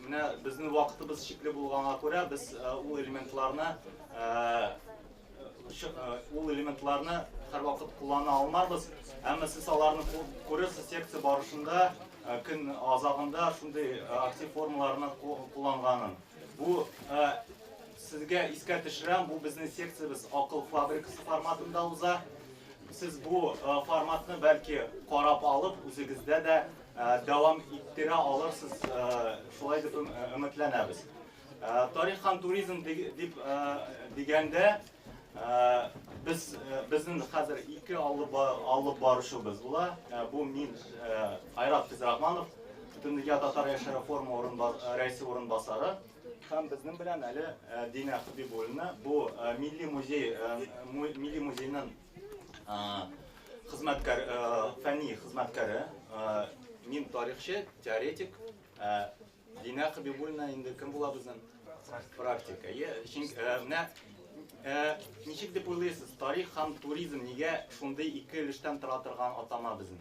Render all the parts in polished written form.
Менә безнең вакытыбыз чикле булганга күрә, без ул элементларны ул элементларны һәрвакыт куллана алмарбыз. Әмма сез аларны күрерсез секция барышында, көн азагында шундый актив формаларны кулланганын. Бу сезгә искә төшерәм, бу безнең секциябез акыл фабрикасы форматында уза. Сез бу форматны бәлки карап алып, үзегездә дә дәвам иттерә алырсыз, шулай дип өметләнәбез. Тарих һәм туризм дип дигәндә, без безнең хәзер ике алып баручыбыз була. Бу мин, Айрат Физрахманов, Бөтендөнья татар яшьләре форумы рәисе урынбасары. Һәм безнең белән әле Динә Хабибуллина, бу Милли музей, Милли музейның хезмәткәр, фәнни хезмәткәре. Мин тарихчы, теоретик. Динә Хабибуллина инде кем була безнең? Практика. Менә ничек дип уйлыйсыз, тарих һәм туризм нигә шундый ике өлештән тора торган атама безнең?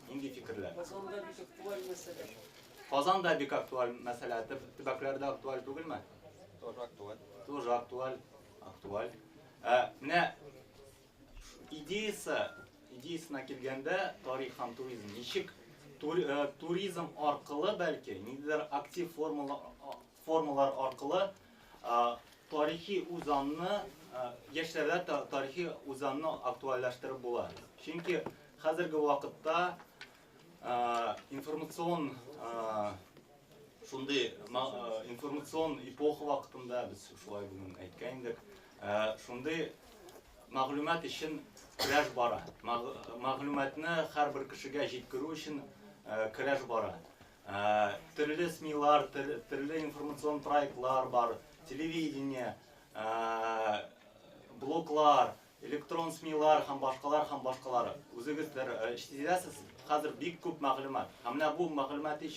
Нинди фикерләр? Казанда бик актуаль мәсьәлә. Казанда бик актуаль мәсьәлә. Төбәкләрдә актуаль түгелме? Тоже актуаль. Тоже актуаль. Актуаль. Менә идеясы, идеясына килгәндә, тарих һәм туризм ничек туризм аркылы бәлки ниндидер актив формалар аркылы тарихи үзанны яшьләрдә тарихи үзанны актуальләштереп була. Чөнки хәзерге вакытта информацион шундый информацион эпоха вакытында без шулай бүген әйткән идек, шундый мәгълүмат өчен көрәш бара. Мәгълүматны һәрбер кешегә җиткерү өчен көрәш бара. Төрле СМИлар, төрле информацион проектлар бар, телевидение, блоглар, электрон СМИлар һәм башкалар һәм башкалар. Үзегез сизәсез, хәзер бик күп мәгълүмат. Һәм менә бу мәгълүмати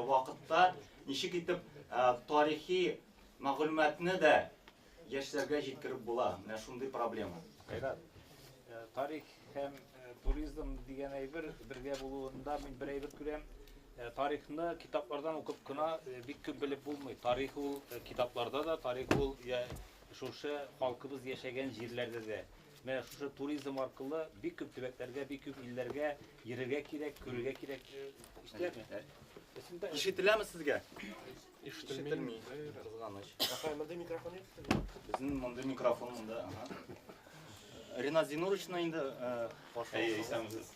вакытта ничек итеп тарихи мәгълүматны да яшьләргә җиткереп була? Менә шундый проблема. Айрат, тарих һәм туризм дигән әйбер бергә булуында мин бер әйбер күрәм. Тарихны китаплардан укып кына бик күп белеп булмый. Тарих ул китапларда да, тарих ул шушы халкыбыз яшәгән җирләрдә дә. Менә шушы туризм аркылы бик күп төбәкләргә, бик күп илләргә йөрергә кирәк, күрергә кирәк. Ишетәме? Ишетеләме сезгә? Ишетелми. Кызганыч. Монда микрофон юк. Безнең монда микрофон монда. Ринат Зинуровичны инде Әйе, исәнмесез.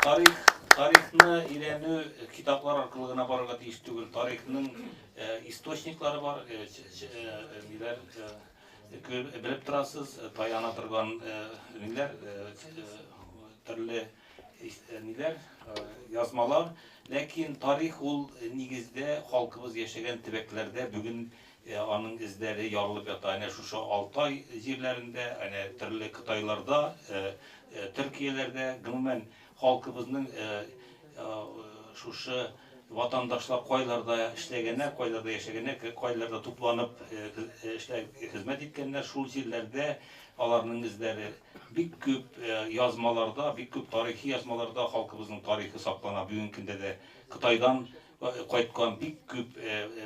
Тарих, тарихны өйрәнү китаплар аркылы гына барырга тиеш түгел. Тарихның источниклары бар, ниләр белеп торасыз, таяна торган ниләр, төрле ниләр, язмалар. Ләкин тарих ул нигездә халкыбыз яшәгән төбәкләрдә бүген аның эзләре ярылып ята. Әнә шушы Алтай җирләрендә, әнә төрле Кытайларда, Төркияләрдә, гомумән халкыбызның шушы ватандашлар кайларда эшләгәннәр, кайларда яшәгәннәр, кайларда тупланып хезмәт иткәннәр, шул җирләрдә аларның эзләре бик күп язмаларда, бик күп тарихи язмаларда халкыбызның тарихы саклана. Бүгенге көндә дә Кытайдан кайткан бик күп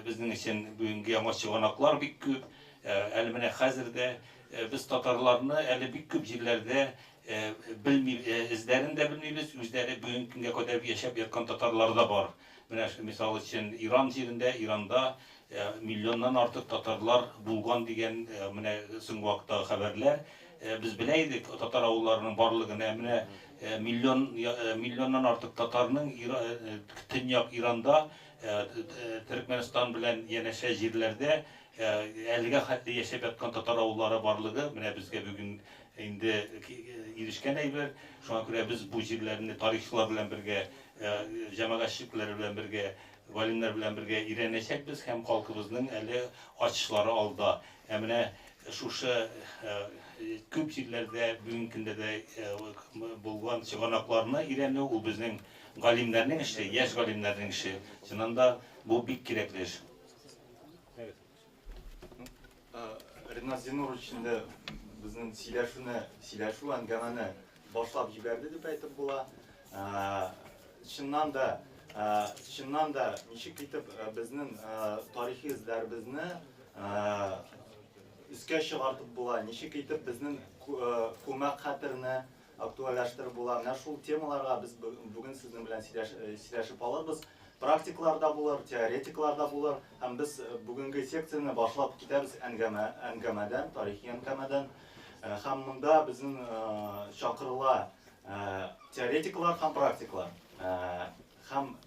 безнең өчен бүгенге яңа чыганаклар бик күп. Әле менә хәзер дә без татарларны әле бик күп җирләрдә белми, эзләрен дә белмибез, үзләре бүгенге көнгә кадәр яшәп яткан татарлар да бар. Менә мисал өчен Иран җирендә, Иранда миллионнан артык татарлар булган дигән менә соңгы вакыттагы хәбәрләр. Без белә идек татар авылларының барлыгын, ә менә миллион миллионнан артык татарның Төньяк Иранда, Төркмәнстан белән янәшә җирләрдә әлегә хәтле яшәп яткан татар авыллары барлыгы менә безгә бүген инде ирешкән әйбер. Шуңа күрә без бу җирләрне тарихчылар белән бергә, җәмәгатьчелекләр белән бергә, галимнәр белән бергә өйрәнәчәкбез һәм халкыбызның әле ачышлары алда. Ә менә шушы күп җирләрдә бүгенге көндә дә булган чыганакларны өйрәнү ул безнең галимнәрнең эше, яшь галимнәрнең эше. Чыннан да бу бик кирәкле эш. Ринат Зинурович инде безнең сөйләшүне, сөйләшү әңгәмәне башлап җибәрде дип әйтеп була. Чыннан да. Чыннан да, ничек итеп безнең тарихи эзләребезне өскә чыгартып була, ничек итеп безнең күмәк хәтерне актуальләштереп була. Менә шул темаларга без бүген сезнең белән сөйләшеп алырбыз. Практиклар да булыр, теоретиклар да булыр. Һәм без бүгенге секцияне башлап китәбез әңгәмә, әңгәмәдән, тарихи әңгәмәдән. Һәм монда безнең чакырыла теоретиклар һәм практиклар. Һәм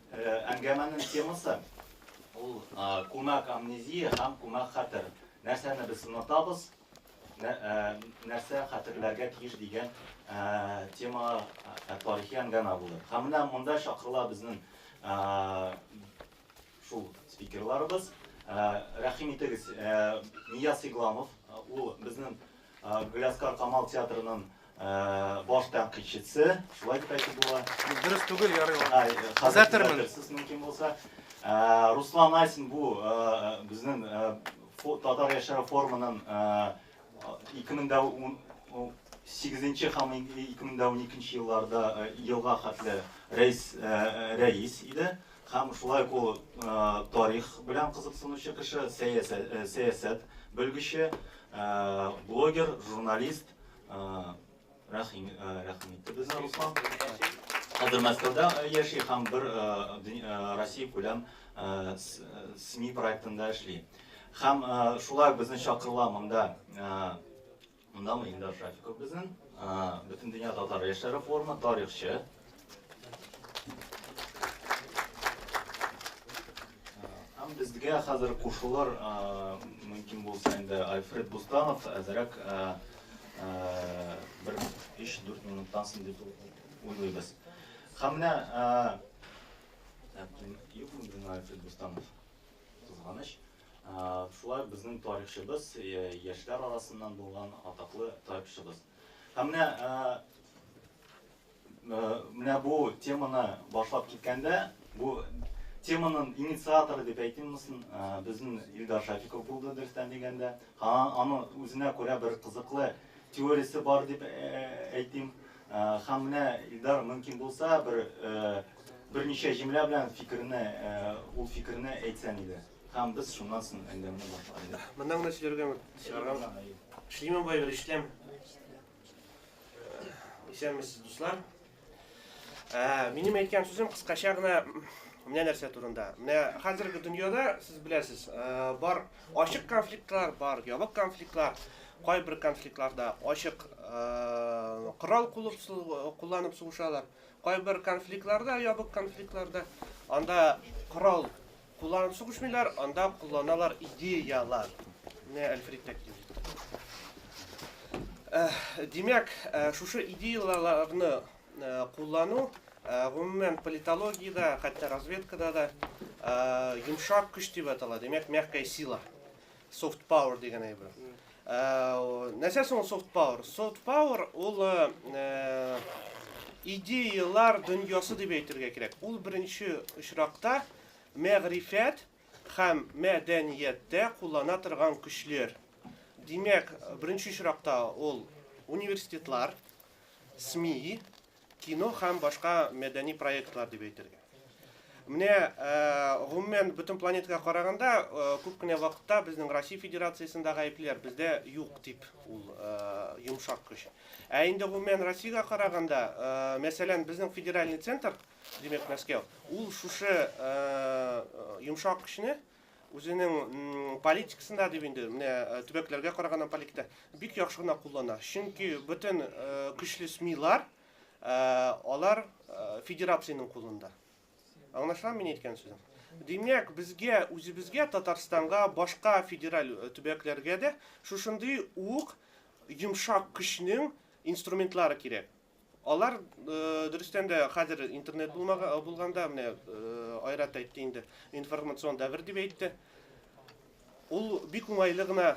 әңгәмәнең темасы ул күмәк амнезия һәм күмәк хәтер. Нәрсәне без онытабыз, нәрсә хәтерләргә тиеш дигән тема, тарихи әңгәмә булыр. Һәм менә монда чакырыла безнең шул спикерларыбыз. Рәхим итегез, Нияз Игламов, ул безнең Галиәсгар Камал театрының баш тәнкыйтьчесе, шулай дип әйтеп була. Дөрес түгел, ярый ул. Төзәтермен. Мөмкин булса. Руслан Айсин бу безнең Татар яшьләре форумының 2018 һәм 2012 елларда елга хәтле рәис рәис иде. Һәм шулай ук ул тарих белән кызыксынучы кеше, сәясәт белгече, блогер, журналист. Рәхим, рәхим итте безне Руслан. Хәзер Мәскәүдә яши һәм бер Россия күләм СМИ проектында эшли. Һәм шулай ук безне чакырыла монда, мондамы Илдар Шафиков безнең, Бөтендөнья татар яшьләре форумы тарихчы. Һәм безгә хәзер кушылыр мөмкин булса инде Альфред Бустанов, әзрәк бер 3-4 минуттан соң дип уйлыйбыз. Һәм менә юкмы безнең Альфред Бустанов? Кызганыч. Шулай безнең тарихчыбыз, яшьләр арасыннан булган атаклы тарихчыбыз. Һәм менә менә бу теманы башлап киткәндә, бу теманың инициаторы дип әйтимме соң, безнең Илдар Шафиков булды дөрестән дигәндә. Аны үзенә күрә бер кызыклы теориясе бар дип әйтим. Һәм менә Илдар мөмкин булса бер берничә җөмлә белән фикерне, ул фикерне әйтсәң иде. Һәм без шуннан соң әңгәмәне башлар идек. Моннан гына сөйләргәме? Чыгаргамы? Эшлиме бу әйбер, ишетәм. Исәнмесез, дуслар. Минем әйткән сүзем кыскача гына менә нәрсә турында. Менә хәзерге дөньяда, сез беләсез, бар ачык конфликтлар, бар ябык конфликтлар. Кайбер конфликтларда ачык корал кулланып сугышалар. Кайбер конфликтларда, ябык конфликтларда, анда корал кулланып сугышмыйлар, анда кулланалар идеялар. Менә Альфред тә килеп җитте. Димәк, шушы идеяларны куллану, гомумән, политологиядә, хәтта разведкада да йомшак көч дип атала. Димәк, мягкая сила, soft power дигән әйбер. Нәрсә соң ул soft power? Soft power ул идеялар дөньясы дип әйтергә кирәк. Ул беренче очракта мәгърифәт һәм мәдәнияттә куллана торган көчләр. Димәк, беренче очракта ул университетлар, СМИ, кино һәм башка мәдәни проектлар дип әйтергә. Менә, гомумән, бөтен планетага караганда, күп кенә вакытта безнең Россия Федерациясендә гаеплеләр, бездә юк дип ул йомшак көч. Ә инде гомумән Россиягә караганда, мәсәлән, безнең федеральный центр, димәк, Мәскәү, ул шушы йомшак көчне үзенең политикасында дип инде, менә төбәкләргә караганда политикада бик яхшы гына куллана. Чөнки бөтен көчле СМИлар, алар федерациянең кулында. Аңлашыламы мин әйткән сүзем? Димәк, безгә, үзебезгә, Татарстанга, башка федераль төбәкләргә дә шушындый ук йомшак көчнең инструментлары кирәк. Алар, дөрестән дә, хәзер интернет булганда, менә Айрат әйтте инде, информацион дәвер дип әйтте. Ул бик уңайлы гына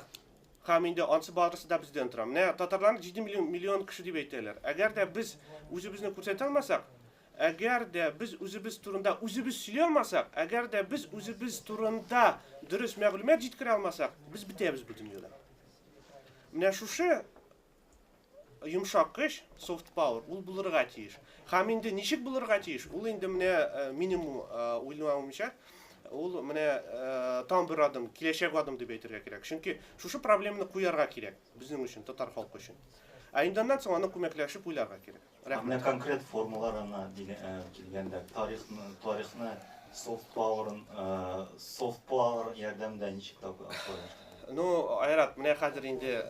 һәм инде ансы барысы да бездән тора. Менә татарларны 7 миллион кеше дип әйтәләр. Әгәр дә без үзебезне күрсәтә алмасак, әгәр дә без үзебез турында үзебез сөйли алмасак, әгәр дә без үзебез турында дөрес мәгълүмат җиткерә алмасак, без бетәбез бу дөньяда. Менә шушы. йомшак көч, soft power, ул булырга тиеш. Һәм инде ничек булырга тиеш? Ул инде менә минем уйлавымча, ул менә там бер адым, киләчәк адым дип әйтергә кирәк. Чөнки шушы проблеманы куярга кирәк безнең өчен, татар халкы өчен. Ә инде аннан соң аны күмәкләшеп уйларга кирәк. Рәхмәт. Менә конкрет формаларына килгәндә, тарихны soft power ярдәмендә ничек актуальләштерергә? Ну, Айрат, менә хәзер инде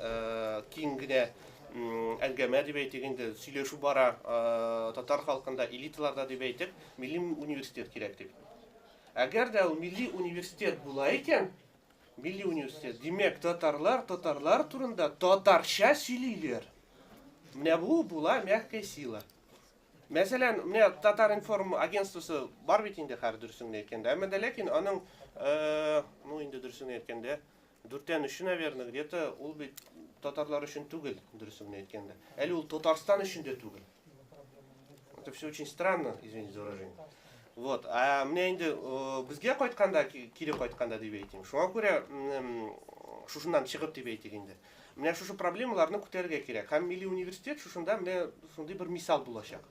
киң генә әңгәмә дип әйтик инде, сөйләшү бара татар халкында, элиталарда дип әйтик, милли университет кирәк дип. Әгәр дә ул милли университет була икән, милли университет, димәк, татарлар татарлар турында татарча сөйлиләр. Менә бу була мягкая сила. Мәсәлән, менә Татар-информ агентствосы бар бит инде хәзер дөресен генә әйткәндә. Әмма дә ләкин аның, ну инде дөресен генә әйткәндә, 3/4, наверное, где-то ул бит татарлар өчен түгел, дөресен генә әйткәндә. Әле ул Татарстан өчен дә түгел. Это все очень странно, извините за выражение. Вот, а менә инде безгә кайтканда, кире кайтканда дип әйтим. Шуңа күрә шушыннан чыгып дип әйтик инде. Менә шушы проблемаларны күтәрергә кирәк. Һәм милли университет шушында менә шундый бер мисал булачак.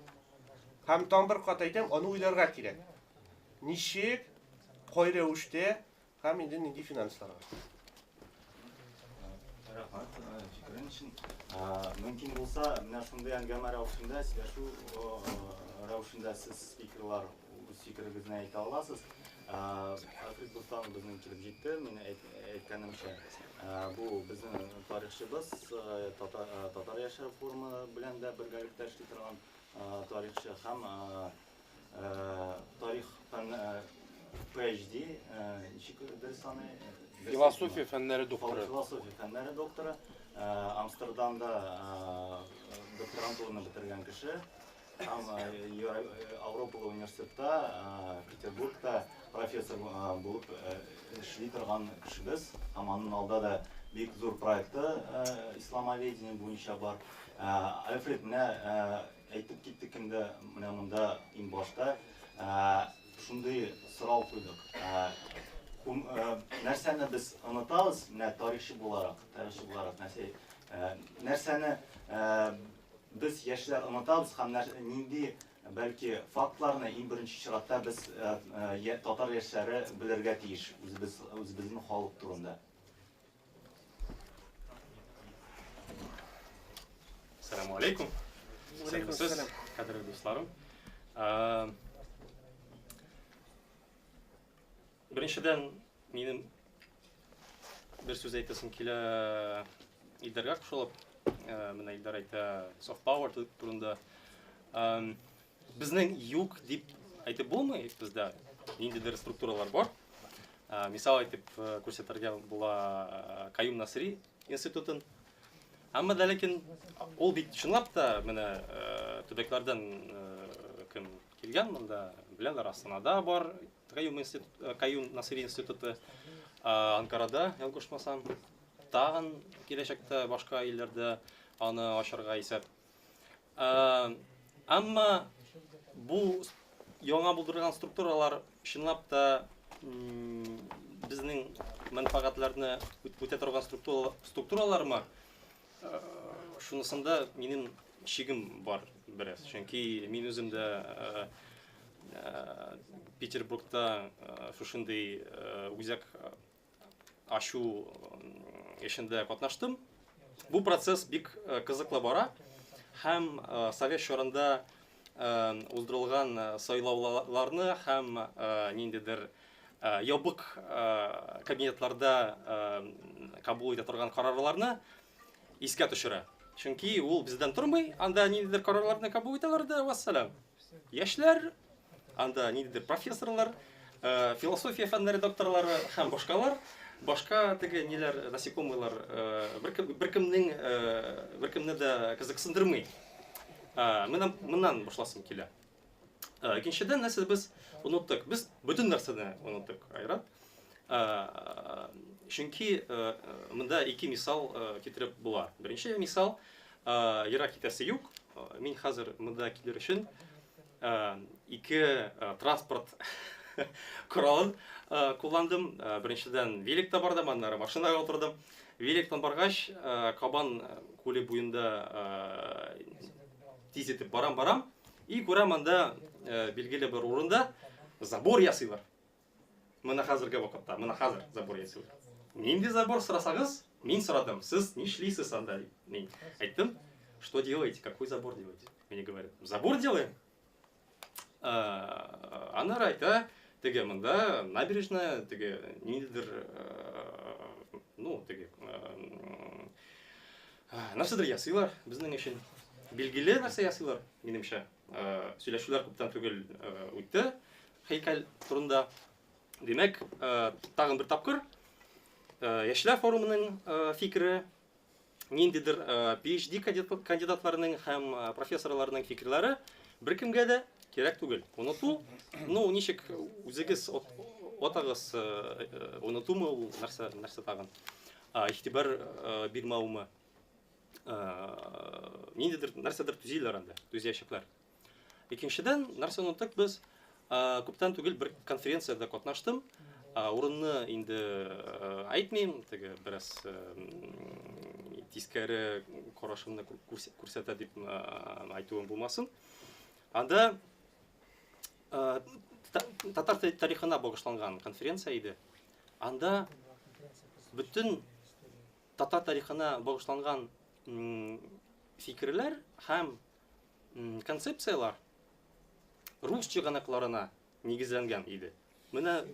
Һәм тагын бер кат әйтәм, аны уйларга кирәк. Ничек, кай рәвештә һәм инде нинди финансларга. Рәхмәт фикерең өчен. Мөмкин булса, менә шундый әңгәмә рәвешендә, сөйләшү рәвешендә сез спикерлар үз фикерегезне әйтә аласыз. Альфред Бустанов безнең килеп җитте, мин әйткәнемчә, бу безнең тарихчыбыз, татар яшьләр форумы белән дә бергәлектә эшли торган тарихчы һәм тарих фән PhD, ничек дөрес саный? Философия фәннәре докторы. Философия фәннәре докторы. Амстердамда докторантураны бетергән кеше. Һәм Европа университетта, Петербургта профессор булып эшли торган кешебез. Һәм аның алда да бик зур проекты исламоведение буенча бар. Альфред, менә әйтеп киттек инде, менә монда иң башта шундый сорау куйдык. Нәрсәне без онытабыз, менә тарихчы буларак, нәрсәне без яшьләр онытабыз һәм нинди бәлки фактларны иң беренче чиратта без татар яшьләре белергә тиеш үзебезнең халык турында. Ассаламу алейкум. Сез, кадерле дусларым. Беренчедән, минем бер сүз әйтәсем килә Илдарга кушылып. Менә Илдар әйтә soft power турында. Безнең юк дип әйтеп булмый, бездә ниндидер структуралар бар. Мисал әйтеп күрсәтергә була Каюм Насыйри институтын. Әмма дә ләкин ул бит чынлап та менә төбәкләрдән кем килгән монда, беләләр, Астанада бар Каюм Насыйри институты, Анкарада, ялгышмасам, тагын киләчәктә башка илләрдә аны ачарга исәп. Әмма бу яңа булдырылган структуралар чынлап та безнең мәнфәгатьләрне үтә торган структуралармы? Шунысында минем шигем бар бераз. Чөнки мин үзем дә Петербургта шушындый үзәк ачу эшендә катнаштым. Бу процесс бик кызыклы бара һәм совет чорында уздырылган сайлауларны һәм ниндидер ябык кабинетларда кабул итә торган карарларны искә төшерә. Чөнки ул бездән тормый, анда ниндидер карарларны кабул итәләр дә, вассалам. Яшьләр, анда ниндидер профессорлар, философия фәннәре докторлары һәм башкалар, башка теге ниләр, насекомыйлар, беркемне дә кызыксындырмый. Моннан башласым килә. Икенчедән, нәрсә без оныттык? Без бөтен нәрсәне оныттык, Айрат. Чөнки монда ике мисал китереп була. Беренче мисал, ерак китәсе юк. Мин хәзер монда килер өчен ике транспорт коралын кулландым. Беренчедән великта бардым, аннары машинага утырдым. Великтан баргач, Кабан күле буенда тиз итеп барам-барам, и күрәм анда билгеле бер урында забор ясыйлар. Менә хәзерге вакытта, менә хәзер забор ясыйлар. Нинди забор сорасагыз, мин сорадым, сез нишлисез анда? Мин әйттем, что делаете, какой забор делаете? Мне говорят, забор делаем. Аннары әйтә, теге монда набережная, теге ниндидер, ну, теге нәрсәдер ясыйлар безнең өчен. Билгеле нәрсә ясыйлар, минемчә. Сөйләшүләр күптән түгел үтте һәйкәл турында. Димәк, тагын бер тапкыр Яшьләр форумының фикере, ниндидер PhD кандидатларының һәм профессорларның фикерләре беркемгә дә кирәк түгел. Оныту, ну, ничек үзегез атагыз, онытумы ул нәрсә, нәрсә тагын? Игътибар бирмәүме? Ниндидер нәрсәдер төзиләр анда, төзиячәкләр. Икенчедән, нәрсә оныттык без? Күптән түгел бер конференциядә катнаштым. Урынны инде әйтмим, теге бераз тискәре карашымны күрсәтә дип әйтүем булмасын. Анда татар тарихына багышланган конференция иде. Анда бөтен татар тарихына багышланган фикерләр һәм концепцияләр рус чыганакларына нигезләнгән иде. Менә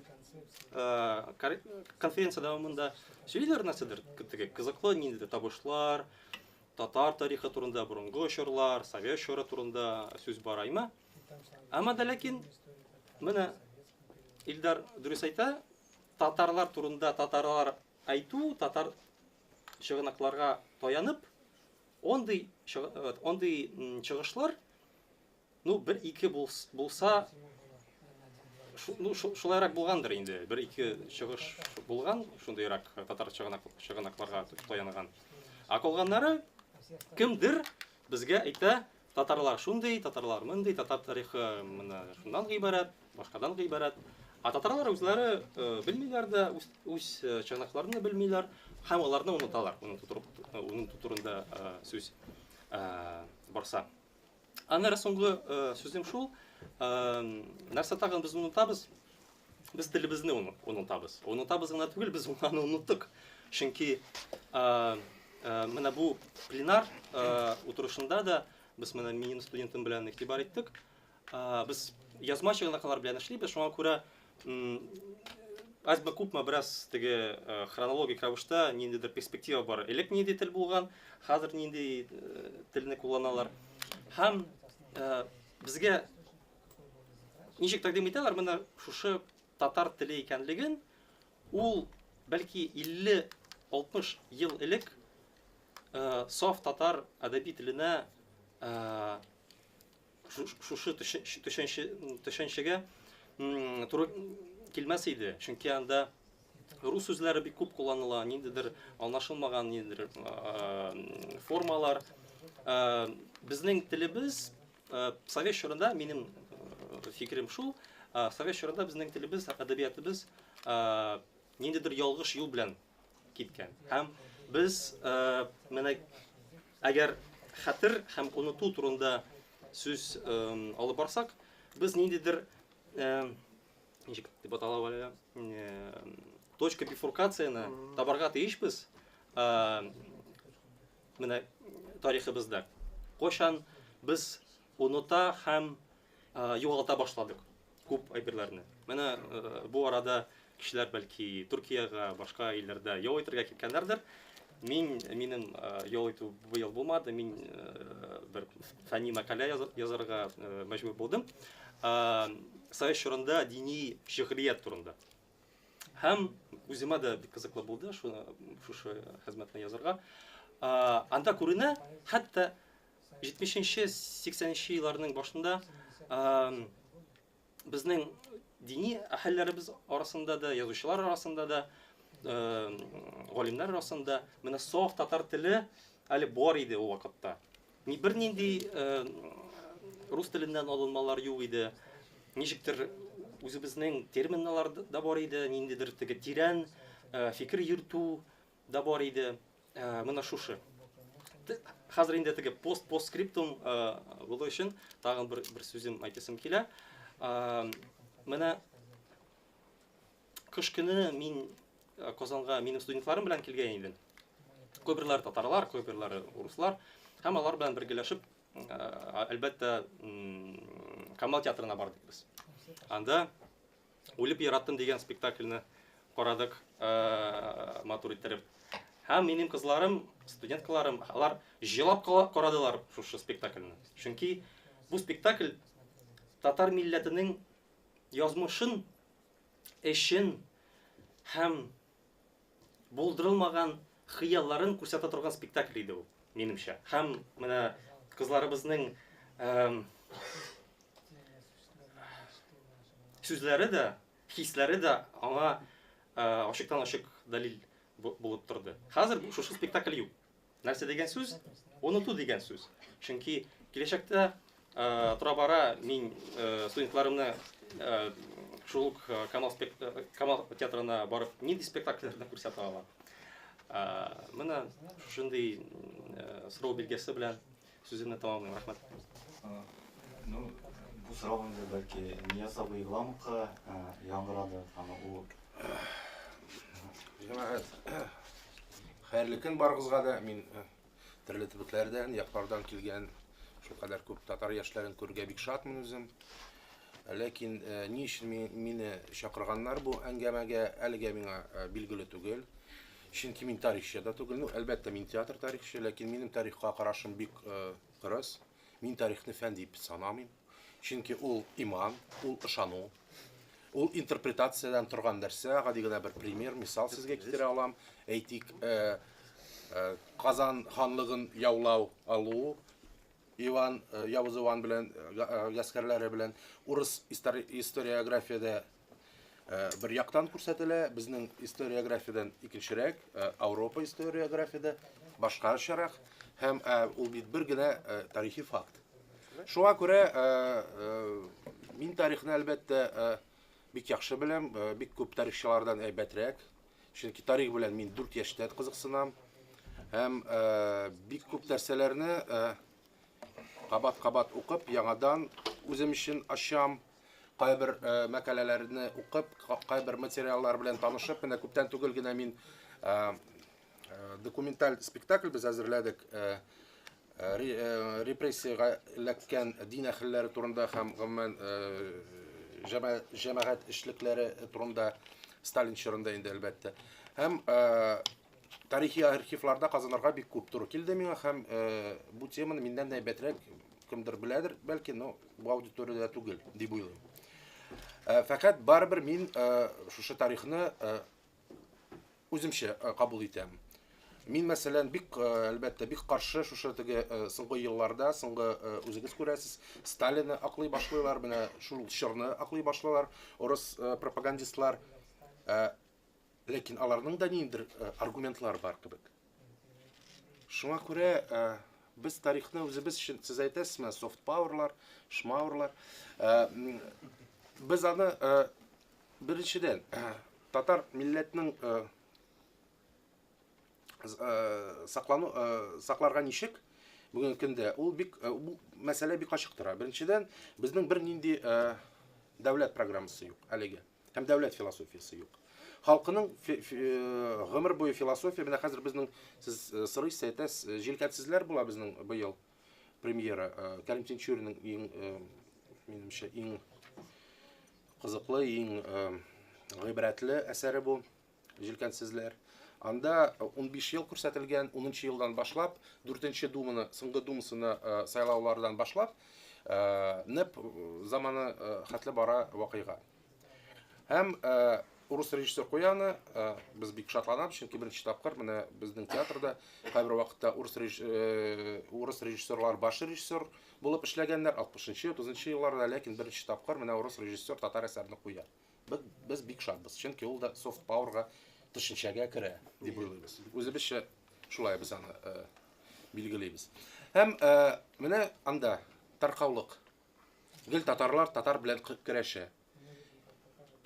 конференция дәвамында сөйлиләр нәрсәдер, теге кызыклы ниндидер табышлар, татар тарихы турында, борынгы чорлар, совет чоры турында сүз бара име? Әмма дә ләкин менә Илдар дөрес әйтә, татарлар турында татарлар әйтү, татар чыганакларга таянып, ондый чыгышлар, ну, бер-ике булса, ну, шулайрак булгандыр инде. Бер-ике чыгыш булган, шундыйрак татар чыганакларга таянган. Ә калганнары кемдер безгә әйтә, татарлар шундый, татарлар мондый, татар тарихы менә шуннан гыйбарәт, башкадан гыйбарәт. Ә татарлар үзләре белмиләр дә, үз чыганакларын да белмиләр һәм аларны оныталар. Оныту турында сүз барса. Аннары соңгы сүзем шул, нәрсә тагын без онытабыз? Без телебезне онытабыз. Онытабыз гына түгел, без аны оныттык. Чөнки менә бу пленар утырышында да без менә минем студентым белән игътибар иттек. Без язма чыганаклар белән эшлибез, шуңа күрә азмы күпме бераз теге хронологик рәвештә ниндидер перспектива бар. Элек нинди тел булган, хәзер нинди телне кулланалар. Һәм безгә ничек тәкъдим итәләр, менә шушы татар теле икәнлеген, ул бәлки 50-60 ел элек саф татар әдәби теленә шушы төшенчәгә туры килмәс иде. Чөнки анда рус сүзләре бик күп кулланыла, ниндидер аңлашылмаган ниндидер формалар. Безнең телебез совет чорында, минем фикерем шул, совет чорында безнең телебез, әдәбиятыбыз ниндидер ялгыш юл белән киткән. Һәм без менә әгәр хәтер һәм оныту турында сүз алып барсак, без ниндидер ничек дип атала әле, точка бифуркацияне табарга тиешбез менә тарихыбызда. Кайчан без оныта һәм югалта башладык күп әйберләрне. Менә бу арада кешеләр бәлки Төркиягә, башка илләрдә ял итәргә киткәннәрдер. Минем ял итү быел булмады, мин бер фәнни мәкалә язарга мәҗбүр булдым. Совет чорында дини шигърият турында. Һәм үземә дә бик кызыклы булды шушы хезмәтне язарга. Анда күренә, хәтта 70-80 елларның башында безнең дини әһелләребез арасында да, язучылар арасында да, галимнәр арасында менә саф татар теле әле бар иде ул вакытта. Бернинди рус теленнән алынмалар юк иде. Ничектер үзебезнең терминнар да бар иде, ниндидер теге тирән фикер йөртү. да бар иде. Менә шушы. Хәзер инде теге пост постскриптум булу өчен тагын бер бер сүзем әйтәсем килә. Менә кыш көне мин Казанга минем студентларым белән килгән идем. Кайберләре татарлар, кайберләре урыслар. Һәм алар белән бергәләшеп, әлбәттә, Камал театрына бардык без. Анда Үлеп яраттым дигән спектакльне карадык, матур иттереп. Һәм минем кызларым, студенткаларым, алар җылап карадылар шушы спектакльне. Чөнки бу спектакль татар милләтенең язмышын, эшен һәм булдырылмаган хыялларын күрсәтә торган спектакль иде ул, минемчә. Һәм менә кызларыбызның сүзләре дә, хисләре дә аңа ачыктан-ачык дәлил булып торды. Хәзер шушы спектакль юк. Нәрсә дигән сүз? Оныту дигән сүз. Чөнки киләчәктә тора-бара мин студентларымны шул ук Камал, Камал театрына барып нинди спектакльләрне күрсәтә алам. Менә шушындый сорау билгесе белән сүземне тәмамлыйм. Рәхмәт. Ну, бу сорау инде бәлки Нияз абый Игламовка яңгырады, аны ул Җәмәгать, хәерле көн барыгызга да. Мин төрле төбәкләрдән, яклардан килгән шулкадәр күп татар яшьләрен күрергә бик шатмын үзем. Ләкин ни өчен мине чакырганнар бу әңгәмәгә, әлегә миңа билгеле түгел. Чөнки мин тарихчы да түгел. Ну, әлбәттә, мин театр тарихчы, ләкин минем тарихка карашым бик кырыс. Мин тарихны фән дип санамыйм. Чөнки ул иман, ул ышану, ул интерпретациядән торган нәрсә. Гади генә бер пример, мисал сезгә китерә алам. Әйтик, Казан ханлыгын яулау алу, Иван, Явыз Иван белән гаскәрләре белән урыс историографиядә бер яктан күрсәтелә, безнең историографиядән икенчерәк, Ауропа историографиядә башкачарак, һәм ул бит бер генә тарихи факт. Шуңа күрә мин тарихны әлбәттә бик яхшы беләм, бик күп тарихчылардан әйбәтрәк. Чөнки тарих белән мин 4 яшьтә кызыксынам. Һәм бик күп нәрсәләрне кабат-кабат укып, яңадан үзем өчен ачам. Кайбер мәкаләләрне укып, кайбер материаллар белән танышып, менә күптән түгел генә мин документаль спектакль без әзерләдек. Репрессиягә эләккән дин әһелләре турында һәм гомумән җәмәгать эшлекләре турында Сталин чорында инде әлбәттә. Һәм тарихи архивларда казанырга бик күп туры килде миңа һәм бу теманы миннән дә әйбәтрәк кемдер беләдер, бәлки, но бу аудиториядә түгел дип уйлыйм. Фәкать барыбер мин шушы тарихны үземчә кабул итәм. Мин, мәсәлән, бик, әлбәттә, бик каршы шушы теге соңгы елларда, соңгы үзегез күрәсез, Сталинны аклый башлыйлар, менә шул чорны аклый башлыйлар урыс пропагандистлар. Ләкин аларның да ниндидер аргументлар бар кебек. Шуңа күрә без тарихны үзебез өчен, сез әйтәсез, менә soft powerлар, шмаурлар. Без аны беренчедән татар милләтнең саклану сакларга ничек бүгенге көндә ул бик бу мәсьәлә бик ачык тора. Беренчедән, безнең бернинди дәүләт программасы юк әлегә һәм дәүләт философиясе юк. Халкының гомер буе философия, менә хәзер безнең сез сорыйсыз, әйтәсез, җилкәнсезләр була безнең быел премьера. Кәрим Тинчуринның иң, минемчә, иң кызыклы, иң гыйбрәтле әсәре бу. Җилкәнсезләр. Анда 15 ел күрсәтелгән, 10 елдан башлап, 4 думаны, соңгы думасына сайлаулардан башлап, НЭП заманы хәтле бара вакыйга. Һәм урыс режиссер куя аны, без бик шатланабыз, чөнки беренче тапкыр менә безнең театрда кайбер вакытта урыс урыс режиссерлар баш режиссер булып эшләгәннәр 60-нчы, 30-нчы елларда, ләкин беренче тапкыр менә урыс режиссер татар әсәрне куя. Без бик шатбыз, чөнки ул да soft powerга төшенчәгә керә дип уйлыйбыз. Үзебезчә шулай без аны билгелибез. Һәм менә анда таркаулык. Гел татарлар татар белән көрәшә.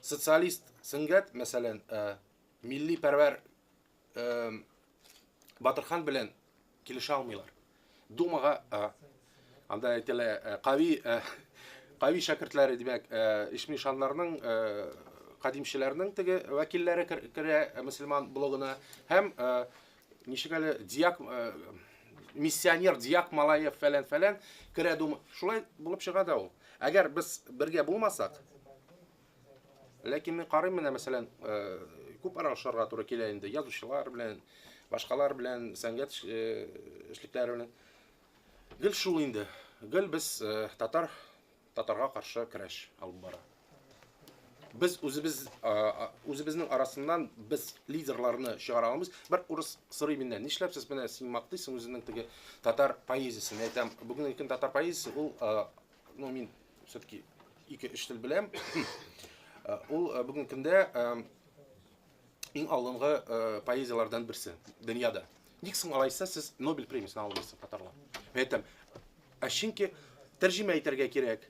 Социалист сәнгать, мәсәлән, милли пәрвәр Батырхан белән килешә алмыйлар. Думага анда әйтелә кави кави шәкертләре, димәк, ишмишаннарның кадимчеләрнең теге вәкилләре керә мөселман блогына һәм ничек әле дияк миссионер дияк Малаев фәлән фәлән керә Дума. Шулай булып чыга да ул. Әгәр без бергә булмасак, ләкин мин карыйм менә, мәсәлән, күп аралашырга туры килә инде язучылар белән, башкалар белән, сәнгать эшлекләре белән. Гел шул инде. Гел без татар татарга каршы көрәш алып бара. Без үзебез үзебезнең арасыннан без лидерларны чыгара алмыйбыз. Бер урыс сорый миннән, нишләп сез менә син мактыйсың үзеңнең теге татар поэзиясен? Әйтәм, бүгенге көн татар поэзиясе ул, ну мин все-таки ике-өч тел беләм. Ул бүгенге көндә иң алдынгы поэзияләрдән берсе дөньяда. Ник соң алайса сез Нобель премиясен алмыйсыз татарлар? Мин әйтәм, ә чөнки тәрҗемә итәргә кирәк,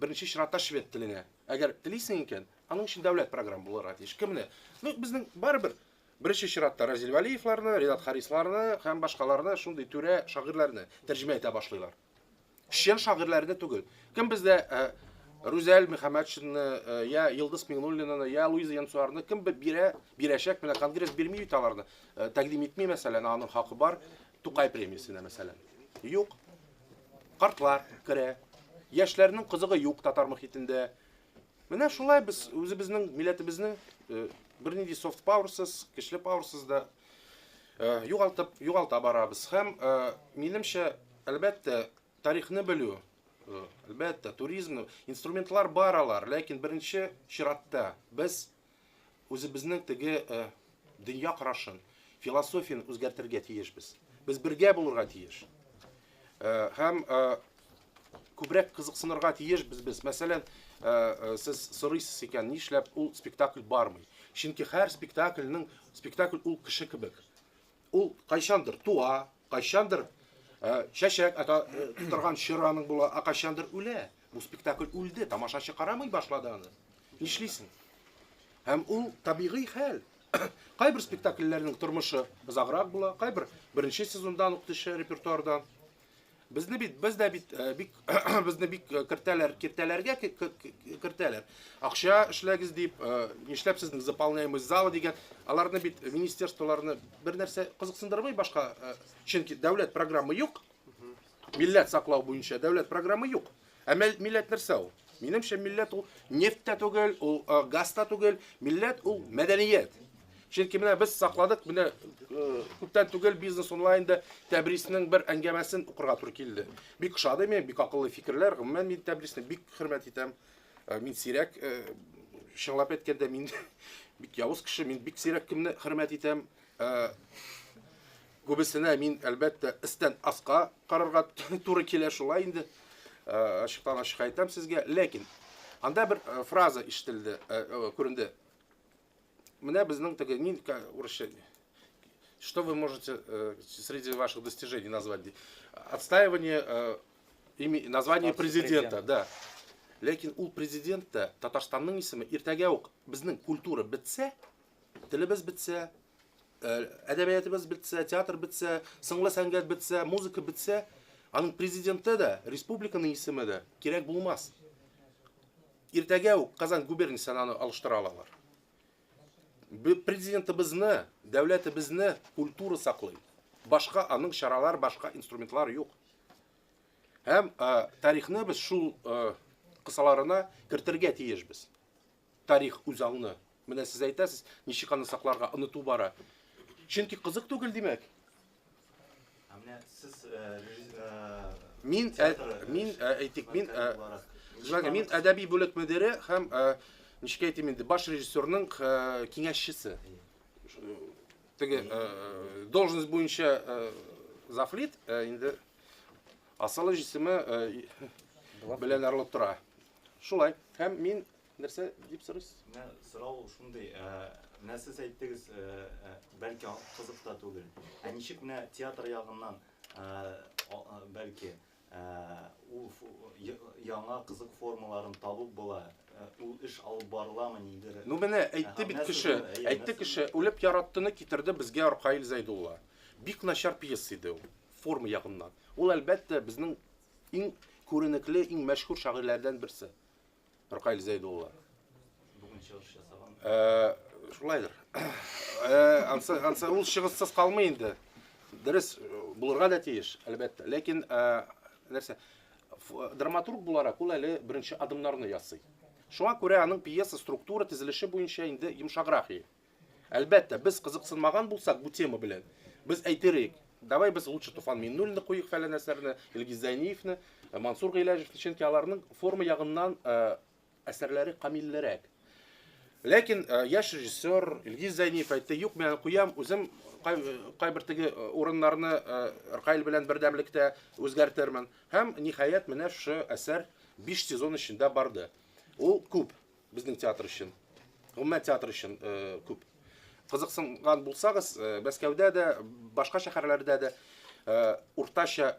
беренче чиратта швед теленә. Әгәр телисең икән, аның өчен дәүләт программа булырга тиеш. Кемне? Ну, безнең барыбер беренче чиратта Разил Вәлиевларны, Ринат Харисларны һәм башкаларны, шундый түрә шагыйрьләрне тәрҗемә итә башлыйлар. Чын шагыйрьләрне түгел. Кем бездә Рүзәл Мөхәммәтшинны, я Йылдыз Миңнуллинаны, я Луиза Янсуарны кем бирә, бирәчәк? Менә конгресс бирми бит аларны. Тәкъдим итми, мәсәлән, аның хакы бар Тукай премиясенә, мәсәлән. Юк. Картлар керә. Яшьләрнең кызыгы юк татар мохитендә. Менә шулай без үзебезнең милләтебезне бернинди soft powerсыз, көчле powerсыз да югалтып, югалта барабыз. Һәм, минемчә, әлбәттә, тарихны белү, әлбәттә, туризмны, инструментлар бар алар, ләкин беренче чиратта без үзебезнең теге дөнья карашын, философияне үзгәртергә тиешбез. Без бергә булырга тиеш. Һәм күбрәк кызыксынырга тиешбез без. Мәсәлән, сез сорыйсыз икән, нишләп ул спектакль бармый? Чөнки һәр спектакльнең спектакль ул кеше кебек. Ул кайчандыр туа, кайчандыр чәчәк ата торган чор аның була, ә кайчандыр үлә. Бу спектакль үлде, тамашачы карамый башлады аны. Нишлисең? Һәм ул табигый хәл. Кайбер спектакльләрнең тормышы озаграк була, кайбер беренче сезондан ук төшә репертуардан. Безне бит, без дә бит бик безне бик кертәләр, киртәләргә кертәләр. Акча эшләгез дип, нишләп сезнең заполняемость зала дигән, аларны бит министерстволарны бер нәрсә кызыксындырмый башка, чөнки дәүләт программа юк. Милләт саклау буенча дәүләт программа юк. Ә милләт нәрсә ул? Минемчә, милләт ул нефть тә түгел, ул газ та түгел, милләт ул мәдәният. Чөнки менә без сакладык, менә күптән түгел бизнес онлайнда Тәбриснең бер әңгәмәсен укырга туры килде. Бик ошады миңа, бик акыллы фикерләр. Гомумән мин Тәбрисне бик хөрмәт итәм. Мин сирәк, чынлап әйткәндә, мин бик явыз кеше, мин бик сирәк кемне хөрмәт итәм. Күбесенә мин, әлбәттә, өстән аска карарга туры килә, шулай инде. Ачыктан ачык әйтәм сезгә. Ләкин анда бер фраза ишетелде, күренде. Менә безнең теге мин урысча что вы можете среди ваших достижений назвать? Отстаивание названия президента, да. Ләкин ул президент та Татарстанның исеме иртәгә үк безнең культура бетсә, телебез бетсә, әдәбиятыбыз бетсә, театр бетсә, сынлы сәнгать бетсә, музыка бетсә, аның президенты да, республиканың исеме дә кирәк булмас. Иртәгә үк Казан губерниясен аны алыштыра алалар. Президентыбызны, дәүләтебезне культура саклый. Башка аның чаралар, башка инструментлар юк. Һәм тарихны без шул кысаларына кертергә тиешбез. Тарих үзаңны. Менә сез әйтәсез, ничек аны сакларга, оныту бара. Чөнки кызык түгел, димәк. Ә менә сез Мин мин әйтик, мин мин әдәби бүлек мөдире һәм ничек әйтим инде, баш режиссерның киңәшчесе. Теге должность буенча завлит, инде асылы җисеме белән арылып тора. Шулай. Һәм мин нәрсә дип сорыйсыз? Менә сорау шундый, менә сез әйттегез, бәлки кызык та түгел. Ә ничек менә театр ягыннан, бәлки, ул яңа кызык формаларын табып була, ул эш алып барыламы нидер? Ну менә әйтте бит кеше, әйтте кеше, үлеп яраттыны китерде безгә Ркаил Зәйдулла. Бик начар пьеса иде ул, форма ягыннан. Ул, әлбәттә, безнең иң күренекле, иң мәшһүр шагыйрьләрдән берсе. Ркаил Зәйдулла. Бүген чыгыш ясаган. Шулайдыр. Ансы, ансы ул чыгышсыз калмый инде. Дөрес булырга да тиеш, әлбәттә. Ләкин нәрсә, драматург буларак ул әле беренче адымнарны ясый. Шуңа күрә аның пьеса структура төзелеше буенча инде йомшаграк. Әлбәттә, без кызыксынмаган булсак бу тема белән, без әйтер идек, давай без лучше Туфан Миңнуллинны куйыйк фәлән әсәрне, Илгиз Зәйниевны, Мансур Гыйләҗевны, чөнки аларның форма ягыннан әсәрләре камиллерәк. Ләкин яшь режиссер Илгиз Зәйниев әйтте, юк, мин аны куям, үзем кайбер теге урыннарны Ркаил белән бердәмлектә үзгәртермен. Һәм, ниһаять, менә шушы әсәр 5 сезон эчендә барды. Ул күп. Безнең театр өчен, гомумән театр өчен э, күп. Кызыксынган булсагыз, э, Мәскәүдә дә, башка шәһәрләрдә дә э, уртача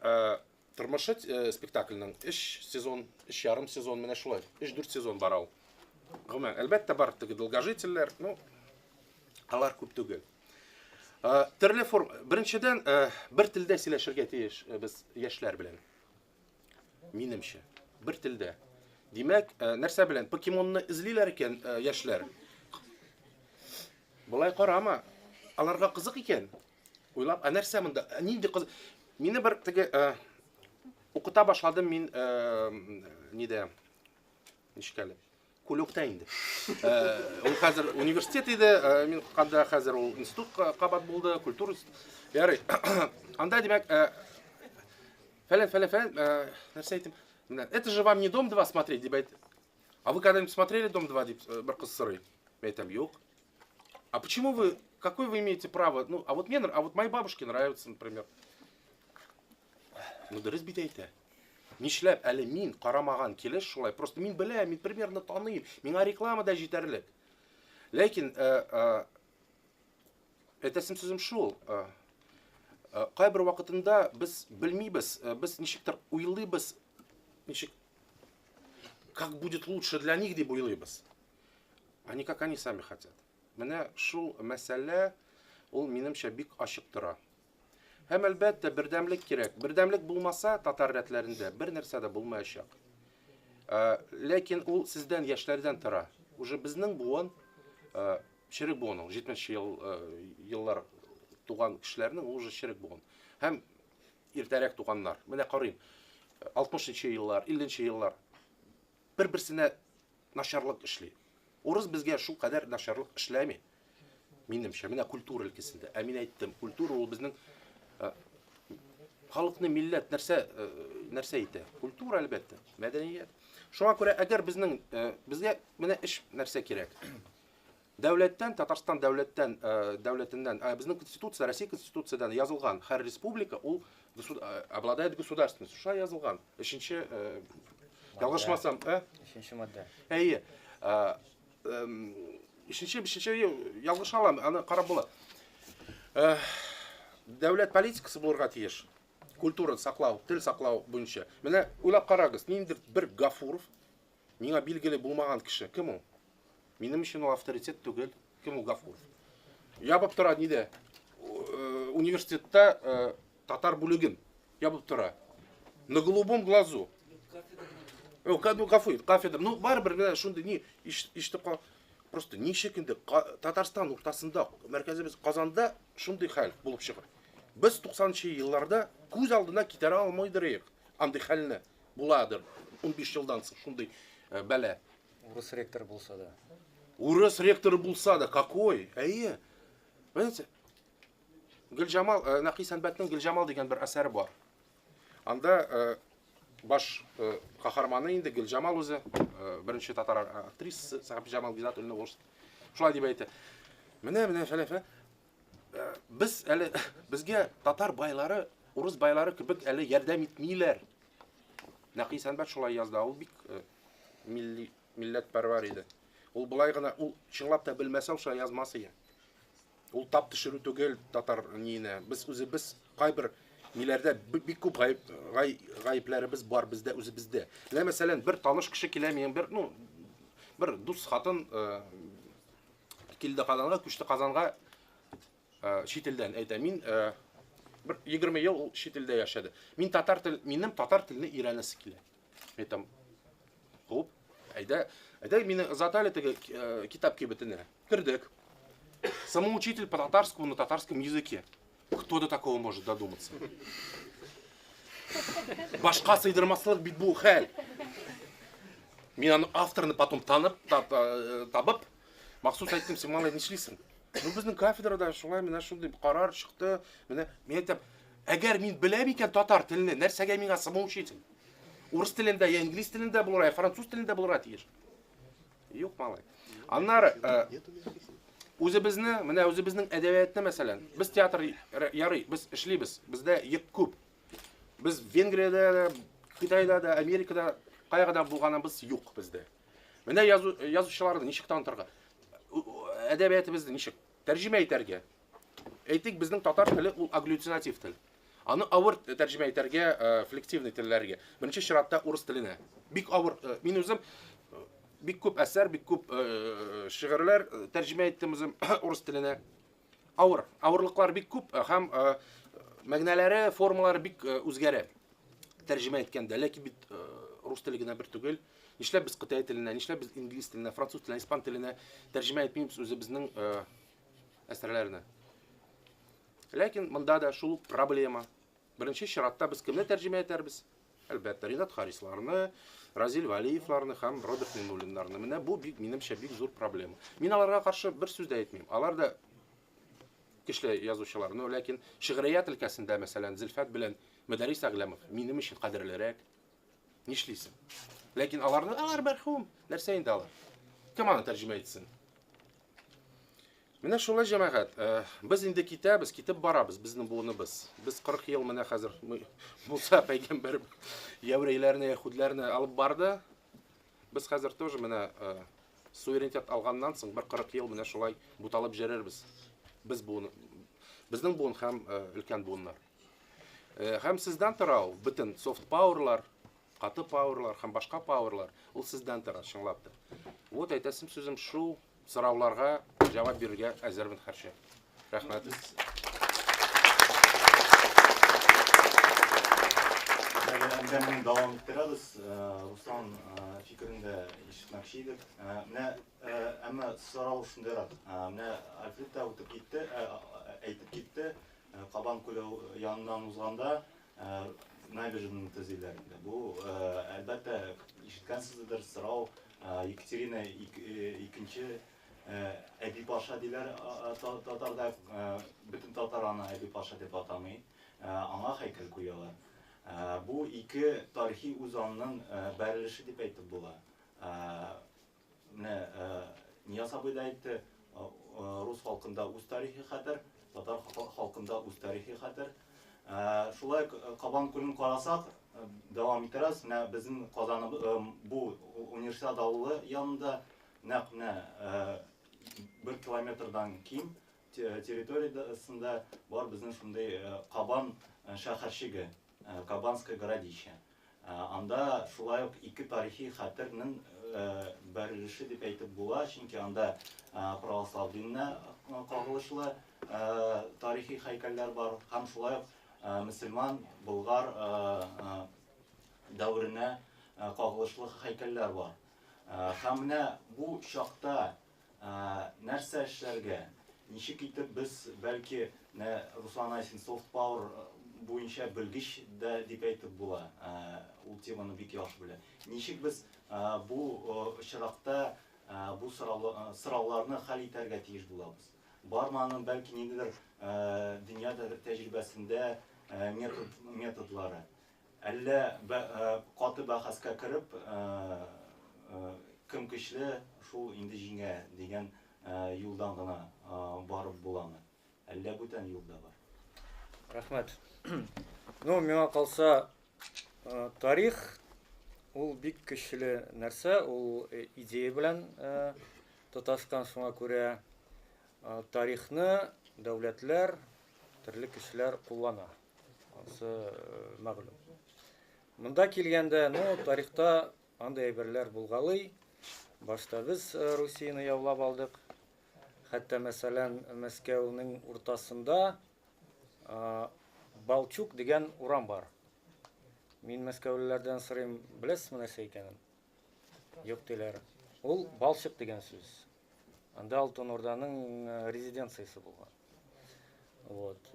тормышы спектакльнең 3 сезон, 3,5 сезон менә шулай, 3-4 сезон бара ул. Гомумән, әлбәттә бар теге долгожительләр, ну, алар күп түгел. Төрле форм, беренчедән, бер телдә сөйләшергә тиеш без яшьләр белән. Минемчә, бер телдә. Димәк, э, нәрсә белән? Покемонны эзлиләр икән э, яшьләр. Болай карама. Аларга кызык икән. Уйлап, ә нәрсә монда? Ә нинди кыз? Мине бер теге э, укыта башладым мин нидә? Ничек әле? Кулёкта инде. Ул хәзер университет иде, мин укыганда хәзер ул институт кабат булды, культура. Ярый. Анда, димәк, фәлән, фәлән, фәлән, нәрсә әйтим? Менә, это же вам не Дом 2 смотреть, дип әйт. А вы когда-нибудь смотрели Дом 2, дип бер кыз сорый. Мин әйтәм, юк. А почему вы, какое вы имеете право? Ну, а вот мне, а вот моей бабушке нравится, например. Ну, дөрес бит әйтә. Нишләп әле мин карамаган килеш шулай, просто мин беләм, мин примерно таныйм, миңа реклама да җитәрлек. Ләкин э, э, әйтәсем сүзем шул, э, кайбер вакытында без белмибез, без ничектер уйлыйбыз, ничек как будет лучше для них дип уйлыйбыз. А не как они сами хотят. Менә шул мәсьәлә ул минемчә бик ачык тора. Һәм, әлбәттә, бердәмлек кирәк. Бердәмлек булмаса, татар рәтләрендә бер нәрсә дә булмаячак. Э, ләкин ул сездән, яшьләрдән тора. Уже безнең буын, э, черек буын ул, 70 ел, э, еллар туган кешеләрнең ул уже черек буын. Һәм иртәрәк туганнар. Менә карыйм, 60 еллар, 50 еллар бер-берсенә начарлык эшли. Урыс безгә шул кадәр начарлык эшләми. Минемчә, менә культура өлкәсендә. Ә мин әйттем, культура ул безнең э, халыкны милләт нәрсә э, нәрсә итә? Культура, әлбәттә, мәдәният. Шуңа күрә әгәр безнең э, безгә менә эш нәрсә кирәк? Дәүләттән, Татарстан дәүләттән, дәүләтеннән, безнең конституция, Россия конституциядән язылган, һәр республика ул обладает государственностью. Шулай язылган. Өченче, ялгышмасам, ә? Өченче маддә. Әйе. Өченче, бишенче, ялгыша алам, аны карап була. Дәүләт политикасы булырга тиеш. Культура саклау, тел саклау буенча. Менә уйлап карагыз, ниндидер бер Гафуров, миңа билгеле булмаган кеше, кем ул? Минем өчен ул авторитет түгел. Кем ул Гафуров? Ябып тора нидә? Э, университетта э, татар бүлеген ябып тора. На голубом глазу. Э, ну, Гафуев, кафедра. Ну, барыбер менә шундый ни ишетеп кал. Просто ничек инде Татарстан уртасында, мәркәзебез Казанда шундый хәл булып чыга. Без 90 елларда күз алдына китерә алмыйдыр идек андый хәлне. Буладыр 15 елдан соң шундый бәла. Урыс ректоры булса да. Урыс ректоры булса да, какой? Әйе. Понимаете? Гөлҗамал, э, Нәкый Сәнбәтнең Гөлҗамал дигән бер әсәре бар. Анда э, баш э, каһарманы инде Гөлҗамал үзе, беренче татар актрисасы Сәхибҗамал Гизатуллина урыс. Шулай дип әйтә. Менә, менә, фәлән, фәлән. Без әле безгә татар байлары, урыс байлары кебек әле ярдәм итмиләр. Нәкый Сәнбәт шулай язды. Ул бик милли милләтпәрвәр иде. Ул болай гына, ул чынлап та белмәсә, ул шулай язмас иде. Ул тап төшерү түгел татар ниенә. Без үзебез кайбер ниләрдә бик күп гаеп, гай, гаепләребез бар бездә үзебездә. Менә мәсәлән, бер таныш кеше килә миңа, бер, ну, бер дус хатын э, килде Казанга, күчте Казанга э, чит илдән әйтә, мин э, Бер 20 ел ул чит илдә яшәде. Мин татар тел, минем татар телене өйрәнәсе килә. Мин әйтәм, хуп, әйдә, әйдә мине озата әле теге э, китап кибетенә. Кердек. Самоучитель по татарскому на татарском языке. Кто до такого может додуматься? Башка сыйдырмаслык бит бу хәл. Мин аны авторны потом танып, э, табып, махсус әйттем, син малай нишлисең? Ну, безнең кафедрада шулай менә шундый карар чыкты. Менә мин әйтәм, әгәр мин беләм икән татар телене, нәрсәгә миңа самоучитель? Урыс телендә, я инглиз телендә булырга, я француз телендә булырга тиеш. Юк, малай. Аннары э, үзебезне, менә үзебезнең әдәбиятны мәсәлән, без театр ярый, без эшлибез, бездә йөк күп. Без Венгриядә дә, Кытайда да, Америкада кая гына булганыбыз юк бездә. Менә язу, язучыларны ничек танытырга? Әдәбиятыбызны ничек тәрҗемә итәргә? Әйтик, безнең татар теле ул агглютинатив тел. Аны авыр тәрҗемә итәргә э, флективный телләргә. Беренче чиратта урыс теленә. Бик авыр. Э, мин үзем э, бик күп әсәр, бик күп шигырьләр тәрҗемә иттем үзем урыс теленә. Авыр. Авырлыклар бик күп һәм мәгънәләре, формалары бик үзгәрә. Тәрҗемә иткәндә, ләкин бит рус теле генә бер түгел. Нишләп без кытай теленә, нишләп без инглиз теленә, француз теленә, испан теленә тәрҗемә итмибез үзебезнең әсәрләрне? Ләкин монда да шул ук проблема. Беренче чиратта без кемне тәрҗемә итәрбез? Әлбәттә, Ринат Харисларны, Разил Вәлиевларны һәм Роберт Миңнуллиннарны. Менә бу бик, минемчә, бик зур проблема. Мин аларга каршы бер сүз дә әйтмим. Алар да көчле язучылар. Но ләкин шигърият өлкәсендә, мәсәлән, Зөлфәт белән Мөдәррис Әгъләмов минем өчен кадерлерәк. Нишлисең? Ләкин аларны, алар мәрхүм. Нәрсә инде алар? Кем аны тәрҗемә итсен? Менә шулай, җәмәгать, э, без инде китәбез, китеп барабыз, безнең буыныбыз. Без 40 ел менә хәзер Муса пәйгамбәр еврейләрне, яһүдләрне алып барды. Без хәзер тоже менә э, суверенитет алганнан соң бер 40 ел менә шулай буталып җөрербез. Без буын, безнең буын һәм э, өлкән буыннар. Һәм сездән тора ул, бөтен софт пауэрлар, каты пауэрлар һәм башка пауэрлар, ул сездән тора, чынлап та. Вот әйтәсем сүзем шул. Сорауларга җавап бирергә әзермен һәрчак. Рәхмәт. Әле әңгәмәне дәвам иттерәбез. Руслан фикерен дә ишетмәкче идек. Менә әмма сорау шундыйрак. Менә Альфред та үтеп китте, әйтеп китте. Кабан күле яныннан узганда набережныйны төзиләр инде. Бу, әлбәттә, ишеткәнсездер, сорау Екатерина икенче Әби Паша диләр татарда, бөтен татар аны Әби Паша дип атамый. Аңа һәйкәл куялар. Бу ике тарихи үзаңның бәрелеше дип әйтеп була. Менә Нияз абый да әйтте, рус халкында үз тарихи хәтер, татар халкында үз тарихи хәтер. Шулай Кабан күлен карасак, дәвам итәрбез. Менә безнең Казаныбыз бу универсиада авылы янында нәкъ менә бер километрдан ким территориясендә бар безнең шундый Кабан шәһәрчеге, Кабанское городище. Анда шулай ук ике тарихи хәтернең бәрелеше дип әйтеп була, чөнки анда православ диненә кагылышлы тарихи һәйкәлләр бар һәм шулай ук мөселман, болгар дәверенә кагылышлы һәйкәлләр бар. Һәм менә бу чакта Нәрсә эшләргә? Ничек итеп без, бәлки, менә Руслан Айсин soft power буенча белгеч дә дип әйтеп була, ул теманы бик яхшы белә. Ничек без бу очракта бу сорауларны хәл итәргә тиеш булабыз? Бармы аның, бәлки, ниндидер дөнья тәҗрибәсендә метод, методлары? Әллә каты бәхәскә кереп, кем көчле, шул инде җиңә дигән юлдан гына барып буламы? Әллә бүтән юл да бар? Рәхмәт. Ну, миңа калса, тарих ул бик көчле нәрсә, ул идея белән тоташкан, шуңа күрә тарихны дәүләтләр, төрле кешеләр куллана. Ансы мәгълүм. Монда килгәндә, ну, тарихта андый әйберләр булгалый. Башта без Русияне яулап алдык. Хәтта, мәсәлән, Мәскәүнең уртасында Балчук дигән урам бар. Мин мәскәүлеләрдән сорыйм, беләсезме нәрсә икәнен? Юк диләр. Ул балчык дигән сүз. Анда Алтын Урданың резиденциясе булган. Вот.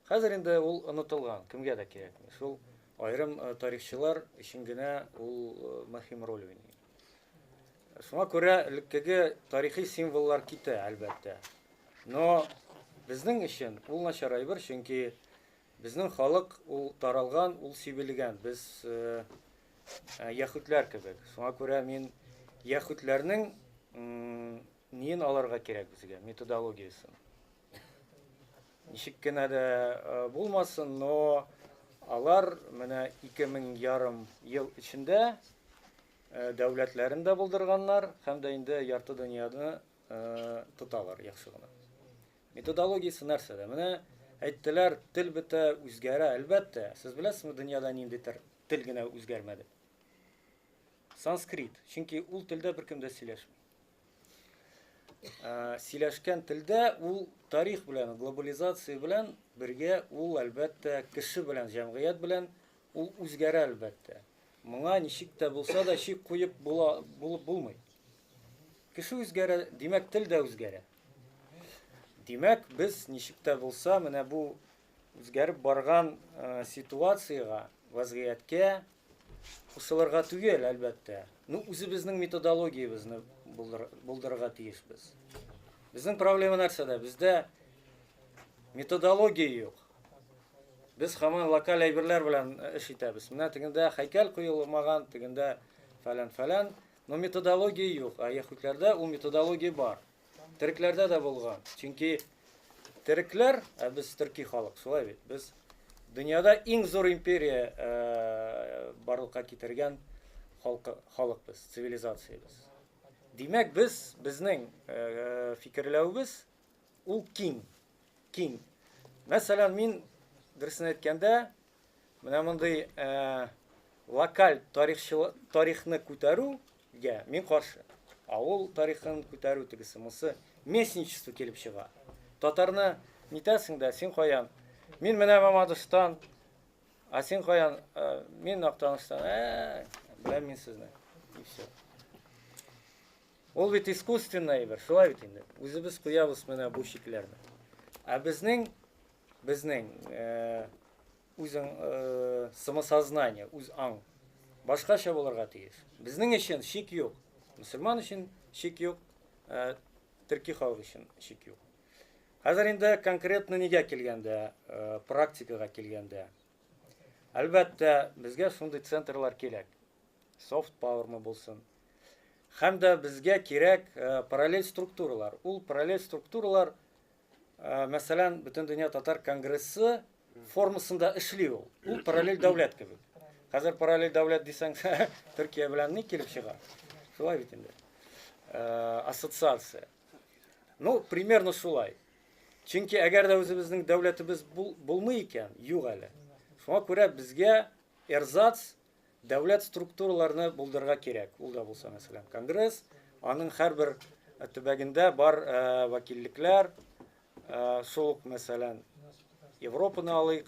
Хәзер инде ул онытылган, кемгә дә кирәкми. Шул аерым тарихчылар өчен генә ул мөһим роль уйный. Шуңа күрә элеккеге тарихи символлар китә, әлбәттә. Но безнең өчен ул начар әйбер, чөнки безнең халык ул таралган, ул сибелгән. Без яһүдләр кебек. Шуңа күрә мин яһүдләрнең ниен алырга кирәк безгә, методологиясен. Ничек кенә дә булмасын, но алар менә 2500 ел эчендә дәүләтләрен дә булдырганнар һәм дә инде ярты дөньяны тоталар яхшы гына. Методологиясе нәрсәдә? Менә әйттеләр, тел бетә, үзгәрә. Әлбәттә, сез беләсезме, дөньяда нинди тел генә үзгәрмәде? Санскрит. Чөнки ул телдә беркем дә сөйләшми. Сөйләшкән телдә ул тарих белән, глобализация белән бергә ул, әлбәттә, кеше белән, җәмгыять белән ул үзгәрә, әлбәттә. Моңа ничек тә булса да чик куеп була, булып булмый. Кеше үзгәрә, димәк, тел дә үзгәрә. Димәк, без ничек тә булса менә бу үзгәреп барган ситуациягә, вазгыятькә кушылырга түгел, әлбәттә. Ну, үзебезнең методологиябезне булдырырга тиешбез. Безнең проблема нәрсәдә? Бездә методология юк. Без һаман локаль әйберләр белән эш итәбез. Менә тегендә һәйкәл куелмаган, тегендә фәлән-фәлән. Но методология юк. Ә яһүдләрдә ул методология бар. Төрекләрдә дә булган. Чөнки төрекләр, ә без төрки халык, шулай бит. Без дөньяда иң зур империя барлыкка китергән халык без, цивилизациябез. Димәк, без, безнең фикерләвебез ул киң, киң. Мәсәлән, мин дөресен әйткәндә, менә мондый локаль тарихны күтәрүгә мин каршы. Авыл тарихын күтәрү тегесе монысы местничество килеп чыга. Татарны нитәсең дә, син каян? Мин менә Мамадыштан, а син каян? Мин Актаныштан. Беләм мин сезне. И все. Ул бит искусственный әйбер, шулай бит инде. Үзебез куябыз менә бу чикләрне. Ә безнең үзең самосознание, үз аң башкача булырга тиеш. Безнең өчен шик юк. Мөселман өчен шик юк, төрки халык өчен шик юк. Хәзер инде конкретно нигә килгәндә, практикага килгәндә, әлбәттә, безгә шундый центрлар кирәк. Soft power-мы булсын. Һәм дә безгә кирәк параллель структуралар. Ул параллель структуралар, мәсәлән, Бөтендөнья татар конгрессы формасында эшли ул. Ул параллель дәүләт кебек. Хәзер параллель дәүләт дисәң, Төркия белән ни килеп чыга? Шулай бит инде. Ассоциация. Ну, примерно шулай. Чөнки әгәр дә үзебезнең дәүләтебез булмый икән, юк әле. Шуңа күрә безгә эрзац дәүләт структураларны булдырырга кирәк. Ул да булса, мәсәлән, конгресс, аның һәрбер төбәгендә бар вәкиллекләр, шул ук, мәсәлән, Европаны алыйк,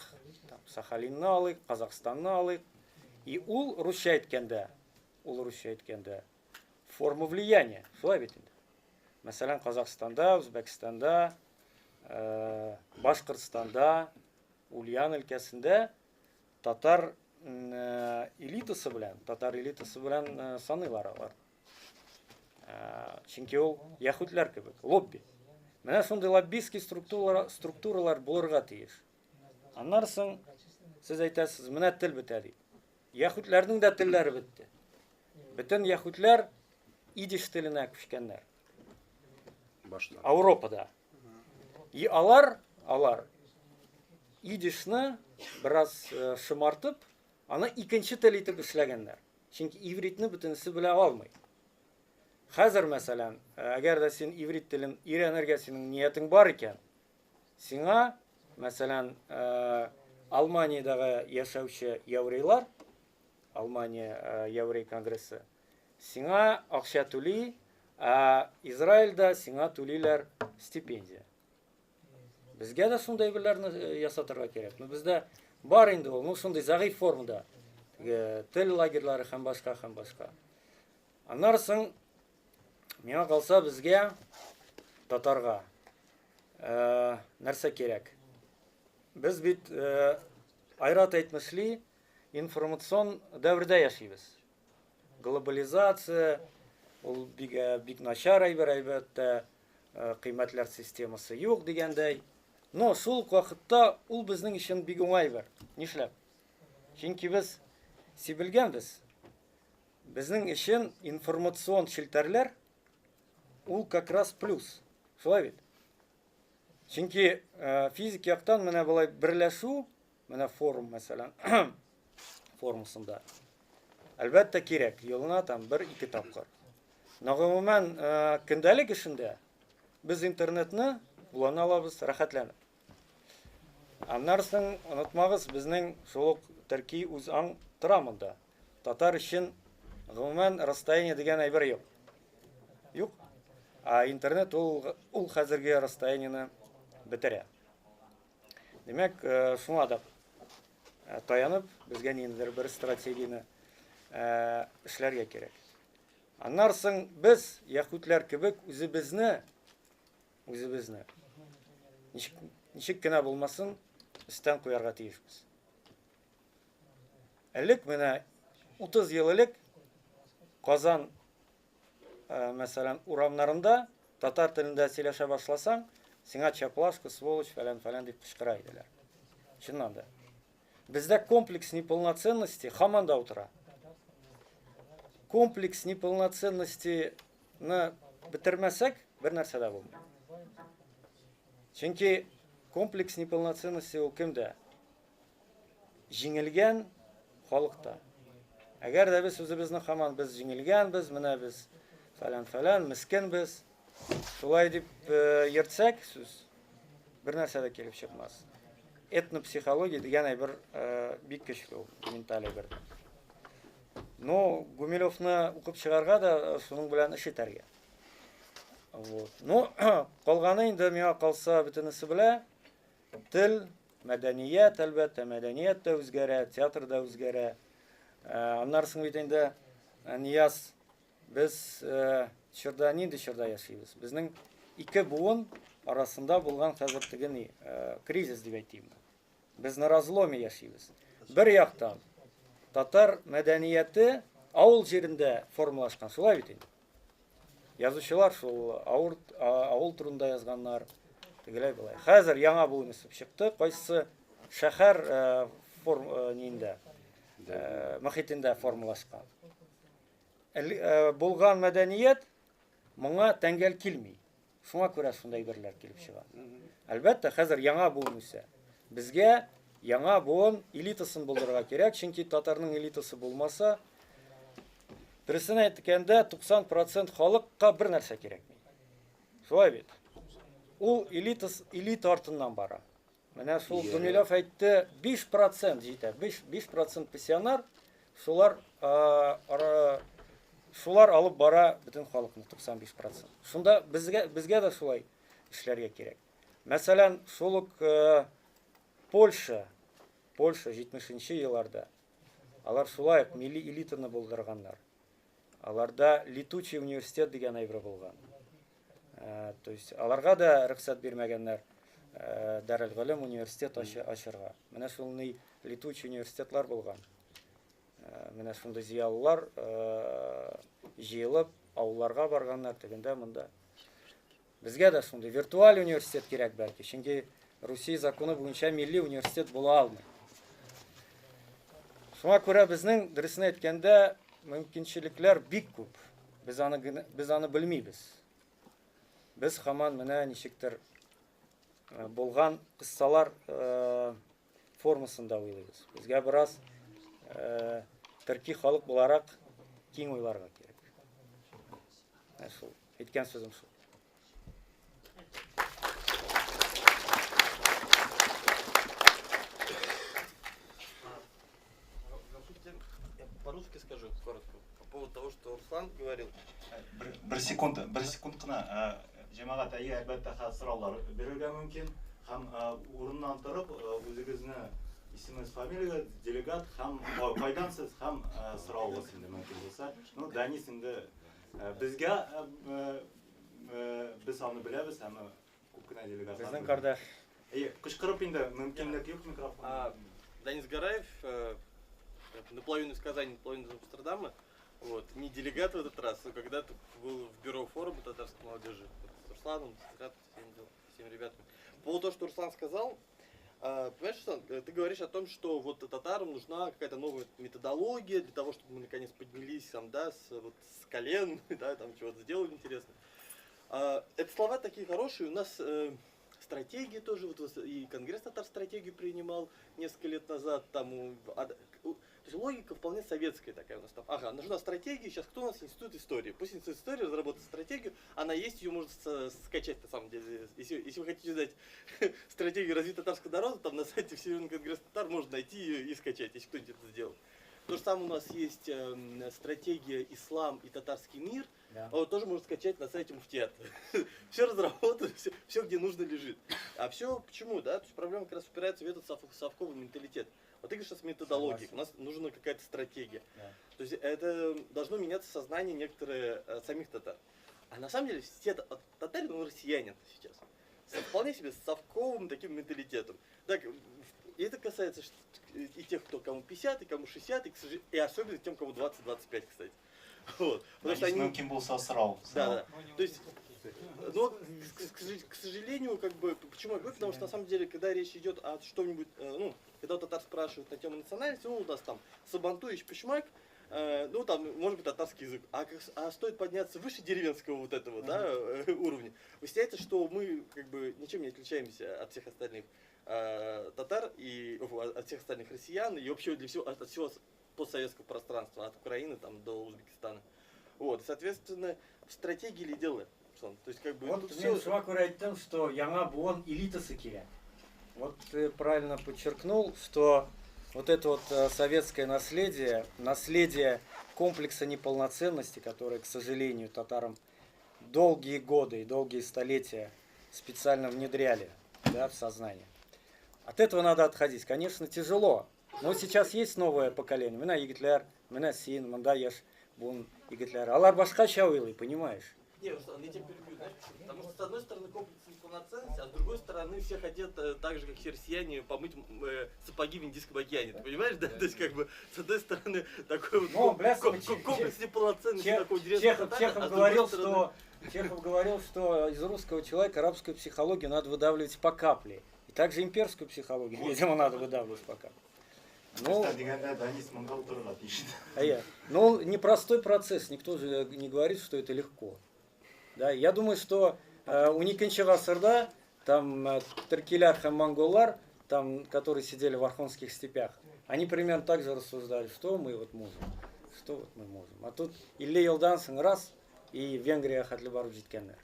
Сахалинны алыйк, Казахстанны алыйк. И ул русча әйткәндә, ул русча әйткәндә форма влияния, шулай бит инде. Мәсәлән, Казахстанда, Үзбәкстанда, Башкортстанда, Ульян өлкәсендә татар элитасы белән, татар элитасы белән саныйлар алар. Чөнки ул яһүдләр кебек, лобби. Менә шундый лоббистский структуралар булырга тиеш. Аннан соң сез әйтәсез, менә тел бетә дип. Яһүдләрнең дә телләре бетте. Бөтен яһүдләр идиш теленә күчкәннәр. Башта. Ауропада. И алар идишны бераз шомартып, аны икенче тел итеп эшләгәннәр. Чөнки ивритны бөтенесе белә алмый. Хәзер, мәсәлән, әгәр дә син иврит телен өйрәнергә синең ниятең бар икән, сиңа, мәсәлән, Алманиядәге яшәүче еврейлар, Алмания еврей конгрессы, сиңа акча түли, ә Израильдә сиңа түлиләр стипендия. Безгә дә шундый әйберләрне ясатырга кирәк. Ну, бездә бар инде ул, ну, шундый зәгыйфь формада. Теге тел лагерьлары һәм башка, һәм башка. Аннары соң, миңа калса, безгә, татарга, нәрсә кирәк? Без бит, Айрат әйтмешли, информацион дәвердә яшибез. Глобализация, ул бик, бик начар әйбер, әлбәттә, кыйммәтләр системасы юк дигәндәй. Но шул ук вакытта ул безнең өчен бик уңай бер. Нишләп? Чөнки без сибелгәнбез. Безнең өчен информацион челтәрләр ул как раз плюс. Шулай бит? Чөнки физик яктан менә болай берләшү, менә форум мәсәлән, формасында. Әлбәттә кирәк, елына там бер-ике тапкыр. Но гомумән, көндәлек эшендә без интернетны куллана алабыз рәхәтләнеп. Аннары соң онытмагыз, безнең шул ук төрки үз аң тора монда. Татар өчен гомумән расстояние дигән әйбер юк. Юк. Ә интернет ул хәзерге расстояниене бетерә. Димәк, шуңа да таянып, безгә ниндидер бер стратегияне эшләргә кирәк. Аннары соң без, яһүдләр кебек, үзебезне ничек кенә булмасын, өстән куярга тиешбез. Элек менә 30 ел элек Казан, мәсәлән, урамнарында татар телендә сөйләшә башласаң, сиңа чаплашка, сволочь, фәлән-фәлән дип кычкыра иделәр. Чыннан да. Бездә комплекс неполноценности һаман да утыра. Комплекс неполноценностины бетермәсәк, бер нәрсә дә булмый. Чөнки комплекс неполноценности ул кемдә? Җиңелгән халыкта. Әгәр дә без үзебезне һаман без җиңелгәнбез, менә без фәлән-фәлән, мескенбез, шулай дип йөртсәк сүз, бер нәрсә дә килеп чыкмас. Этнопсихология дигән әйбер бик көчле ул, менталь әйбер. Но Гумилевны укып чыгарга да шуның белән эш итәргә. Вот. Ну, калганы инде миңа калса бөтенесе белә. Тел, мәдәният, әлбәттә, мәдәният тә үзгәрә, театр да үзгәрә. Аннары соң бит инде, Нияз, без чорда нинди чорда яшибез? Безнең ике буын арасында булган хәзер теге ни, кризис дип әйтим. Без на разломе яшибез. Бер яктан татар мәдәнияте авыл җирендә формалашкан, шулай бит инде. Язучылар шул авыл турында язганнар, тегеләй болай. Хәзер яңа буын үсеп чыкты, кайсы шәһәр ниндә, мохитендә формалашкан. Булган мәдәният моңа тәңгәл килми. Шуңа күрә шундай әйберләр килеп чыга. Әлбәттә, хәзер яңа буын үсә. Безгә яңа буын элитасын булдырырга кирәк, чөнки татарның элитасы булмаса, дөресен әйткәндә, 90% халыкка бер нәрсә кирәкми. Шулай бит. Ул элита артыннан бара. Менә шул Гумилев әйтте, 5% җитә. 5% пассионар, шулар алып бара бөтен халыкны, 95%. Шунда безгә дә шулай эшләргә кирәк. Мәсәлән, шул ук Польша 70 елларда алар шулай ук милли элитаны булдырганнар. Аларда летучий университет дигән әйбер булган. То есть аларга да рөхсәт бирмәгәннәр Дарель-Гыйлем университет ачырга. Менә шундый летучий университетлар булган. Менә шундый зыялылар җыелып авылларга барганнар, тегендә монда. Безгә дә шундый виртуаль университет кирәк бәлки, чөнки Русия законы буенча милли университет була алмый. Шуңа күрә безнең, дөресен әйткәндә, мөмкинчелекләр бик күп. Без аны белмибез. Без һаман менә ничектер булган кыссалар формасында уйлыйбыз. Безгә бераз төрки халык буларак киң уйларга кирәк. Менә шул. Әйткән сүзем шул. Я по-русски скажу коротко. По поводу того, что Руслан говорил. Бер секунд, бер секунд кына. Җәмәгать, әйе, әлбәттә, хәзер сораулар бирергә мөмкин. Һәм урыннан торып, үзегезне исемегез, фамилиягез, делегат һәм кайдан сез һәм соравыгыз инде мөмкин булса. Ну, Данис инде безгә без аны беләбез һәм күп кенә делегатлар. Безнең кардәш. Әйе, кычкырып инде мөмкинлек юк микрофон. Данис Гараев, наполовину из Казани, наполовину из Амстердама. Вот, не делегат в этот раз, но когда-то был в бюро форума татарской молодежи. Вот, с Русланом, с Ренатом, всеми ребятами. По поводу того, что Руслан сказал, понимаешь, Руслан, ты говоришь о том, что вот татарам нужна какая-то новая методология для того, чтобы мы наконец поднялись там, да, с колен, да, там чего-то сделали интересно. Это слова такие хорошие, у нас стратегии тоже, вот и Конгресс татар стратегию принимал несколько лет назад, там, то есть логика вполне советская такая у нас там. Ага, нужна стратегия, сейчас кто у нас? Институт истории. Пусть Институт истории разработает стратегию, она есть, ее можно скачать на самом деле. Если вы хотите узнать стратегию развития татарского народа, там на сайте Всемирного конгресса татар можно найти ее и скачать, если кто-нибудь это сделал. То же самое у нас есть стратегия «Ислам и татарский мир», да. Вот, тоже можно скачать на сайте Муфтията. Все разработано, все, где нужно, лежит. А все почему, да? То есть проблема как раз упирается в этот совковый менталитет. Вот ты говоришь сейчас методология, у нас нужна какая-то стратегия. Да. То есть это должно меняться сознание некоторые самих татар. А на самом деле все татарин, он россиянин сейчас. Вполне себе с совковым таким менталитетом. Так, и это касается и тех, кто кому 50, и кому 60, и особенно тем, кому 20-25, кстати. Вот. Потому что они... Да, да. То есть, но, к сожалению, как бы, почему я говорю, потому что на самом деле, когда речь идет о что-нибудь, ну, когда татар спрашивают на тему национальности, ну, у нас там сабантуй, ичпочмак, ну, там, может быть, татарский язык, а стоит подняться выше деревенского вот этого, да, уровня, выясняется, что мы, как бы, ничем не отличаемся от всех остальных татар и от всех остальных россиян, и вообще для всего, от всего постсоветского пространства, от Украины там до Узбекистана. Вот, соответственно, в стратегии или дело? То есть, как бы, вот мин шуңа күрә әйттем, что яңа буын элитасы кирәк. Вот ты правильно подчеркнул, что вот это вот советское наследие, наследие комплекса неполноценности, которое, к сожалению, татарам долгие годы и долгие столетия специально внедряли, да, в сознание. От этого надо отходить. Конечно, тяжело. Но сейчас есть новое поколение. Менә егетләр, менә син, монда яшь буын егетләр. Алар башкача уйлый, понимаешь? Не, Руслан, я тебя перебью, знаешь почему? Потому что с одной стороны комплекс неполноценности, а с другой стороны все хотят так же, как все россияне, помыть сапоги в Индийском океане. Ты понимаешь, да? То есть, как бы, с одной стороны, такой вот комплекс неполноценности, такой деревенский. Чехов говорил, что из русского человека арабскую психологию надо выдавливать по капле. И также имперскую психологию, видимо, надо выдавливать по капле. Ну, но непростой процесс, никто же не говорит, что это легко. Да, я думаю, что 12 гасырда там төркиләр һәм монголлар, там, которые сидели в Орхонских степях, они примерно так же рассуждали, что мы вот можем, что вот мы можем. А тут 50 елдан соң раз, и Венгрия хәтле барып җиткәннәр.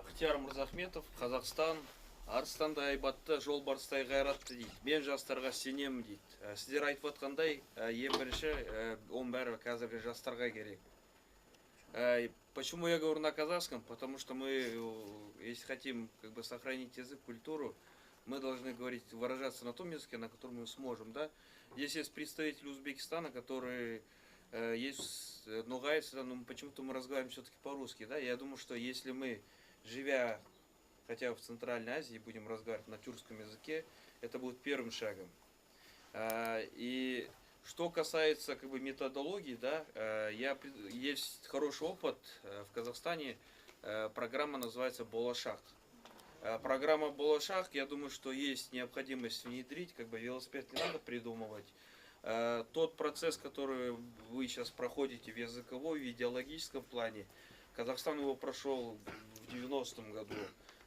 Хтияр Мырзахметов, Казахстан. Арыстандай айбатты, жолбарыстай қайратты дейді. Мен жастарға сенемін дейді. Сіздер айтып отқандай, ең бірінші, оның бәрі қазіргі жастарға керек. Почему я говорю на казахском? Потому что мы, если хотим, как бы, сохранить язык, культуру, мы должны говорить, выражаться на том языке, на котором мы сможем. Да? Здесь есть представитель Узбекистана, который есть ногайцы, да, но почему-то мы разговариваем все-таки по-русски. Да? Я думаю, что если мы, живя хотя бы в Центральной Азии, будем разговаривать на тюркском языке, это будет первым шагом. И что касается, как бы, методологии, да, есть хороший опыт в Казахстане, программа называется «Болашақ». Программа «Болашақ», я думаю, что есть необходимость внедрить, как бы велосипед не надо придумывать. Тот процесс, который вы сейчас проходите в языковом, в идеологическом плане, Казахстан его прошел в 90-м году.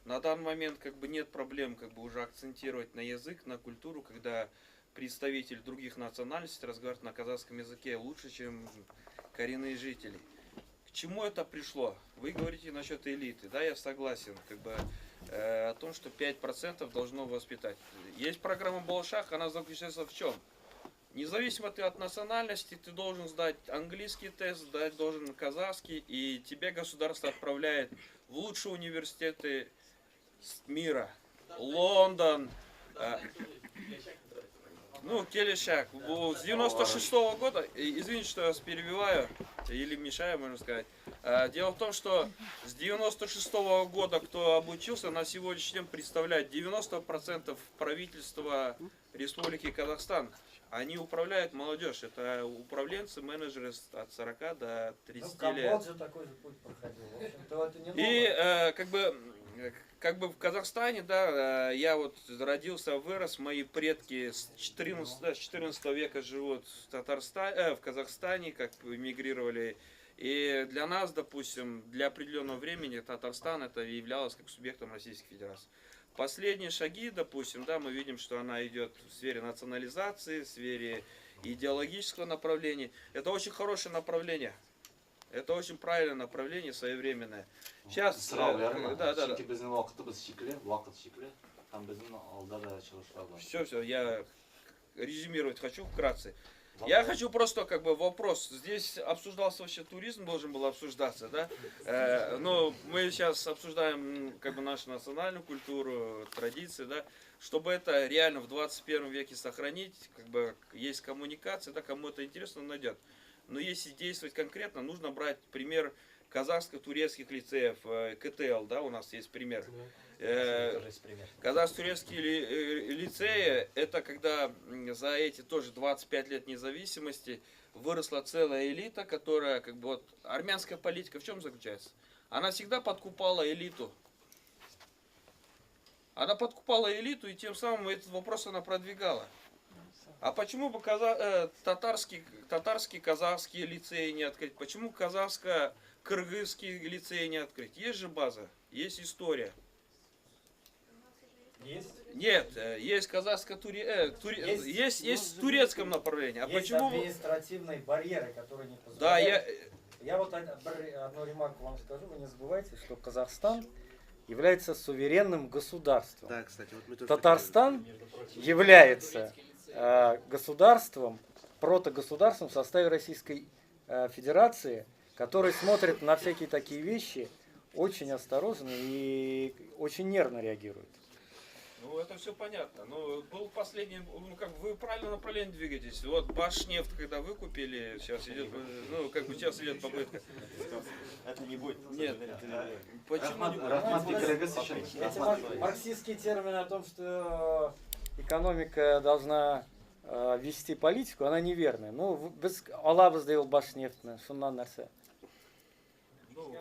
На данный момент, как бы, нет проблем, как бы, уже акцентировать на язык, на культуру, когда представитель других национальностей разговаривает на казахском языке лучше, чем коренные жители. К чему это пришло? Вы говорите насчет элиты, да, я согласен, как бы, о том, что 5% должно воспитать. Есть программа «Болашақ», она заключается в чем? Независимо ты от национальности, ты должен сдать английский тест, сдать должен казахский, и тебе государство отправляет в лучшие университеты мира. Лондон, ну, Келешак. С 96-го года, извините, что я вас перебиваю, или мешаю, можно сказать. Дело в том, что с 96-го года, кто обучился, на сегодняшний день представляет 90% правительства Республики Казахстан. Они управляют молодежь. Это управленцы, менеджеры от 40 до 30 лет. Камбоджа такой же путь проходил. В общем-то, это не новое. И как бы в Казахстане, да, я вот родился, вырос, мои предки с 14 века живут в Казахстане, как мигрировали. И для нас, допустим, для определенного времени Татарстан это являлось как субъектом Российской Федерации. Последние шаги, допустим, да, мы видим, что она идет в сфере национализации, в сфере идеологического направления. Это очень хорошее направление. Это очень правильное направление, своевременное. Сейчас, да. Все, я резюмировать хочу вкратце. Я хочу просто как бы вопрос. Здесь обсуждался вообще туризм, должен был обсуждаться, да? Но мы сейчас обсуждаем как бы нашу национальную культуру, традиции, да? Чтобы это реально в 21 веке сохранить, как бы есть коммуникация, да, кому это интересно, он найдет. Но если действовать конкретно, нужно брать пример казахско-турецких лицеев, КТЛ, да, у нас есть пример. Казахско-турецкие лицеи, это когда за эти тоже 25 лет независимости выросла целая элита, которая, как бы, вот, армянская политика в чем заключается? Она всегда подкупала элиту. Она подкупала элиту, и тем самым этот вопрос она продвигала. А почему бы татарские, казахские лицеи не открыть? Почему казахско-кыргызские лицеи не открыть? Есть же база, есть история. Есть? Нет, есть казахско-турецкое, есть в турецком направлении. А есть почему административные барьеры, которые не позволяют. Да, я вот одну ремарку вам скажу, вы не забывайте, что Казахстан является суверенным государством. Да, кстати, вот мы тоже Татарстан является государством, протогосударством в составе Российской Федерации, который смотрит на всякие такие вещи очень осторожно и очень нервно реагирует. Ну, это все понятно. Но был последний, ну, как вы правильно направление двигаетесь. Вот Башнефть, когда выкупили, сейчас идет, ну, как бы сейчас идет попытка. Это не будет. Нет. Почему не будет? Эти марксистские термины о том, что экономика должна вести политику, она неверная. Ну, без алабыз дей ул Башнефтьне, шуннан нәрсә. Ну,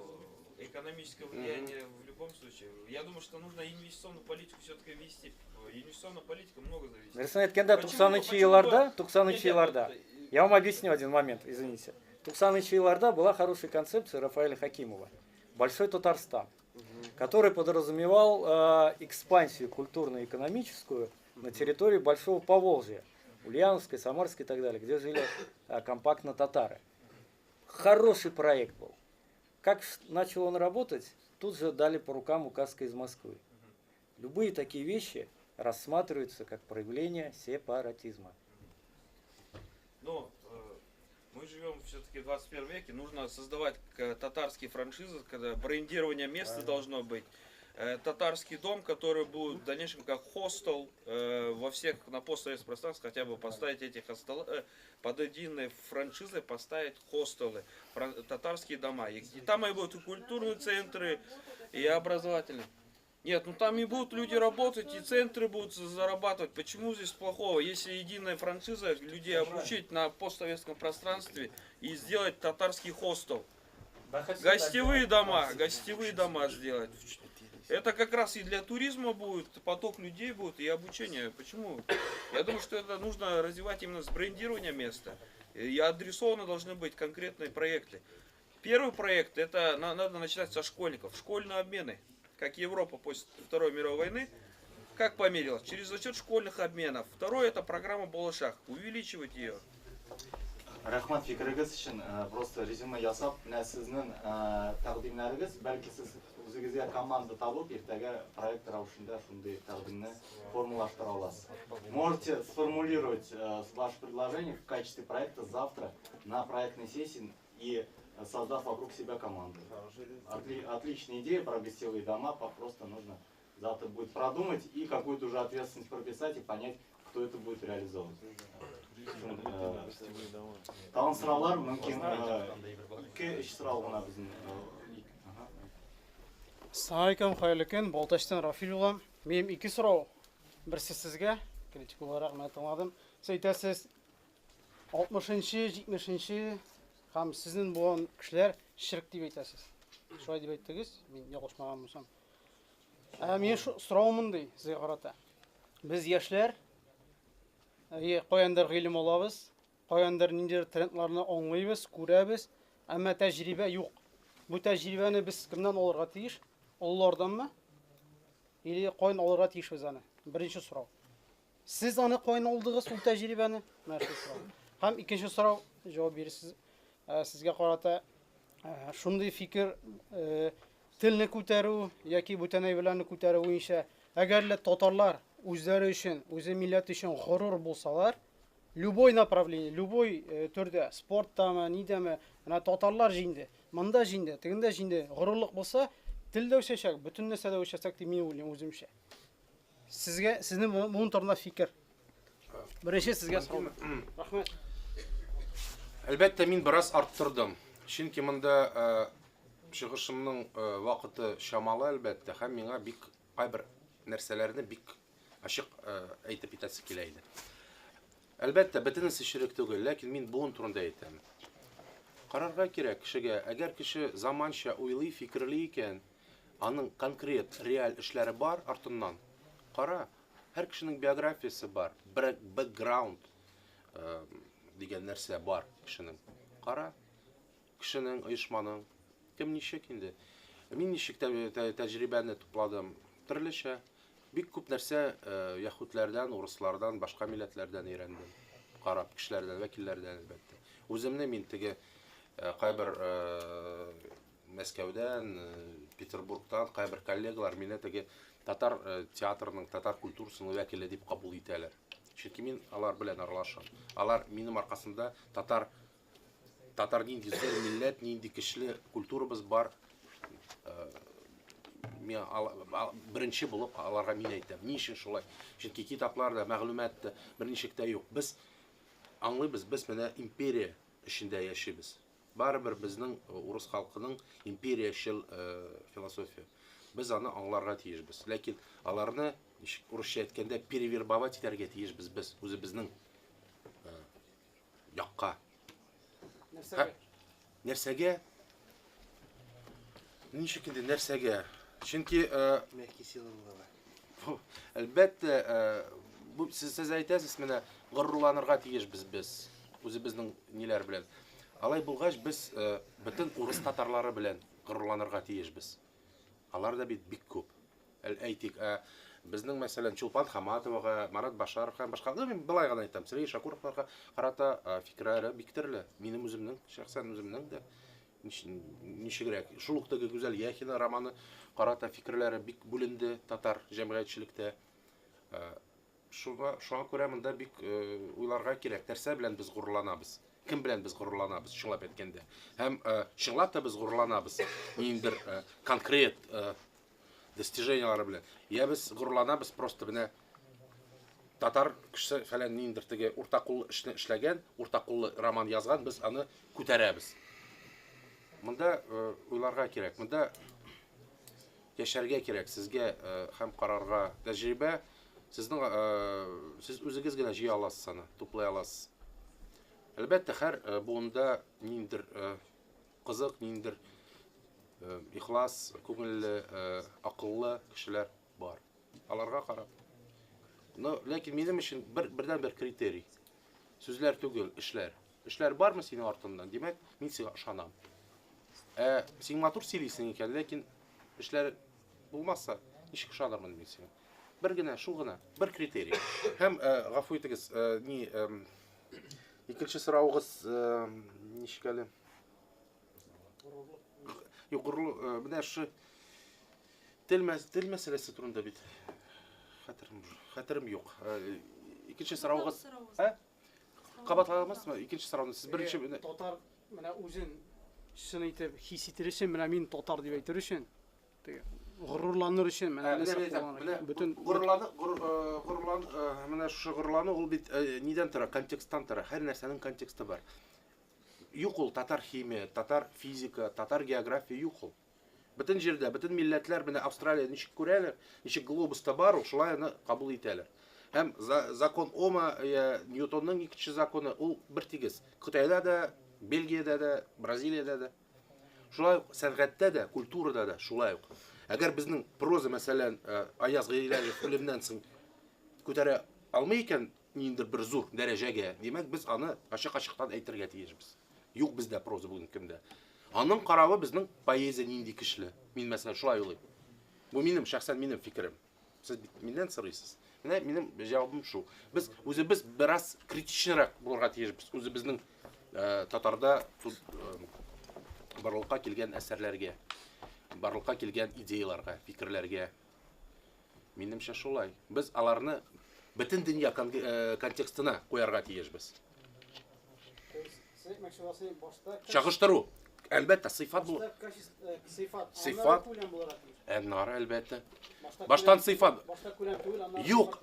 экономическое влияние в любом случае. Я думаю, что нужно инвестиционную политику все-таки вести. Инвестиционная политика много зависит. Дөресен әйткәндә, 90-нчы елларда, 90-нчы елларда. Я вам объясню один момент, извините. 90-нчы елларда была хорошая концепция Рафаэля Хакимова. Большой Татарстан, который подразумевал экспансию культурно-экономическую на территории Большого Поволжья, Ульяновской, Самарской и так далее, где жили компактно татары. Хороший проект был. Как начал он работать, тут же дали по рукам указка из Москвы. Любые такие вещи рассматриваются как проявление сепаратизма. Но мы живем все-таки в 21 веке, нужно создавать татарские франшизы, когда брендирование места должно быть. Татарский дом, который будет в дальнейшем как хостел во всех на постсоветском пространстве, хотя бы поставить эти хостелы, под единой франшизой поставить хостелы, татарские дома. И там и будут и культурные центры, и образовательные. Нет, ну там и будут люди работать, и центры будут зарабатывать. Почему здесь плохого? Если единая франшиза, людей обучить на постсоветском пространстве и сделать татарский хостел. Гостевые дома сделать. Это как раз и для туризма будет, поток людей будет, и обучение. Почему? Я думаю, что это нужно развивать именно с брендирования места. И адресованы должны быть конкретные проекты. Первый проект, это надо начинать со школьников. Школьные обмены, как Европа после Второй мировой войны, как померилась? Через за счет школьных обменов. Второе, это программа Болашак. Увеличивать ее. Рәхмәт фикерегез өчен. Просто резюме ясап, менә сезнең тәкъдимнәрегез, бәлки сез үзегезгә команда табып, иртәгә проект рәвешендә шундый тәкъдимне формалаштыра аласыз. Можете сформулировать ваше предложение в качестве проекта завтра на проектной сессии и создав вокруг себя команду. Отличная идея про гостевые дома, просто нужно завтра будет продумать и какую-то уже ответственность прописать и понять, кто это будет реализовывать. Тагын сораулар мөмкин, ике-өч сорау гына безнең. Ассаламу хәерле көн. Балтачтан Рафил булам. Минем ике сорау. Берсе сезгә, критик буларак мен тыңладым. Сез әйтәсез, 60-нчы, 70-нче һәм сезнең булган кешеләр ширк дип әйтәсез. Шулай дип әйттегез, мин ялгышмаган булсам. Ә минем соравым мондый сезгә карата. Без яшьләр, каяндыр гыйлем алабыз, каяндыр ниндидер трендларны аңлыйбыз, күрәбез, әмма тәҗрибә юк. Бу тәҗрибәне без кемнән алырга тиеш? Олыларданмы? Или каян алырга тиешбез аны? Беренче сорау. Сез аны каян алдыгыз ул тәҗрибәне? Менә шул сорау. Һәм икенче сорау, җавап бирерсез, сезгә карата шундый фикер, телне күтәрү яки бүтән әйберләрне күтәрү буенча, әгәр лә татарлар үзләре өчен, үзе милләт өчен горур булсалар, любой направление, любой төрдә, спорттамы, нидәме, менә татарлар җиңде, монда җиңде, тегендә җиңде, горурлык булса, тел дә үсәчәк, бөтен нәрсә дә үсәчәк дип мин уйлыйм үземчә. Сезгә, сезнең моның турында фикер. Беренче сезгә сорау. Рәхмәт. Әлбәттә, мин бераз арттырдым. Чөнки монда чыгышымның вакыты чамалы, әлбәттә, һәм миңа бик кайбер нәрсәләрне бик ачык әйтеп китәсе килә иде. Әлбәттә, бөтенесе черек түгел, ләкин мин буын турында әйтәм. Карарга кирәк кешегә, әгәр кеше заманча уйлый, фикерли икән, аның конкрет, реаль эшләре бар артыннан. Кара, һәр кешенең биографиясе бар, бэкграунд дигән нәрсә бар кешенең. Кара, кешенең, оешманың, кем ничек инде. Мин ничек тәҗрибәне тупладым? Төрлечә. Бик күп нәрсә яһүдләрдән, урыслардан, башка милләтләрдән өйрәндем. Карап, кешеләрдән, вәкилләрдән, әлбәттә. Үземне мин теге кайбер Мәскәүдән, Петербургтан кайбер коллегалар мине теге татар театрының, татар культурасының вәкиле дип кабул итәләр. Чөнки мин алар белән аралашам. Алар минем аркасында татар нинди зур милләт, нинди көчле культурабыз бар. Мин беренче булып аларга мин әйтәм. Ни өчен шулай? Чөнки китапларда, мәгълүмат та берничек тә юк. Без аңлыйбыз, без менә империя эчендә яшибез. Барыбер безнең урыс халкының империячел философия. Без аны аңларга тиешбез. Ләкин аларны, ничек урысча әйткәндә, перевербовать итәргә тиешбез без үзебезнең якка. Нәрсәгә? Нәрсәгә? Ничек инде нәрсәгә? Чөнки әлбәттә, бу сез әйтәсез, менә горурланырга тиешбез без үзебезнең ниләр белән. Алай булгач, без бөтен урыс татарлары белән горурланырга тиешбез. Алар да бит бик күп. Әйтик, безнең, мәсәлән, Чулпан Хаматовага, Марат Башаров һәм башка, мин былай гына әйтәм, Сергей Шакуровларга карата фикерләре бик төрле. Минем үземнең, шәхсән үземнең дә ничегрәк. Шул ук теге Гүзәл Яхина романы карата фикерләре бик бүленде татар җәмгыятьчелектә. Шуңа күрә монда бик уйларга кирәк. Нәрсә белән без горурланабыз? Кем белән без горурланабыз, чынлап әйткәндә? Һәм чынлап та без горурланабыз ниндидер конкрет достиженияләре белән. Я без горурланабыз просто менә татар кешесе фәлән ниндидер теге уртакуллы эшне эшләгән, уртакуллы роман язган, без аны күтәрәбез. Монда уйларга кирәк, монда яшәргә кирәк сезгә һәм карарга. Тәҗрибә сез үзегез генә җыя аласыз аны, туплый аласыз. Әлбәттә, һәр буында ниндидер кызык, ниндидер ихлас, күңелле, акыллы кешеләр бар. Аларга карап. Но ләкин минем өчен бердән-бер критерий. Сүзләр түгел, эшләр. Эшләр бармы синең артыннан? Димәк, мин сиңа ышанам. Син матур сөйлисең икән, ләкин эшләр булмаса, ничек ышанырмын мин сиңа? Бер генә, шул гына, бер критерий. Һәм, гафу итегез, Икенче соравыгыз ничек әле? Юк, горурлык, менә шушы тел мәсьәләсе турында бит хәтерем юк. Икенче соравыгыз. Ә? Кабатлай алмассызмы? Икенче сорауны сез беренче татар менә үзен чын итеп хис итер өчен, менә мин татар дип әйтер өчен, теге горурланыр өчен менә нәрсә кулланырга? Бөтен горурлану, горурлан, менә шушы горурлану ул бит нидән тора? Контексттан тора. Һәр нәрсәнең контексты бар. Юк ул татар химия, татар физика, татар география юк ул. Бөтен җирдә, бөтен милләтләр менә Австралия ничек күрәләр, ничек глобуста бар, ул шулай аны кабул итәләр. Һәм закон Ома, я Ньютонның икенче законы, ул бер тигез. Кытайда да, Бельгиядә дә, Бразилиядә дә. Шулай ук сәнгатьтә дә, культурада да шулай ук. Әгәр безнең проза, мәсәлән, Аяз Гыйләҗев үлемнән соң күтәрә алмый икән ниндидер бер зур дәрәҗәгә, димәк, без аны ачык-ачыктан әйтергә тиешбез. Юк бездә проза бүгенге көндә. Аның каравы безнең поэзия нинди көчле. Мин, мәсәлән, шулай уйлыйм. Бу минем, шәхсән минем фикерем. Сез бит миннән сорыйсыз. Менә минем җавабым шул. Без үзебез бераз критичнырак булырга тиешбез. Үзебезнең татарда барлыкка килгән әсәрләргә, барлыкка килгән идеяларга, фикерләргә. Минемчә шулай. Без аларны бөтен дөнья контекстына куярга тиешбез. Чагыштыру. Әлбәттә, сыйфат бул. Сыйфат. Сыйфат. Аннары, әлбәттә. Баштан сыйфат. Башта күләм түгел, аннары Юк.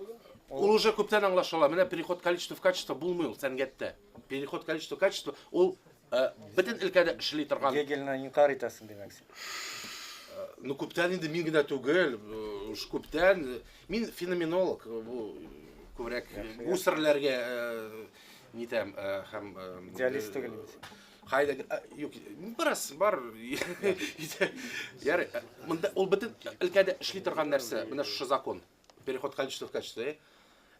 Ул уже күптән аңлашыла. Менә переход количества в качество булмый ул сәнгатьтә. Переход количества в качество ул бөтен өлкәдә эшли торган. Гегельне инкар итәсең димәк син. Ну күптән инде мин генә түгел, уж күптән. Мин феноменолог, бу күбрәк Гуссерләргә нитәм һәм идеалист түгел инде. Хайдеггер, юк, бераз бар. Ярый, монда ул бөтен өлкәдә эшли торган нәрсә, менә шушы закон. Переход количества в качество.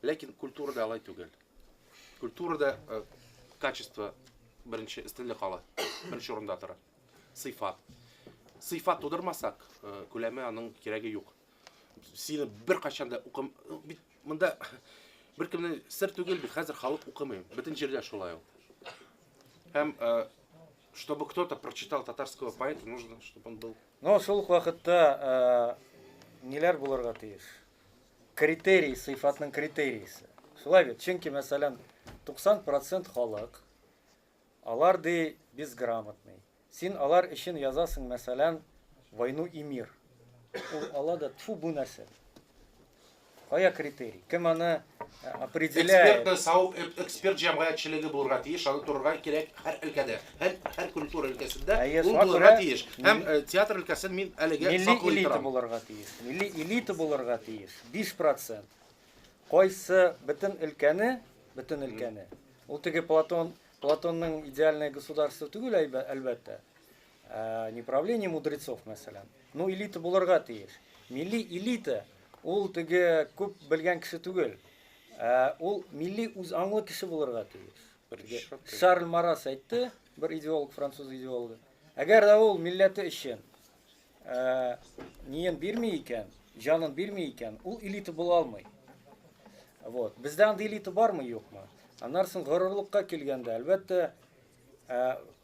Ләкин культурада алай түгел. Культурада качество беренче өстенлек ала, беренче урында тора. Сыйфат. Сыйфат тудырмасак, күләме аның кирәге юк. Сине беркайчан да укым, бит монда беркемнең сер түгел бит, хәзер халык укымый. Бөтен җирдә шулай ул. Һәм, чтобы кто-то прочитал татарского поэта, нужно, чтобы он был. Но шул ук вакытта ниләр булырга тиеш? Критерий, сыйфатның критериясе. Шулай бит, чөнки, мәсәлән, 90% халык, алар ди безграмотный. Син алар өчен язасың, мәсәлән, «Войну и мир». Ул ала да, тфу, бу нәрсә. Кая критерий? Кем аны определяет? Экспертны сау, эксперт җәмгыятьчелеге булырга тиеш, аны торырга кирәк һәр өлкәдә, һәр культура өлкәсендә ул булырга тиеш. Һәм театр өлкәсен мин әлегә саклый торам. Милли элита булырга тиеш. Милли элита булырга тиеш. 5%. Кайсы бөтен өлкәне, бөтен өлкәне. Ул теге Платон, Платонның идеальное государство түгел, әлбәттә. Не правление мудрецов, мәсәлән. Ну, элита булырга тиеш. Милли элита ул теге күп белгән кеше түгел. Ул милли үз аңлы кеше булырга тиеш. Шарль Морас әйтте, бер идеолог, француз идеологы. Әгәр дә ул милләте өчен ниен бирми икән, җанын бирми икән, ул элита була алмый. Вот. Бездә андый элита бармы, юкмы? Аннан соң горурлыкка килгәндә, әлбәттә,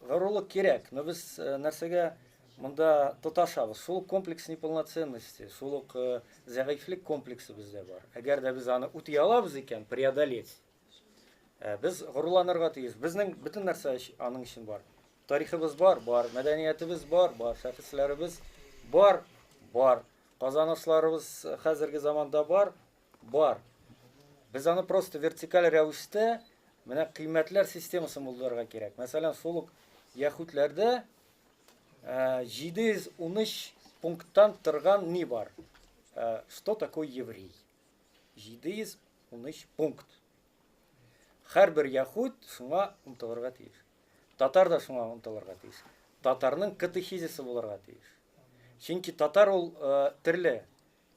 горурлык кирәк, но без нәрсәгә монда тоташабыз? Шул ук комплекс неполноценности, шул ук зәгыйфьлек комплексы бездә бар. Әгәр дә без аны үти алабыз икән, преодолеть, без горурланырга тиеш. Безнең бөтен нәрсә аның өчен бар. Тарихыбыз бар, бар, мәдәниятебез бар, бар, шәхесләребез бар, бар. Казанышларыбыз хәзерге заманда бар, бар. Без аны просто вертикаль рәвештә менә кыйммәтләр системасын булдырырга кирәк. Мәсәлән, шул ук яһүдләрдә 713 пункттан торган ни бар? Что такое еврей? 713 пункт. Һәрбер яһүд шуңа омтылырга тиеш. Татар да шуңа омтылырга тиеш. Татарның катехизисы булырга тиеш. Чөнки татар ул төрле.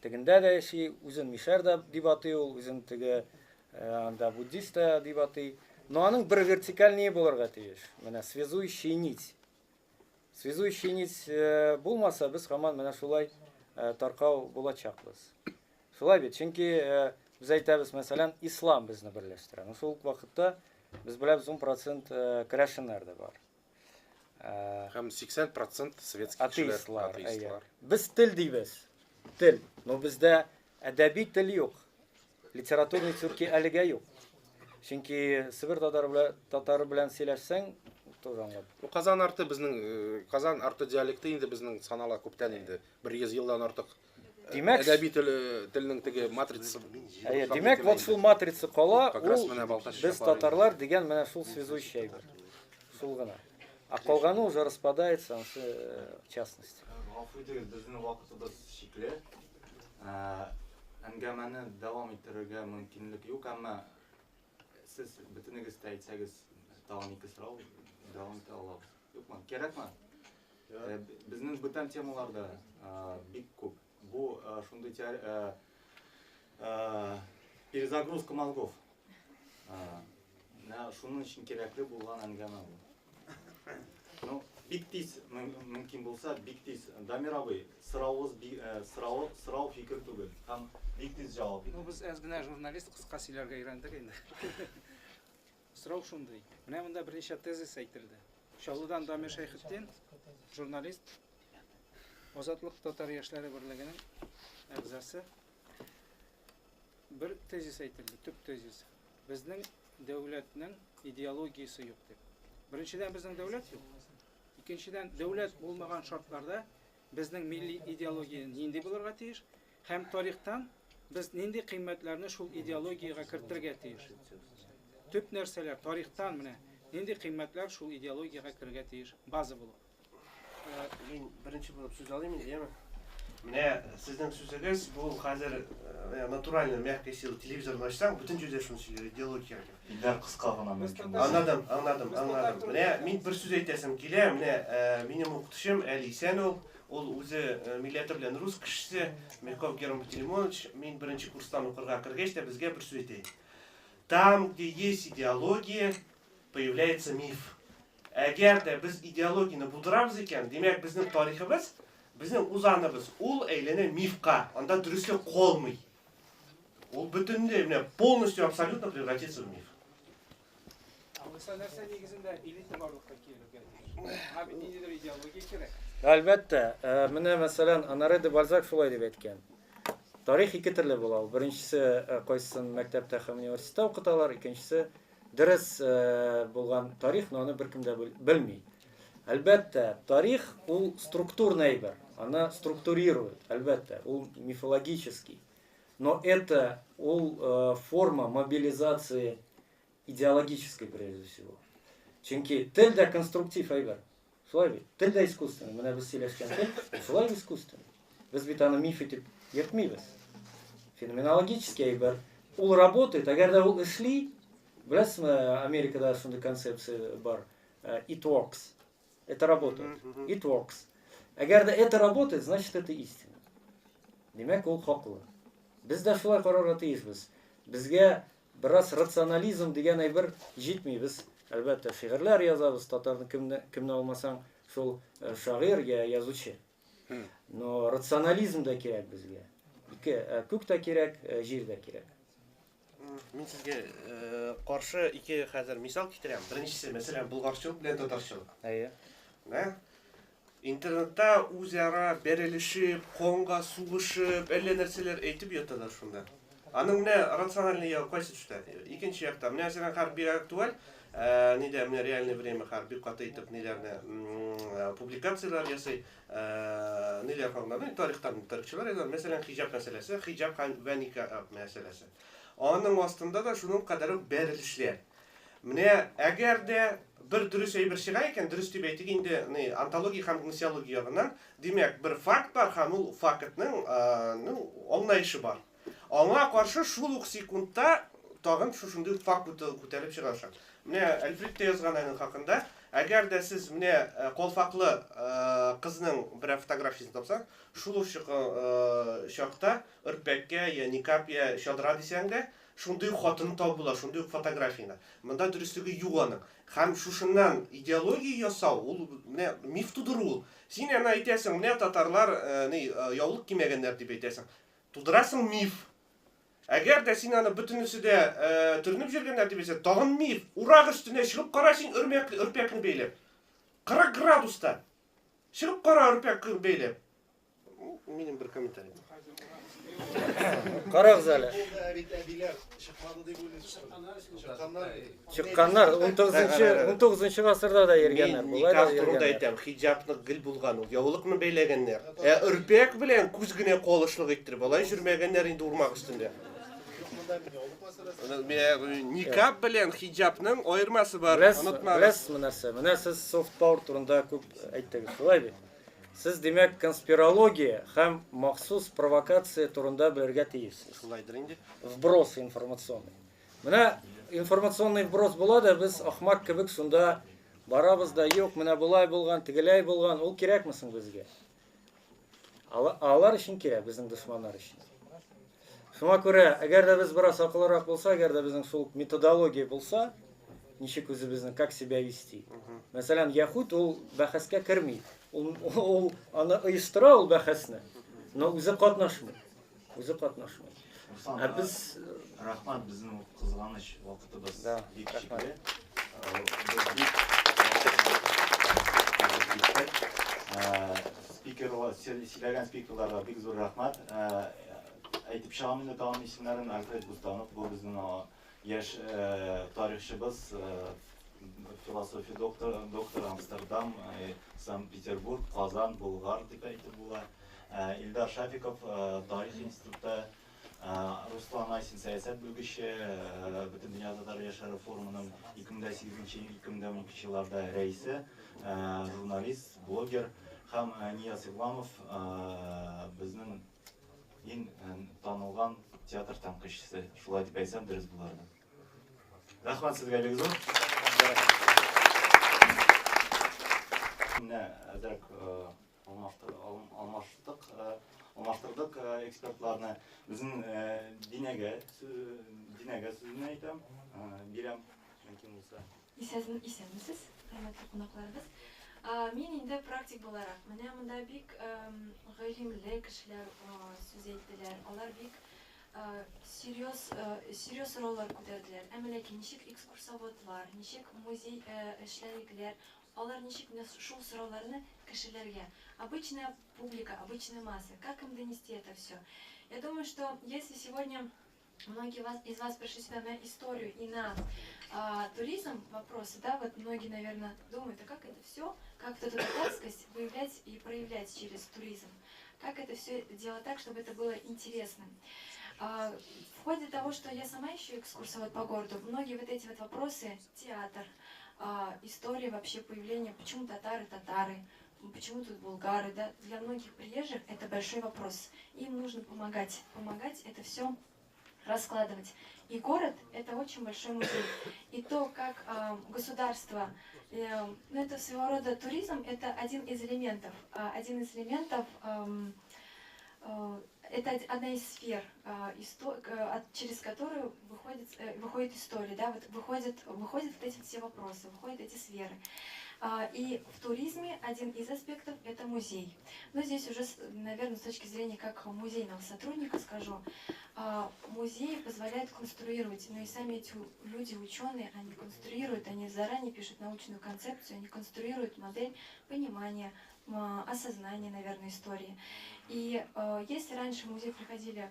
Тегендә дә яши, үзен мишәр дә дип атый ул, үзен теге анда буддист та дип атый. Но аның бер вертикаль ние булырга тиеш. Менә связующая нить. Связующая нить булмаса, без һаман менә шулай таркау булачакбыз. Шулай бит, чөнки без әйтәбез, мәсәлән, ислам безне берләштерә. Но шул ук вакытта Без беләбез 10% керәшеннәр дә бар. Һәм 80% светский кешеләр, атеистлар. Атеистлар. Без тел дибез. Тел. Но бездә әдәби тел юк. Литературный төрки әлегә юк. Чөнки Себер татары белән татары белән сөйләшсәң, тоже аңлап. Бу Казан арты безнең э, Казан арты диалекты инде безнең санала күптән инде. Бер йөз елдан артык. Димәк, әдәби тел телнең теге матрицасы. Әйе, димәк, вот шул матрица кала, Как раз ул менә Балтач без чаклары татарлар дигән менә шул связующий әйбер. Шул гына. А калганы уже распадается, ансы в частности. Гафу итегез, безнең вакытыбыз чикле. Әңгәмәне дәвам иттерергә мөмкинлек юк, әмма сез бөтенегез дә әйтсәгез, тагын ике сорау дәвам итә алабыз. Юкмы? Кирәкме? Безнең бүтән темалар да бик күп. Бу шундый перезагрузка мозгов. Менә шуның өчен кирәкле булган әңгәмә бу. Ну, бик тиз мөмкин булса, бик тиз. Дамир абый, соравыгыз сорау, сорау фикер түгел. Һәм бик тиз җавап Ну, без әз генә журналист кыска сөйләргә өйрәндек инде. Сорау шундый. Менә монда берничә тезис әйтелде. Чаллыдан Дамир Шәйхетдин, журналист, Азатлык татар яшьләре берлегенең әгъзасы. Бер тезис әйтелде, төп тезис. Безнең дәүләтнең идеологиясе юк дип. Беренчедән, безнең дәүләт юк. Икенчедән, дәүләт булмаган шартларда безнең милли идеология нинди булырга тиеш һәм тарихтан без нинди кыйммәтләрне шул идеологиягә кертергә тиеш. Төп нәрсәләр тарихтан менә нинди кыйммәтләр шул идеологиягә керергә тиеш база булып. Мин беренче булып сүз алыйм инде, яме? Менә сезнең сүзегез бу хәзер натурально мягкая сила телевизорны ачсаң, бөтен җирдә шуны сөйлиләр, идеология кирәк. Илдар кыска гына мөмкин. Аңладым, аңладым, аңладым. Менә мин бер сүз әйтәсем килә. Менә минем укытучым әле исән ул. Ул үзе милләте белән рус кешесе, Мягков Герман Пантелеймонович. Мин беренче курстан укырга кергәч тә безгә бер сүз әйтә. Там, где есть идеология, появляется миф. Әгәр дә без идеологияне булдырабыз икән, димәк, безнең тарихыбыз, безнең узаныбыз, ул әйләнә мифка, анда дөреслек калмый. Ул бөтенләй менә полностью абсолютно превратится в миф. Алайса нәрсә нигезендә элита барлыкка килергә тиеш? Аңа бит ниндидер идеология кирәк. Әлбәттә, менә мәсәлән, Оноре де Бальзак шулай дип әйткән. Тарих ике төрле була ул. Беренчесе кайсысын мәктәптә һәм университетта укыталар, икенчесе дөрес булган тарих, но аны беркем дә белми. Әлбәттә, тарих ул структурный әйбер, аны структурируют, әлбәттә, ул мифологический. Но это ул форма мобилизации идеологической прежде всего. Чөнки тел дә конструктив әйбер. Шулай бит. Тел дә искусственный. Менә без сөйләшкән тел шулай искусственный. Без бит аны миф итеп йөртмибез. Феноменологический әйбер. Ул работает, әгәр дә ул эшли, беләсезме, Америкада шундый концепция бар. It works. Это работает. It works. Әгәр дә это работает, значит это истина. Димәк, ул хаклы. Без дә шулай карарга тиешбез. Безгә бераз рационализм дигән әйбер җитми. Без, әлбәттә, шигырьләр язабыз, татарны кемне, кемне алмасаң, шул шагыйрь я язучы. Но рационализм да кирәк безгә. Ике, күк тә кирәк, җир дә кирәк. Мин сезгә каршы ике хәзер мисал китерәм. Беренчесе, мәсәлән, булгарчылык белән татарчылык. Әйе. Менә интернетта үзара бәрелешеп, конга сугышып, әллә нәрсәләр әйтеп яталар шунда. Аның менә рациональный ягы кайсы төштә? Икенче якта, менә мәсәлән, хәзер бик актуаль, нидә менә реальное время хәзер бик каты итеп ниләрне публикацияләр ясый, ниләр хакында, ну, тарихтан тарихчылар яза, мәсәлән, хиҗаб мәсьәләсе, хиҗаб һәм вә никах мәсьәләсе. Аның астында да шуның кадәр үк бәрелешләр. Менә әгәр дә бер дөрес әйбер чыга икән, дөрес дип әйтик инде, ни, онтология һәм гносеология ягыннан, димәк, бер факт бар һәм ул фактның, ну, аңлаешы бар. Аңа каршы шул ук секундта тагын шушындый факт күтәреп чыга. Менә Альфред тә язган аның хакында. Әгәр дә сез менә калфаклы кызның берәр фотографиясен тапсаң, шул ук чакта өрпәккә я никап я чадра дисәң дә, шундый ук хатын табып була, шундый ук фотографияне. Монда дөреслеге юк аның. Һәм шушыннан идеология ясау, ул менә миф тудыру ул. Син аны әйтәсең, менә татарлар ни яулык кимәгәннәр дип әйтәсең. Тудырасың миф. Әгәр дә син аны бөтенесе дә төренеп йөргәннәр дип әйтсәң, тагын миф. Урак өстенә чыгып кара син өрмәк, өрпәкне бәйләп. 40 градуста. Чыгып кара өрпәкне бәйләп. Минем бер комментарий. Карагыз әле. Чыкканнар. 19 гасырда да йөргәннәр. Мин никах турында әйтәм, хиҗапны гел булган ул, яулыкны бәйләгәннәр. Ә өрпәк белән күз генә калышлык иттереп, алай йөрмәгәннәр инде урмак өстендә. Никаб белән хиҗапның аермасы бар, онытмагыз. Беләсезме нәрсә? Менә сез soft power турында күп әйттегез, шулай бит? Сез, димәк, конспирология һәм махсус провокация турында белергә тиешсез. Шулайдыр инде. Вброс информационный. Менә информационный вброс була да, без ахмак кебек шунда барабыз да, юк, менә болай булган, тегеләй булган, ул кирәкме соң безгә? Алар өчен кирәк, безнең дошманнар өчен. Шуңа күрә, әгәр дә без бераз акыллырак булса, әгәр дә безнең шул методология булса, ничек үзебезне, как себя вести. Мәсәлән, яһүд ул бәхәскә керми. Ул аны оештыра ул бәхәсне, но үзе катнашмый. Үзе катнашмый. Руслан, Ә без рәхмәт, безнең кызганыч вакытыбыз Да, бик рәхмәт. чикле. Без бик киттек. Спикерлар, сөйләгән спикерларга бик зур рәхмәт. Әйтеп чыгам инде тагын исемнәрен. Альфред Бустанов, бу безнең яшь тарихчыбыз, философия доктор, доктор Амстердам, Санкт-Петербург, Казан, Болгар дип әйтеп була. Илдар Шафиков, тарих институты, Руслан Айсин, сәясәт белгече, Бөтендөнья татар яшьләре форумының 2008-2012 елларда рәисе, журналист, блогер һәм Нияз Игламов, безнең иң танылган театр тәнкыйтьчесе. Шулай дип әйтсәм, дөрес булыр. Рәхмәт сезгә бик зур. Менә әзрәк алмаштык, алмаштырдык экспертларны. Безнең Динәгә Динәгә сүзне әйтәм, бирәм, мөмкин булса. Исәнмесез, хөрмәтле кунакларыбыз. Мин инде практик буларак, менә монда бик гыйлемле кешеләр сүз әйттеләр. Алар бик серьез серьез сораулар күтәрделәр. Әмма ләкин ничек экскурсоводлар, ничек музей эшләнлекләр, алар ничек менә шул сорауларны кешеләргә, обычная публика, обычная масса, как им донести это все? Я думаю, что если сегодня многие из вас пришли сюда на историю и на туризм вопросы, да, вот многие, наверное, думают, а как это все, как вот эту татарскость выявлять и проявлять через туризм, как это все делать так, чтобы это было интересным. В ходе того, что я сама ищу экскурсовод по городу, многие вот эти вот вопросы, театр, история вообще появления, почему татары татары, почему тут булгары, да, для многих приезжих это большой вопрос. Им нужно помогать, помогать это все раскладывать. И город – это очень большой музей. И то, как государство, ну это своего рода туризм, это один из элементов. Это одна из сфер, через которую выходит история, да, вот выходят вот эти все вопросы, выходят эти сферы. И в туризме один из аспектов – это музей. Но здесь уже, наверное, с точки зрения как музейного сотрудника скажу, музеи позволяют конструировать, но и сами эти люди, ученые, они конструируют, они заранее пишут научную концепцию, они конструируют модель понимания, осознания, наверное, истории. И если раньше в музей приходили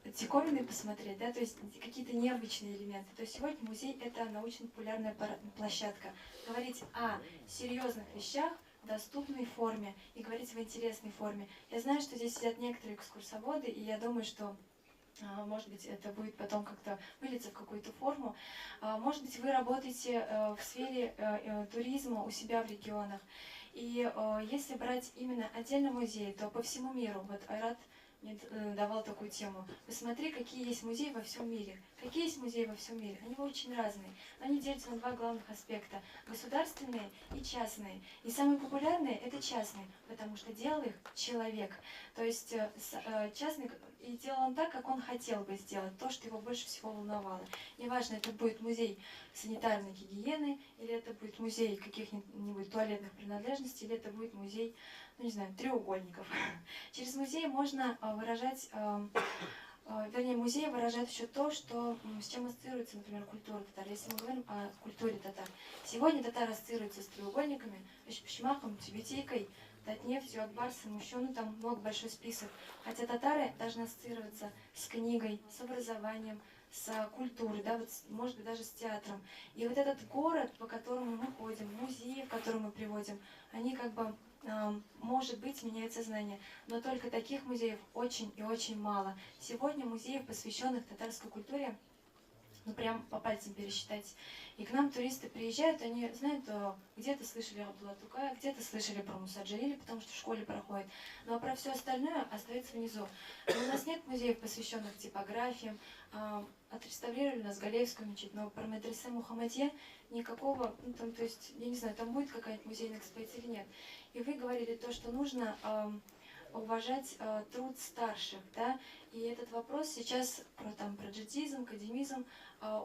диковины посмотреть, да, то есть какие-то необычные элементы, то сегодня музей — это научно-популярная площадка. Говорить о серьезных вещах в доступной форме и говорить в интересной форме. Я знаю, что здесь сидят некоторые экскурсоводы, и я думаю, что, может быть, это будет потом как-то вылиться в какую-то форму. Может быть, вы работаете в сфере туризма у себя в регионах. И если брать именно отдельно музей, то по всему миру, вот Айрат мне давал такую тему. Посмотри, какие есть музеи во всем мире. Какие есть музеи во всем мире? Они очень разные. Они делятся на два главных аспекта. Государственные и частные. И самые популярные – это частные, потому что делал их человек. То есть частный, и делал он так, как он хотел бы сделать, то, что его больше всего волновало. Неважно, это будет музей санитарной гигиены, или это будет музей каких-нибудь туалетных принадлежностей, или это будет музей, ну не знаю, треугольников. Через музей можно выражать вернее, музей выражает еще то, что, с чем ассоциируется, например, культура татар. Если мы говорим о культуре татар. Сегодня татары ассоциируются с треугольниками, шмахом, тюбетейкой, Татнефтью, Акбарсом, еще, ну там много, большой список. Хотя татары должны ассоциироваться с книгой, с образованием, с культурой, да, вот, может быть, даже с театром. И вот этот город, по которому мы ходим, музеи, в который мы приводим, они как бы, может быть, меняют сознание. Но только таких музеев очень и очень мало. Сегодня музеев, посвященных татарской культуре, ну прям по пальцам пересчитать. И к нам туристы приезжают, они знают, где-то слышали Абдулла Тукая, где-то слышали про Муса Джалиля, потому что в школе проходит. Ну а про все остальное остается внизу. Но у нас нет музеев, посвященных типографиям. Отреставрировали у нас Галеевскую мечеть, но про медресе Мухаммадье никакого, ну там, то есть, я не знаю, там будет какая-нибудь музейная экспозиция или нет. И вы говорили то, что нужно уважать труд старших, да, и этот вопрос сейчас про, там, про джадизм, академизм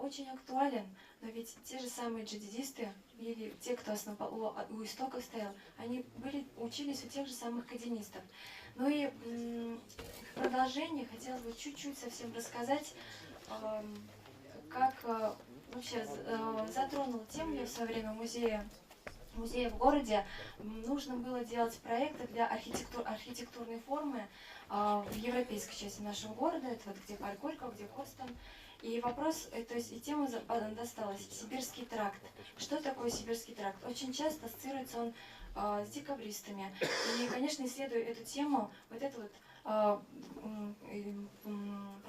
очень актуален, но ведь те же самые джадидисты или те, кто у истоков стоял, они были, учились у тех же самых академистов. Ну и в продолжение хотелось бы чуть-чуть совсем рассказать, как вообще затронула тему я в свое время музея в городе. Нужно было делать проекты для архитектурной формы в европейской части нашего города, это вот где парк Горького, где Корстон. И вопрос, то есть и тема досталась, Сибирский тракт. Что такое Сибирский тракт? Очень часто ассоциируется он с декабристами. И, конечно, исследуя эту тему, вот это вот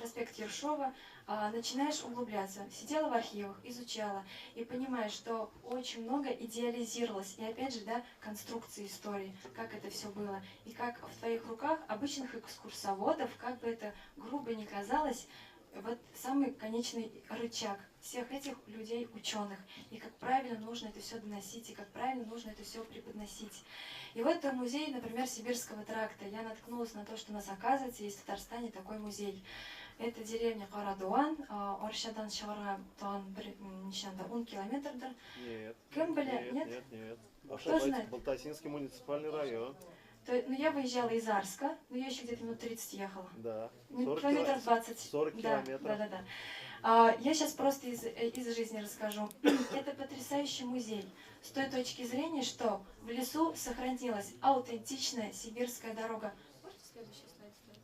проспект Ершова, начинаешь углубляться. Сидела в архивах, изучала и понимаешь, что очень много идеализировалось. И опять же, да, конструкции истории, как это все было. И как в твоих руках обычных экскурсоводов, как бы это грубо ни казалось, вот самый конечный рычаг всех этих людей, ученых. И как правильно нужно это все доносить, и как правильно нужно это все преподносить. И вот музей, например, Сибирского тракта. Я наткнулась на то, что у нас, оказывается, есть в Татарстане такой музей. Это деревня Карадуан, Оршадан Шавара, Туан 10 километр. Нет. Кембеля, нет? Нет, нет. Кто знает? Балтасинский муниципальный район. То, ну, я выезжала из Арска, но я еще где-то минут 30 ехала. Да. 40 километров 20. 40 да, километров. Да, да, да. Я сейчас просто из жизни расскажу. Это потрясающий музей. С той точки зрения, что в лесу сохранилась аутентичная сибирская дорога. Можете следующий слайд сделать?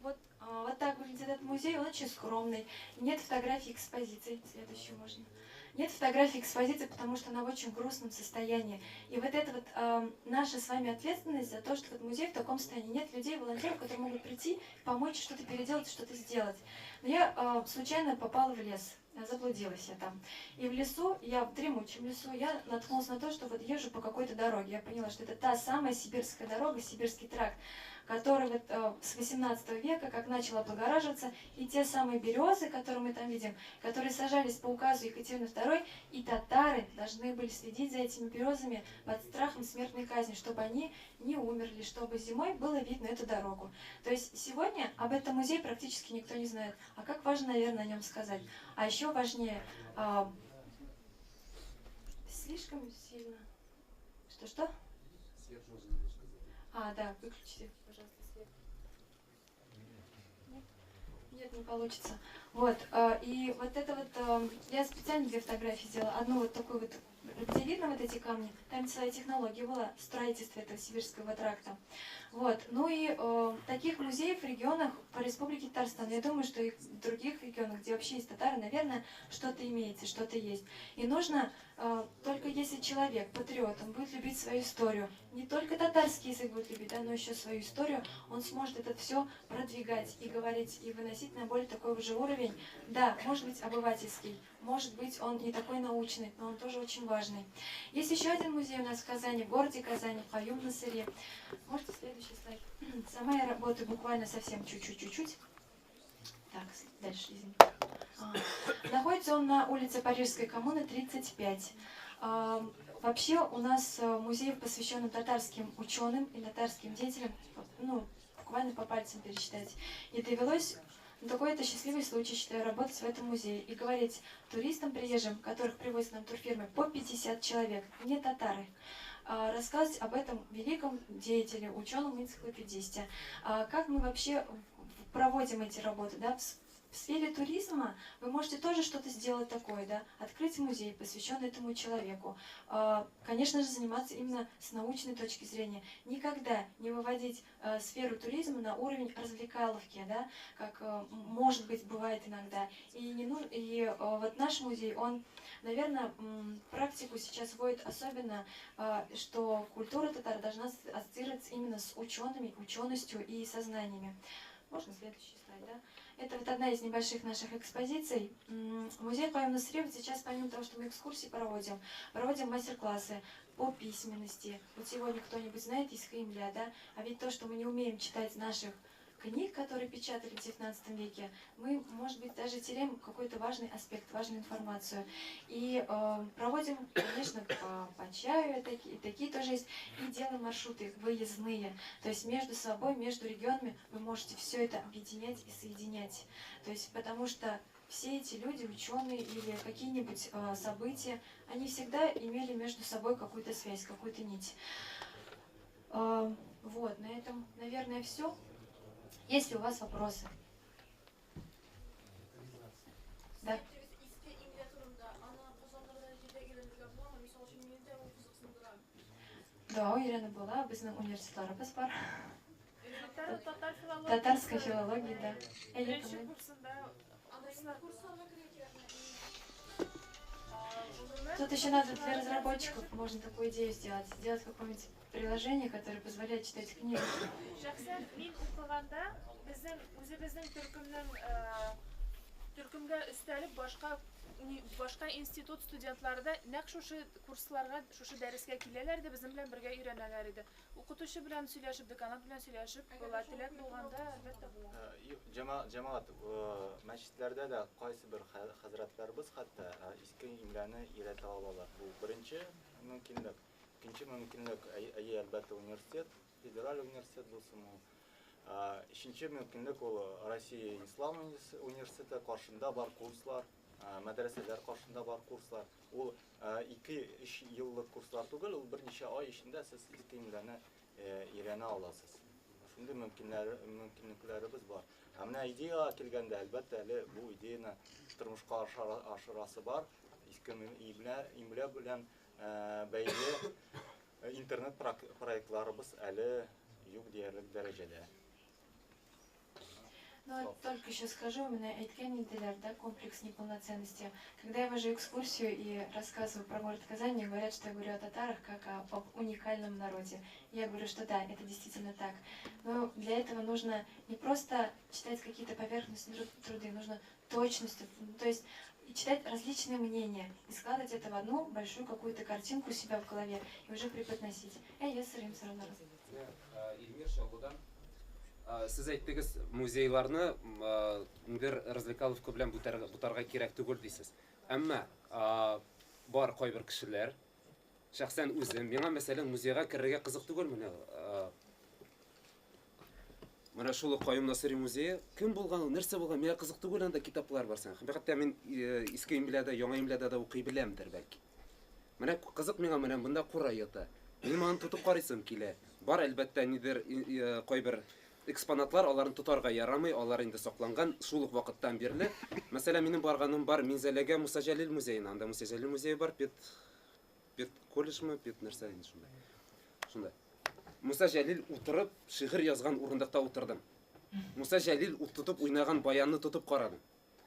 Вот, вот так выглядит этот музей. Он очень скромный. Нет фотографий экспозиций. Следующую можно. Нет фотографий экспозиции, потому что она в очень грустном состоянии. И вот это вот наша с вами ответственность за то, что вот музей в таком состоянии. Нет людей, волонтеров, которые могут прийти, помочь, что-то переделать, что-то сделать. Но я случайно попала в лес, заблудилась я там. И в лесу, я в дремучем лесу, я наткнулась на то, что вот езжу по какой-то дороге. Я поняла, что это та самая сибирская дорога, сибирский тракт, который вот, с 18 века как начал облагораживаться, и те самые березы, которые мы там видим, которые сажались по указу Екатерины II, и татары должны были следить за этими березами под страхом смертной казни, чтобы они не умерли, чтобы зимой было видно эту дорогу. То есть сегодня об этом музее практически никто не знает. А как важно, наверное, о нем сказать. А еще важнее, слишком сильно... Что-что? А, да, выключите, пожалуйста, свет. Нет? Нет, не получится. Вот, и вот это вот, я специально две фотографии сделала. Одну вот такую вот, где видно вот эти камни, там целая технология была строительства этого сибирского тракта. Вот, ну и таких музеев в регионах по Республике Татарстан, я думаю, что и в других регионах, где вообще есть татары, наверное, что-то имеется, что-то есть. И нужно, только если человек, патриот, он будет любить свою историю, не только татарский язык будет любить, да, но еще свою историю, он сможет это все продвигать и говорить, и выносить на более такой же уровень. Да, может быть, обывательский, может быть, он не такой научный, но он тоже очень важный. Есть еще один музей у нас в Казани, в городе Казани, в Каюм-Насыре. Можете следующий слайд? Сама я работаю буквально совсем чуть-чуть-чуть. Так, дальше, извините. Находится он на улице Парижской коммуны, 35. Вообще у нас музей посвящен татарским ученым и татарским деятелям, ну, буквально по пальцам пересчитать. И довелось, ну, такой это счастливый случай, считаю, работать в этом музее и говорить туристам приезжим, которых привозят нам турфирмы, по 50 человек, не татары. Рассказывать об этом великом деятеле, ученом-энциклопедисте. Как мы вообще проводим эти работы, да, в сфере туризма вы можете тоже что-то сделать такое, да, открыть музей, посвященный этому человеку. Конечно же, заниматься именно с научной точки зрения. Никогда не выводить сферу туризма на уровень развлекаловки, да, как, может быть, бывает иногда. И, не нужно, и вот наш музей, он, наверное, практику сейчас вводит особенно, что культура татар должна ассоциироваться именно с учеными, ученостью и сознаниями. Можно следующий слайд, да? Это вот одна из небольших наших экспозиций. Музей Каюм Насыри вот сейчас, помимо того, что мы экскурсии проводим, проводим мастер-классы по письменности. Вот сегодня кто-нибудь знает из Кремля, да? А ведь то, что мы не умеем читать наших книг, которые печатали в XIX веке, мы, может быть, даже теряем какой-то важный аспект, важную информацию. И проводим, конечно, по чаю, такие тоже есть, и делаем маршруты выездные. То есть между собой, между регионами вы можете все это объединять и соединять. То есть потому что все эти люди, ученые или какие-нибудь события, они всегда имели между собой какую-то связь, какую-то нить. Вот, на этом, наверное, все. Есть ли у вас вопросы? Да. Да, өйрәнеп була, безнең университетларыбыз бар. Татарская филология, да. Беренче курсында. Тут еще надо для разработчиков, можно такую идею сделать. Сделать какое-нибудь приложение, которое позволяет читать книгу. Шәхсән мин укыганда безнең үзебезнең төркемнең төркемгә өстәлеп башка башка институт студентлары да нәкъ шушы курсларга, шушы дәрескә киләләр иде, безнең белән бергә өйрәнәләр иде. Укытучы белән сөйләшеп, деканат белән сөйләшеп була, теләк булганда, әлбәттә була. Җәмәгать, мәчетләрдә дә кайсы бер хәзрәтләребез хәтта иске имләне өйрәтә алалар. Бу беренче мөмкинлек. Икенче мөмкинлек, әйе, әлбәттә, университет, федераль университет булсын ул. Өченче мөмкинлек ул Россия Ислам университеты каршында бар курслар, мәдрәсәләр каршында бар курслар. Ул 2-3 еллык курслар түгел, ул берничә ай эчендә сез иске имләне өйрәнә аласыз. Шундый мөмкинлекләребез бар. Ә менә идеяга килгәндә, әлбәттә, әле бу идеяны тормышка ашырасы бар. Иске имлә белән бәйле интернет проектларыбыз әле юк диярлек дәрәҗәдә. Ну, вот только еще скажу, у меня әйткән иделәр, да, комплекс неполноценности. Когда я вожу экскурсию и рассказываю про город Казань, мне говорят, что я говорю о татарах как об уникальном народе. Я говорю, что да, это действительно так. Но для этого нужно не просто читать какие-то поверхностные труды, нужно точностью, то есть читать различные мнения и складывать это в одну большую какую-то картинку у себя в голове и уже преподносить. Я сырым все равно. Ильмир Чаллыдан. Сез әйттегез, музейларны бер развлекаловка белән бутарга кирәк түгел дисез. Әмма бар кайбер кешеләр, шәхсән үзем, миңа мәсәлән музейга керергә кызык түгел менә. Менә шул Каюм Насыйри музее кем булган, ул нәрсә булган, миңа кызык түгел, анда китаплар бар сән. Хәтта мин иске имләдә, яңа имләдә дә укый беләмдер бәлки. Менә кызык миңа менә монда курай ята. Минем аны тотып карыйсым килә. Бар әлбәттә нидер кайбер экспонатлар, аларны тотарга ярамый, алар инде сакланган шул ук вакыттан бирле. Мәсәлән, минем барганым бар Минзәләгә Муса Җәлил музеена. Анда Муса Җәлил музее бар, пед колледжмы, пед нәрсә инде шунда. Шунда. Муса Җәлил утырып шигырь язган урындыкта утырдым. Муса Җәлил тотып уйнаган баянны тотып карадым.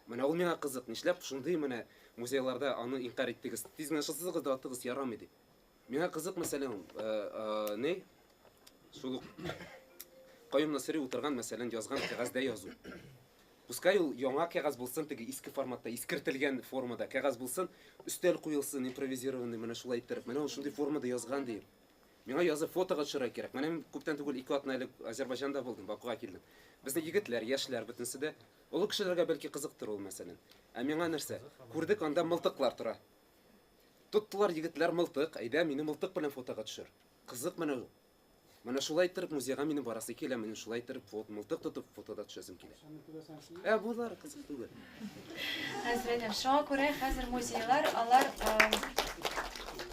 Менә ул миңа кызык, нишләп шундый менә музейларда аны инкарь иттегез? Тиз генә шылсызыгыз да атыгыз, ярамый дип. Миңа кызык, мәсәлән, ни? Шул ук Каюм Насыйри утырган, мәсәлән, язган кәгазьдә язу. Пускай ул яңа кәгазь булсын, теге иске форматта, искертелгән формада кәгазь булсын, өстәл куелсын, импровизированный, менә шулай иттереп, менә ул шундый формада язган диеп. Миңа язып фотога төшерергә кирәк. Менә мин күптән түгел 2 атна элек Азербайҗанда булдым, Бакуга килдем. Безнең егетләр, яшьләр бөтенесе дә, олы кешеләргә бәлки кызыктыр ул, мәсәлән. Ә миңа нәрсә? Күрдек, анда мылтыклар тора. Тоттылар егетләр мылтык, әйдә мине мылтык белән фотога төшер. Кызык менә ул. Менә шулай иттереп музейга минем барасы килә, минем шулай иттереп мылтык тотып фотода төшәсем килә. Ә булар кызык түгел. Хәзер әйтәм, шуңа күрә хәзер музейлар, алар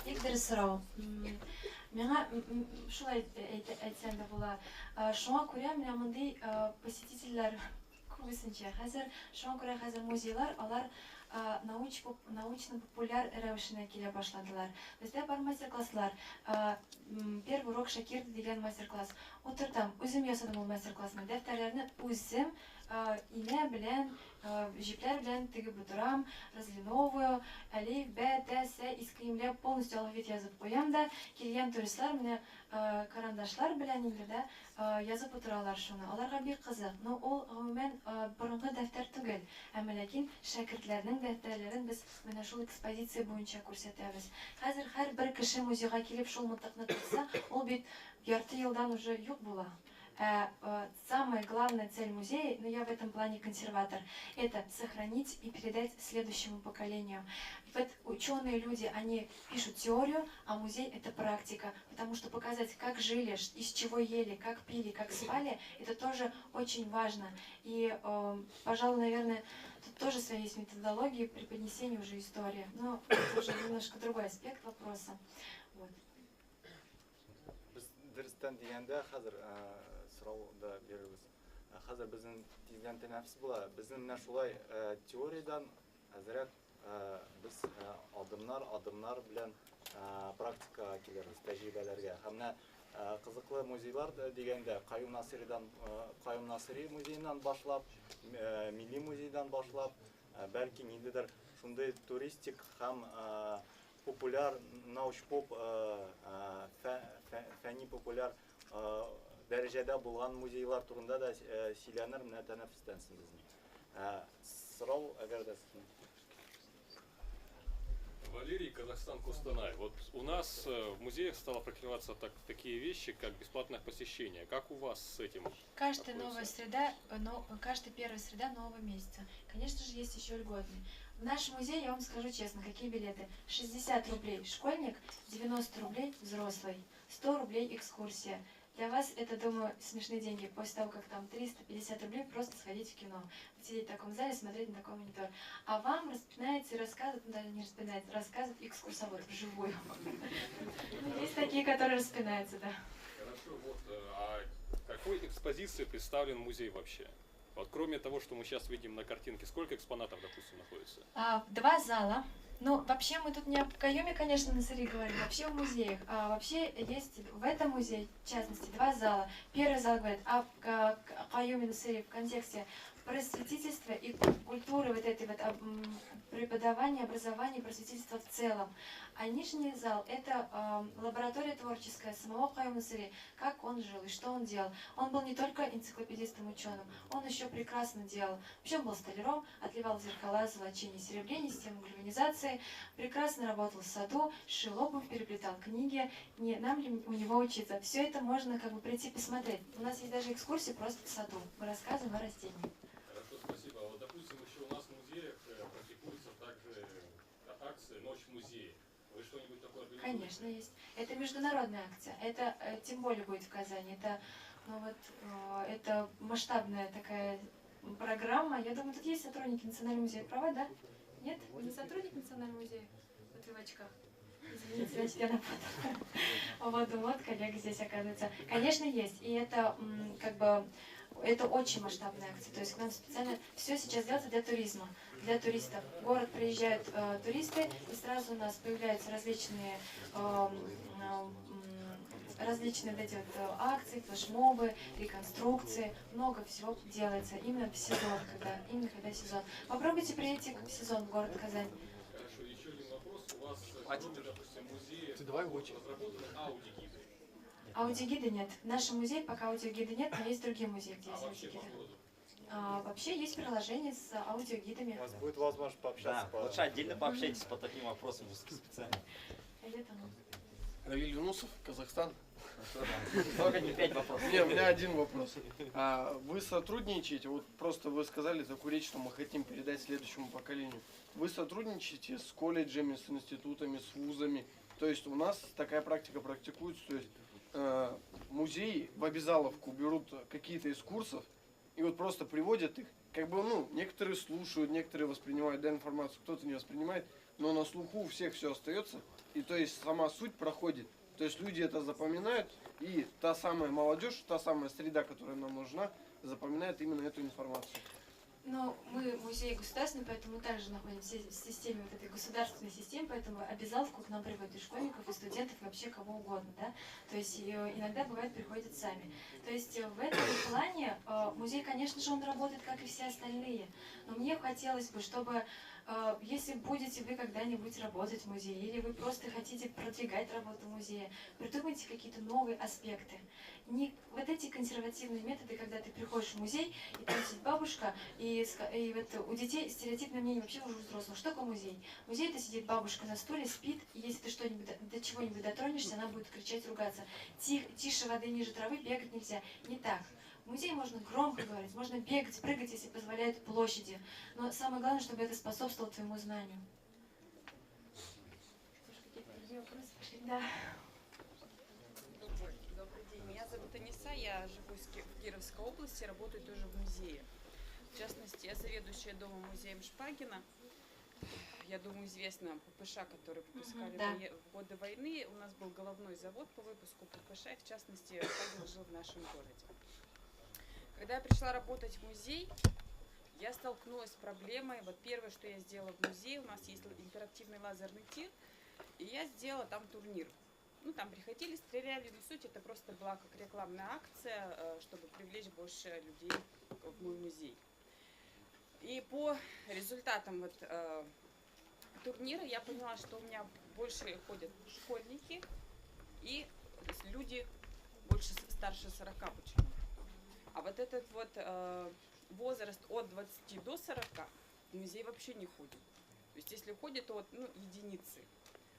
бик дөрес сорау. Миңа шулай әйтсәм дә була. Шуңа күрә менә мондый посетительләр күбесенчә. Хәзер шуңа күрә хәзер музейлар алар научно-популяр рәвешенә килә башладылар. Бездә бар мастер-класслар. Первый урок Шакир дигән мастер-класс. Утыртам, үзем ясадым ул мастер-классны. Дәфтәрләрне үзем инә белән, җепләр белән тегеп утырам, разлиновую, әлиф, бә, тә, сә, иске имля полностью алфавит язып куям да, килгән туристлар менә карандашлар белән инде дә язып утыралар шуны. Аларга бик кызык. Но ул гомумән борынгы дәфтәр түгел. Әмма ләкин шәкертләрнең дәфтәрләрен без менә шул экспозиция буенча күрсәтәбез. Хәзер һәрбер кеше музейга килеп шул мылтыкны тотса, ул бит ярты елдан уже юк була. Самая главная цель музея, но я в этом плане консерватор, это сохранить и передать следующему поколению. Вот ученые люди, они пишут теорию, а музей — это практика, потому что показать, как жили, из чего ели, как пили, как спали, это тоже очень важно. И, пожалуй, наверное, тут тоже своя есть методология преподнесения уже истории, но это уже немножко другой аспект вопроса. Вот. Дөрестән дигәндә, хәзер сорау да бирербез. Хәзер безнең тиздән тәнәфес була. Безнең менә шулай теориядән әзрәк без адымнар, адымнар белән практикага килербез, тәҗрибәләргә. Һәм менә кызыклы музейлар дигәндә, Каюм Насыйридан, Каюм Насыйри музееннан башлап, Милли музейдан башлап, бәлки ниндидер шундый туристик һәм популяр, научпоп, фәнни популяр дәрәҗәдә булган музейлар турында да сөйләнер менә тәнәфестән соң безнең. Сорау, әгәр дә сезнең. Валерий, Казахстан, Костанай. Вот у нас в музеях стало практиковаться такие вещи, как бесплатное посещение. Как у вас с этим? Каждая новая среда, но, каждая первая среда нового месяца. Конечно же, есть еще льготные. В наш музей, я вам скажу честно, какие билеты. 60 рублей школьник, 90 рублей взрослый, 100 рублей экскурсия. Для вас это, думаю, смешные деньги. После того, как там 350 рублей просто сходить в кино. Сидеть в таком зале, смотреть на такой монитор. А вам распинается и рассказывает, ну даже не распинается, рассказывает экскурсовод вживую. Есть такие, которые распинаются, да. Хорошо, вот, а какой экспозиции представлен музей вообще? Вот кроме того, что мы сейчас видим на картинке, сколько экспонатов, допустим, находится? Два зала. Ну, вообще мы тут не о Каюме, конечно, Насыри говорим, вообще в музеях. А вообще есть в этом музее, в частности, два зала. Первый зал говорит о Каюме Насыри в контексте просветительства и культуры вот этой вот преподавания, образования, просветительства в целом. А нижний зал – это лаборатория творческая самого Каюма Насыри, как он жил и что он делал. Он был не только энциклопедистом, ученым, он еще прекрасно делал. Вообще он был столяром, отливал зеркала, золочение, серебрение, систему гальванизации, прекрасно работал в саду, шил обувь, переплетал книги. Не нам ли у него учиться? Все это можно как бы прийти посмотреть. У нас есть даже экскурсии просто в саду. Мы рассказываем о растениях. Хорошо, спасибо. Вот, допустим, еще у нас в музеях практикуется также акция «Ночь в музее». Вы что-нибудь такое организуете? Конечно, есть. Это международная акция. Это тем более будет в Казани. Это, ну вот, это масштабная такая программа. Я думаю, тут есть сотрудники Национального музея права, да? Нет? Вы не сотрудник Национального музея? Вот вы в очках. Извините, значит, я напутала. Вот, вот, коллега здесь оказывается. Конечно, есть. И это как бы... Это очень масштабная акция, то есть к нам специально все сейчас делается для туризма, для туристов. В город приезжают туристы, и сразу у нас появляются различные, различные вот эти вот акции, флешмобы, реконструкции. Много всего делается именно в сезон, именно когда сезон. Попробуйте приедете в сезон в город Казань. Хорошо, еще один вопрос. У вас, кроме, допустим, музея, разработаны аудиогиды? Аудиогиды нет. В нашем музее пока аудиогиды нет, но есть другие музеи, где есть аудиогиды. Вообще есть приложение с аудиогидами. У вас будет возможность пообщаться. Да, лучше отдельно пообщайтесь по таким вопросам специально. Равиль Юнусов, Казахстан. Только не 5 вопросов. Не, у меня один вопрос. Вы сотрудничаете, вот просто вы сказали такую речь, что мы хотим передать следующему поколению. Вы сотрудничаете с колледжами, с институтами, с вузами? То есть у нас такая практика практикуется, то есть музеи в обязаловку берут какие-то из курсов и вот просто приводят их. Как бы, ну, некоторые слушают, некоторые воспринимают, да, информацию, кто-то не воспринимает, но на слуху у всех все остается, и то есть сама суть проходит. То есть люди это запоминают, и та самая молодежь, та самая среда, которая нам нужна, запоминает именно эту информацию. Но мы музей государственный, поэтому также находимся в системе, вот этой государственной системе, поэтому обязаловку к нам приводят и школьников, и студентов, и вообще кого угодно, да. То есть иногда бывает приходят сами. То есть в этом плане музей, конечно же, он работает, как и все остальные. Но мне хотелось бы, чтобы, если будете вы когда-нибудь работать в музее, или вы просто хотите продвигать работу музея, придумайте какие-то новые аспекты. Не вот эти консервативные методы, когда ты приходишь в музей, и там сидит бабушка, и вот у детей стереотипное мнение вообще уже у взрослых. Что такое музей? Музей — это сидит бабушка на стуле, спит, и если ты что-нибудь, до чего-нибудь дотронешься, она будет кричать, ругаться. Тише воды, ниже травы бегать нельзя. Не так. В музее можно громко говорить, можно бегать, прыгать, если позволяют площади. Но самое главное, чтобы это способствовало твоему знанию. Какие-то другие вопросы пошли? Да. Добрый день. Меня зовут Аниса, я живу в Кировской области, работаю тоже в музее. В частности, я заведующая домом музеем Шпагина. Я думаю, известно ППШ, который выпускали в годы войны. У нас был головной завод по выпуску ППШ, и в частности, Шпагин жил в нашем городе. Когда я пришла работать в музей, я столкнулась с проблемой. Вот первое, что я сделала в музее, у нас есть интерактивный лазерный тир, и я сделала там турнир. Ну, там приходили, стреляли, но суть это просто была как рекламная акция, чтобы привлечь больше людей в мой музей. И по результатам вот, турнира я поняла, что у меня больше ходят школьники и люди больше старше 40 почему-то. А вот этот вот возраст от 20 до 40 в музей вообще не ходит. То есть если ходят, то вот, ну, единицы.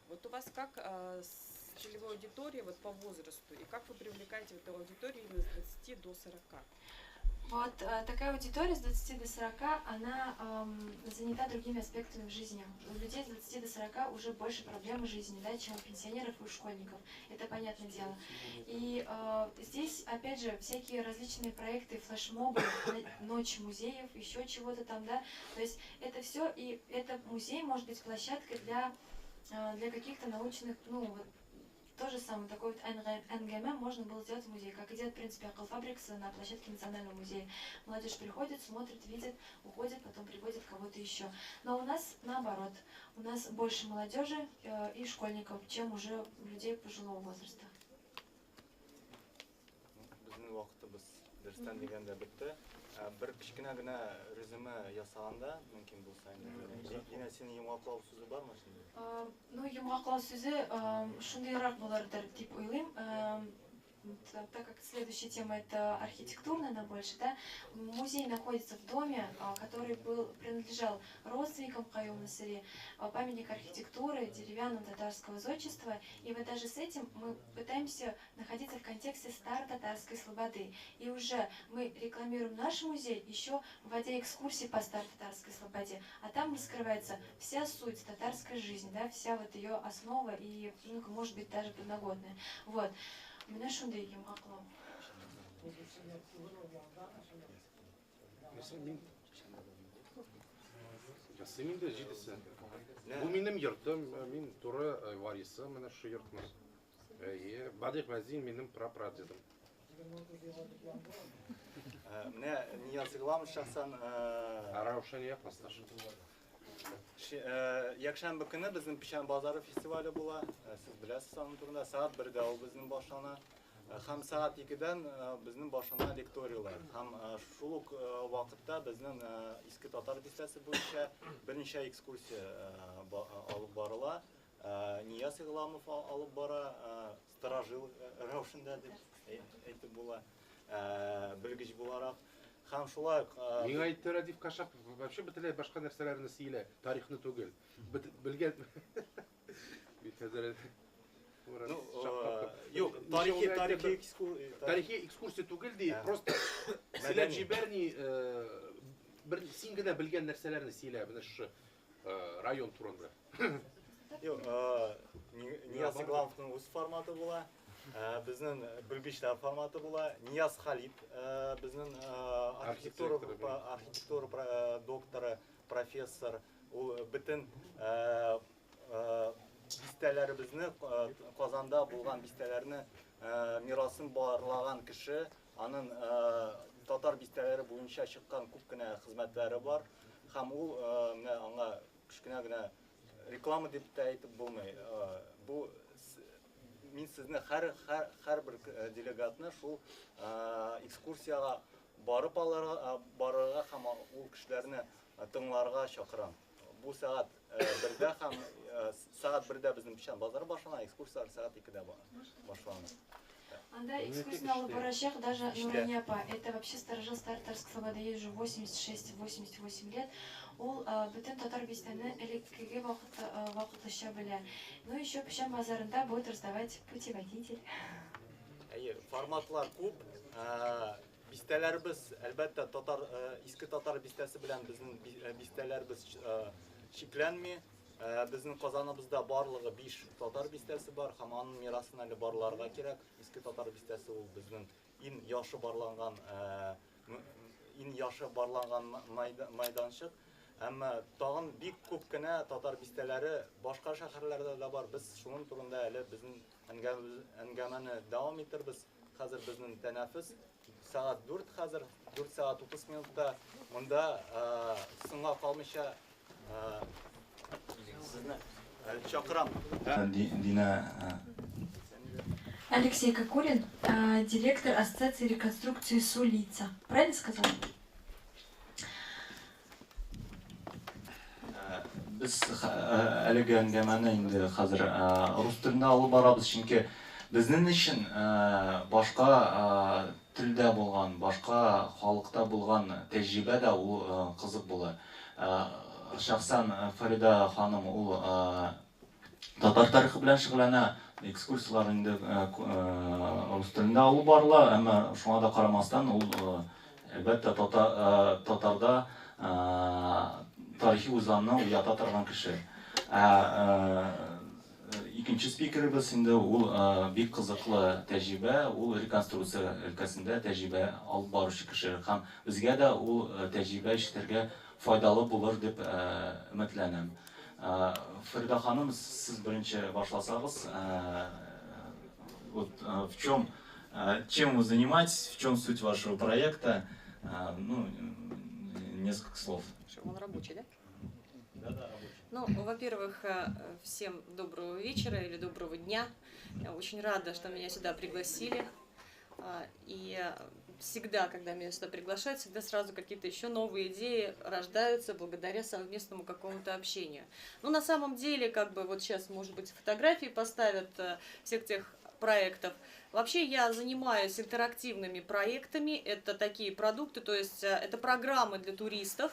Вот у вас как с целевой аудиторией вот, по возрасту, и как вы привлекаете эту аудиторию именно с 20 до 40? Вот такая аудитория с 20 до 40, она занята другими аспектами в жизни. У людей с 20 до 40 уже больше проблем в жизни, да, чем у пенсионеров и у школьников. Это понятное дело. И здесь, опять же, всякие различные проекты, флешмобы, ночь музеев, еще чего-то там, да. То есть это все, и это музей может быть площадкой для каких-то научных, ну, вот, то же самое, такой вот НГМ можно было сделать в музее, как и делает, в принципе, Акылфабрикс на площадке Национального музея. Молодежь приходит, смотрит, видит, уходит, потом приводит кого-то еще. Но у нас наоборот, у нас больше молодежи и школьников, чем уже людей пожилого возраста. Безнең вакытыбыз дөрестән дигәндә бетте. Бер кечкенә генә резюме ясаганда мөмкин булса инде. Динә, синең йомгаклау сүзе бармы шунда? Ну, йомгаклау сүзе шундыйрак булырдыр дип уйлыйм. Так как следующая тема это архитектурная, она больше, да, музей находится в доме, который был, принадлежал родственникам Каюм Насыри, памятник архитектуры деревянного татарского зодчества, и вот даже с этим мы пытаемся находиться в контексте старо-татарской слободы. И уже мы рекламируем наш музей, еще вводя экскурсии по старо-татарской слободе, а там раскрывается вся суть татарской жизни, да, вся вот ее основа и, ну, может быть, даже подноготная. Вот. Менә шундый йомгаклау. Ясыйм инде җидесе. Бу минем йортым, мин туры варисы менә шу йортның. Әйе, Бадыйк Мәзин минем прапрадедым. Менә Нияз Игламов шәхсән Раушания классташ. Якшәмбе көне безнең Печән базары фестивале була. Сез беләсез аның турында. Сәгать 1дә ул безнең башлана. Һәм сәгать 2дән безнең башлана лекториялар. Һәм шул ук вакытта безнең Иске Татар бистәсе буенча берничә экскурсия алып барыла. Нияз Игламов алып бара, сторожил рәвешендә дип әйтеп була, белгеч буларак. Һәм шулай ук Миңа әйтте Рәдиф Кашапов, вообще бөтенләй башка нәрсәләрне сөйлә, тарихны түгел. Белгән бит хәзер. Ну, юк, тарихи экскурсия. Тарихи экскурсия түгел ди, просто сөйләп җибәрми, бер син генә белгән нәрсәләрне сөйлә, менә шушы район турында. Юк, Нияз Игламовның үз форматы була. Безнең белгечләр форматы була. Нияз Халид, безнең архитектура докторы, профессор, ул бөтен бистәләребезне, Казанда булган бистәләрне мирасын барлаган кеше, аның татар бистәләре буенча чыккан күп кенә хезмәтләре бар һәм ул менә аңа кечкенә генә реклама дип тә әйтеп булмый. Бу мин сезне һәрбер делегатны шул экскурсиягә барып алырга, барырга һәм ул кешеләрне тыңларга чакырам. Бу сәгать 1-дә һәм сәгать 1-дә безнең Печән базары башлана, экскурсияләр сәгать 2-дә башлана. Анда экскурсияне алып барачак даже Нурания апа. Это вообще старожил старой Татарской слободы, ей уже 86-88 лет. Ул бөтен татар бистәне элеккеге вакытлыча белә. Ну еще Печән базарында будет раздавать путеводитель. Әйе, форматлар күп. Бистәләребез, әлбәттә, татар, иске татар бистәсе белән безнең бистәләребез чикләнми. Безнең Казаныбызда барлыгы 5 татар бистәсе бар һәм аның мирасын әле барларга кирәк. Иске татар бистәсе ул безнең иң яхшы барланган, иң яхшы барланган майданчык. Әмма тагын бик күп кенә татар бистәләре башка шәһәрләрдә дә бар. Без шуның турында әле безнең әңгәмәне дәвам итербез. Хәзер безнең тәнәфес сәгать 4 хәзер, 4 сәгать 30 минутта монда соңга калмыйча сезне чакырам. Дина. Алексей Кокорин, директор Ассоциации реконструкции Сулица. Правильно сказала? Без әлеге әңгәмәне инде хәзер рус телендә алып барабыз, чөнки безнең өчен башка телдә булган, башка халыкта булган тәҗрибә дә ул кызык була. Шәхсән Фарида ханым ул татар тарихы белән шөгыльләнә, экскурсияләр инде рус телендә алып барыла, әмма шуңа да карамастан ул әлбәттә татарда тарихи үзаңны уята торган кеше. Икенче спикерыбыз инде ул бик кызыклы тәҗрибә, ул реконструкция өлкәсендә тәҗрибә алып баручы кеше һәм безгә дә ул тәҗрибә ишетергә файдалы булыр дип өметләнәм. Фарида ханым, сез беренче башласагыз, вот в чем, чем вы занимаетесь, в чем суть вашего проекта, ну, несколько слов. Он рабочий, да? Да, да, рабочий. Ну, во-первых, всем доброго вечера или доброго дня. Я очень рада, что меня сюда пригласили. И всегда, когда меня сюда приглашают, всегда сразу какие-то еще новые идеи рождаются благодаря совместному какому-то общению. Ну, на самом деле, как бы вот сейчас, может быть, фотографии поставят всех тех проектов. Вообще я занимаюсь интерактивными проектами, это такие продукты, то есть это программы для туристов.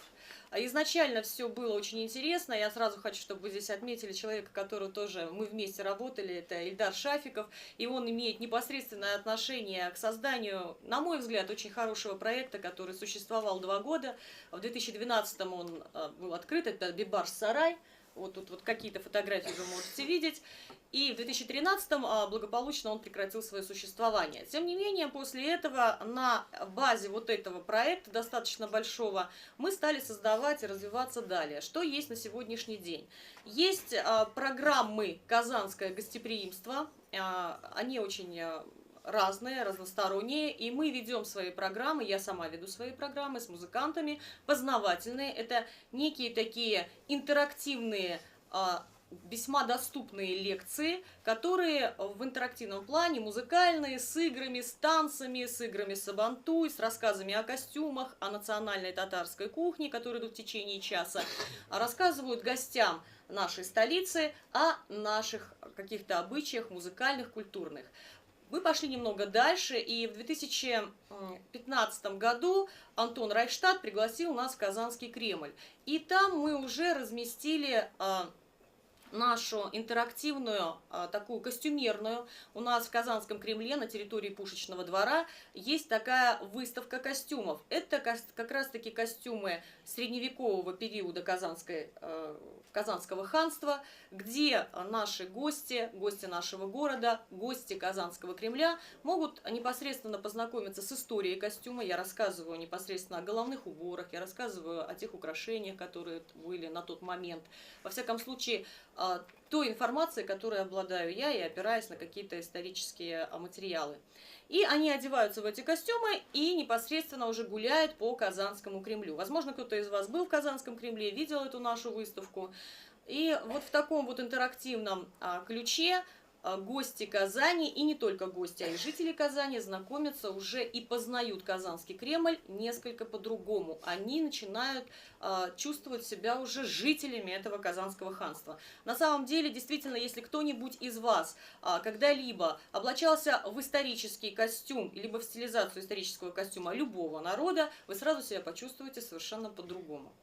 Изначально все было очень интересно, я сразу хочу, чтобы вы здесь отметили человека, которого тоже мы вместе работали, это Ильдар Шафиков, и он имеет непосредственное отношение к созданию, на мой взгляд, очень хорошего проекта, который существовал 2 года. В 2012 он был открыт, это Бибарс Сарай. Вот тут вот какие-то фотографии вы можете видеть. И в 2013-м благополучно он прекратил свое существование. Тем не менее, после этого на базе вот этого проекта, достаточно большого, мы стали создавать и развиваться далее. Что есть на сегодняшний день? Есть программы «Казанское гостеприимство». Они очень разные, разносторонние, и мы ведем свои программы, я сама веду свои программы с музыкантами, познавательные, это некие такие интерактивные, весьма доступные лекции, которые в интерактивном плане музыкальные, с играми, с танцами, с играми сабантуй, с рассказами о костюмах, о национальной татарской кухне, которые идут в течение часа, рассказывают гостям нашей столицы о наших каких-то обычаях музыкальных, культурных. Мы пошли немного дальше, и в 2015 году Антон Райхштадт пригласил нас в Казанский Кремль. И там мы уже разместили нашу интерактивную, такую костюмерную. У нас в Казанском Кремле на территории Пушечного двора есть такая выставка костюмов. Это как раз-таки костюмы средневекового периода Казанского ханства, где наши гости, гости нашего города, гости Казанского Кремля могут непосредственно познакомиться с историей костюма. Я рассказываю непосредственно о головных уборах, я рассказываю о тех украшениях, которые были на тот момент. Во всяком случае, той информации, которой обладаю я, и опираясь на какие-то исторические материалы. И они одеваются в эти костюмы и непосредственно уже гуляют по Казанскому Кремлю. Возможно, кто-то из вас был в Казанском Кремле, видел эту нашу выставку. И вот в таком вот интерактивном ключе гости Казани, и не только гости, а и жители Казани знакомятся уже и познают Казанский Кремль несколько по-другому. Они начинают чувствовать себя уже жителями этого Казанского ханства. На самом деле, действительно, если кто-нибудь из вас когда-либо облачался в исторический костюм, либо в стилизацию исторического костюма любого народа, вы сразу себя почувствуете совершенно по-другому.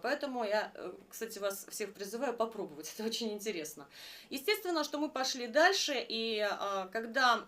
Поэтому я, кстати, вас всех призываю попробовать, это очень интересно. Естественно, что мы пошли дальше, и когда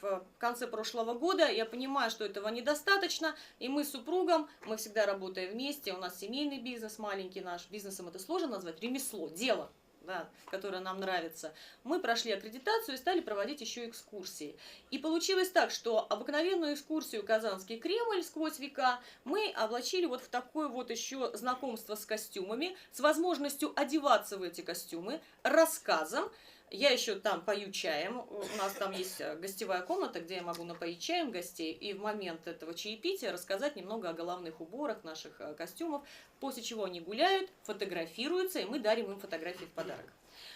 в конце прошлого года я понимаю, что этого недостаточно, и мы с супругом, мы всегда работаем вместе, у нас семейный бизнес маленький наш, бизнесом это сложно назвать, ремесло, дело, да, которое нам нравится. Мы прошли аккредитацию и стали проводить еще экскурсии. И получилось так, что обыкновенную экскурсию «Казанский Кремль сквозь века» мы облачили вот в такое вот еще знакомство с костюмами, с возможностью одеваться в эти костюмы, рассказом. Я еще там пою чаем, у нас там есть гостевая комната, где я могу напоить чаем гостей, и в момент этого чаепития рассказать немного о головных уборах наших костюмов, после чего они гуляют, фотографируются, и мы дарим им фотографии в подарок.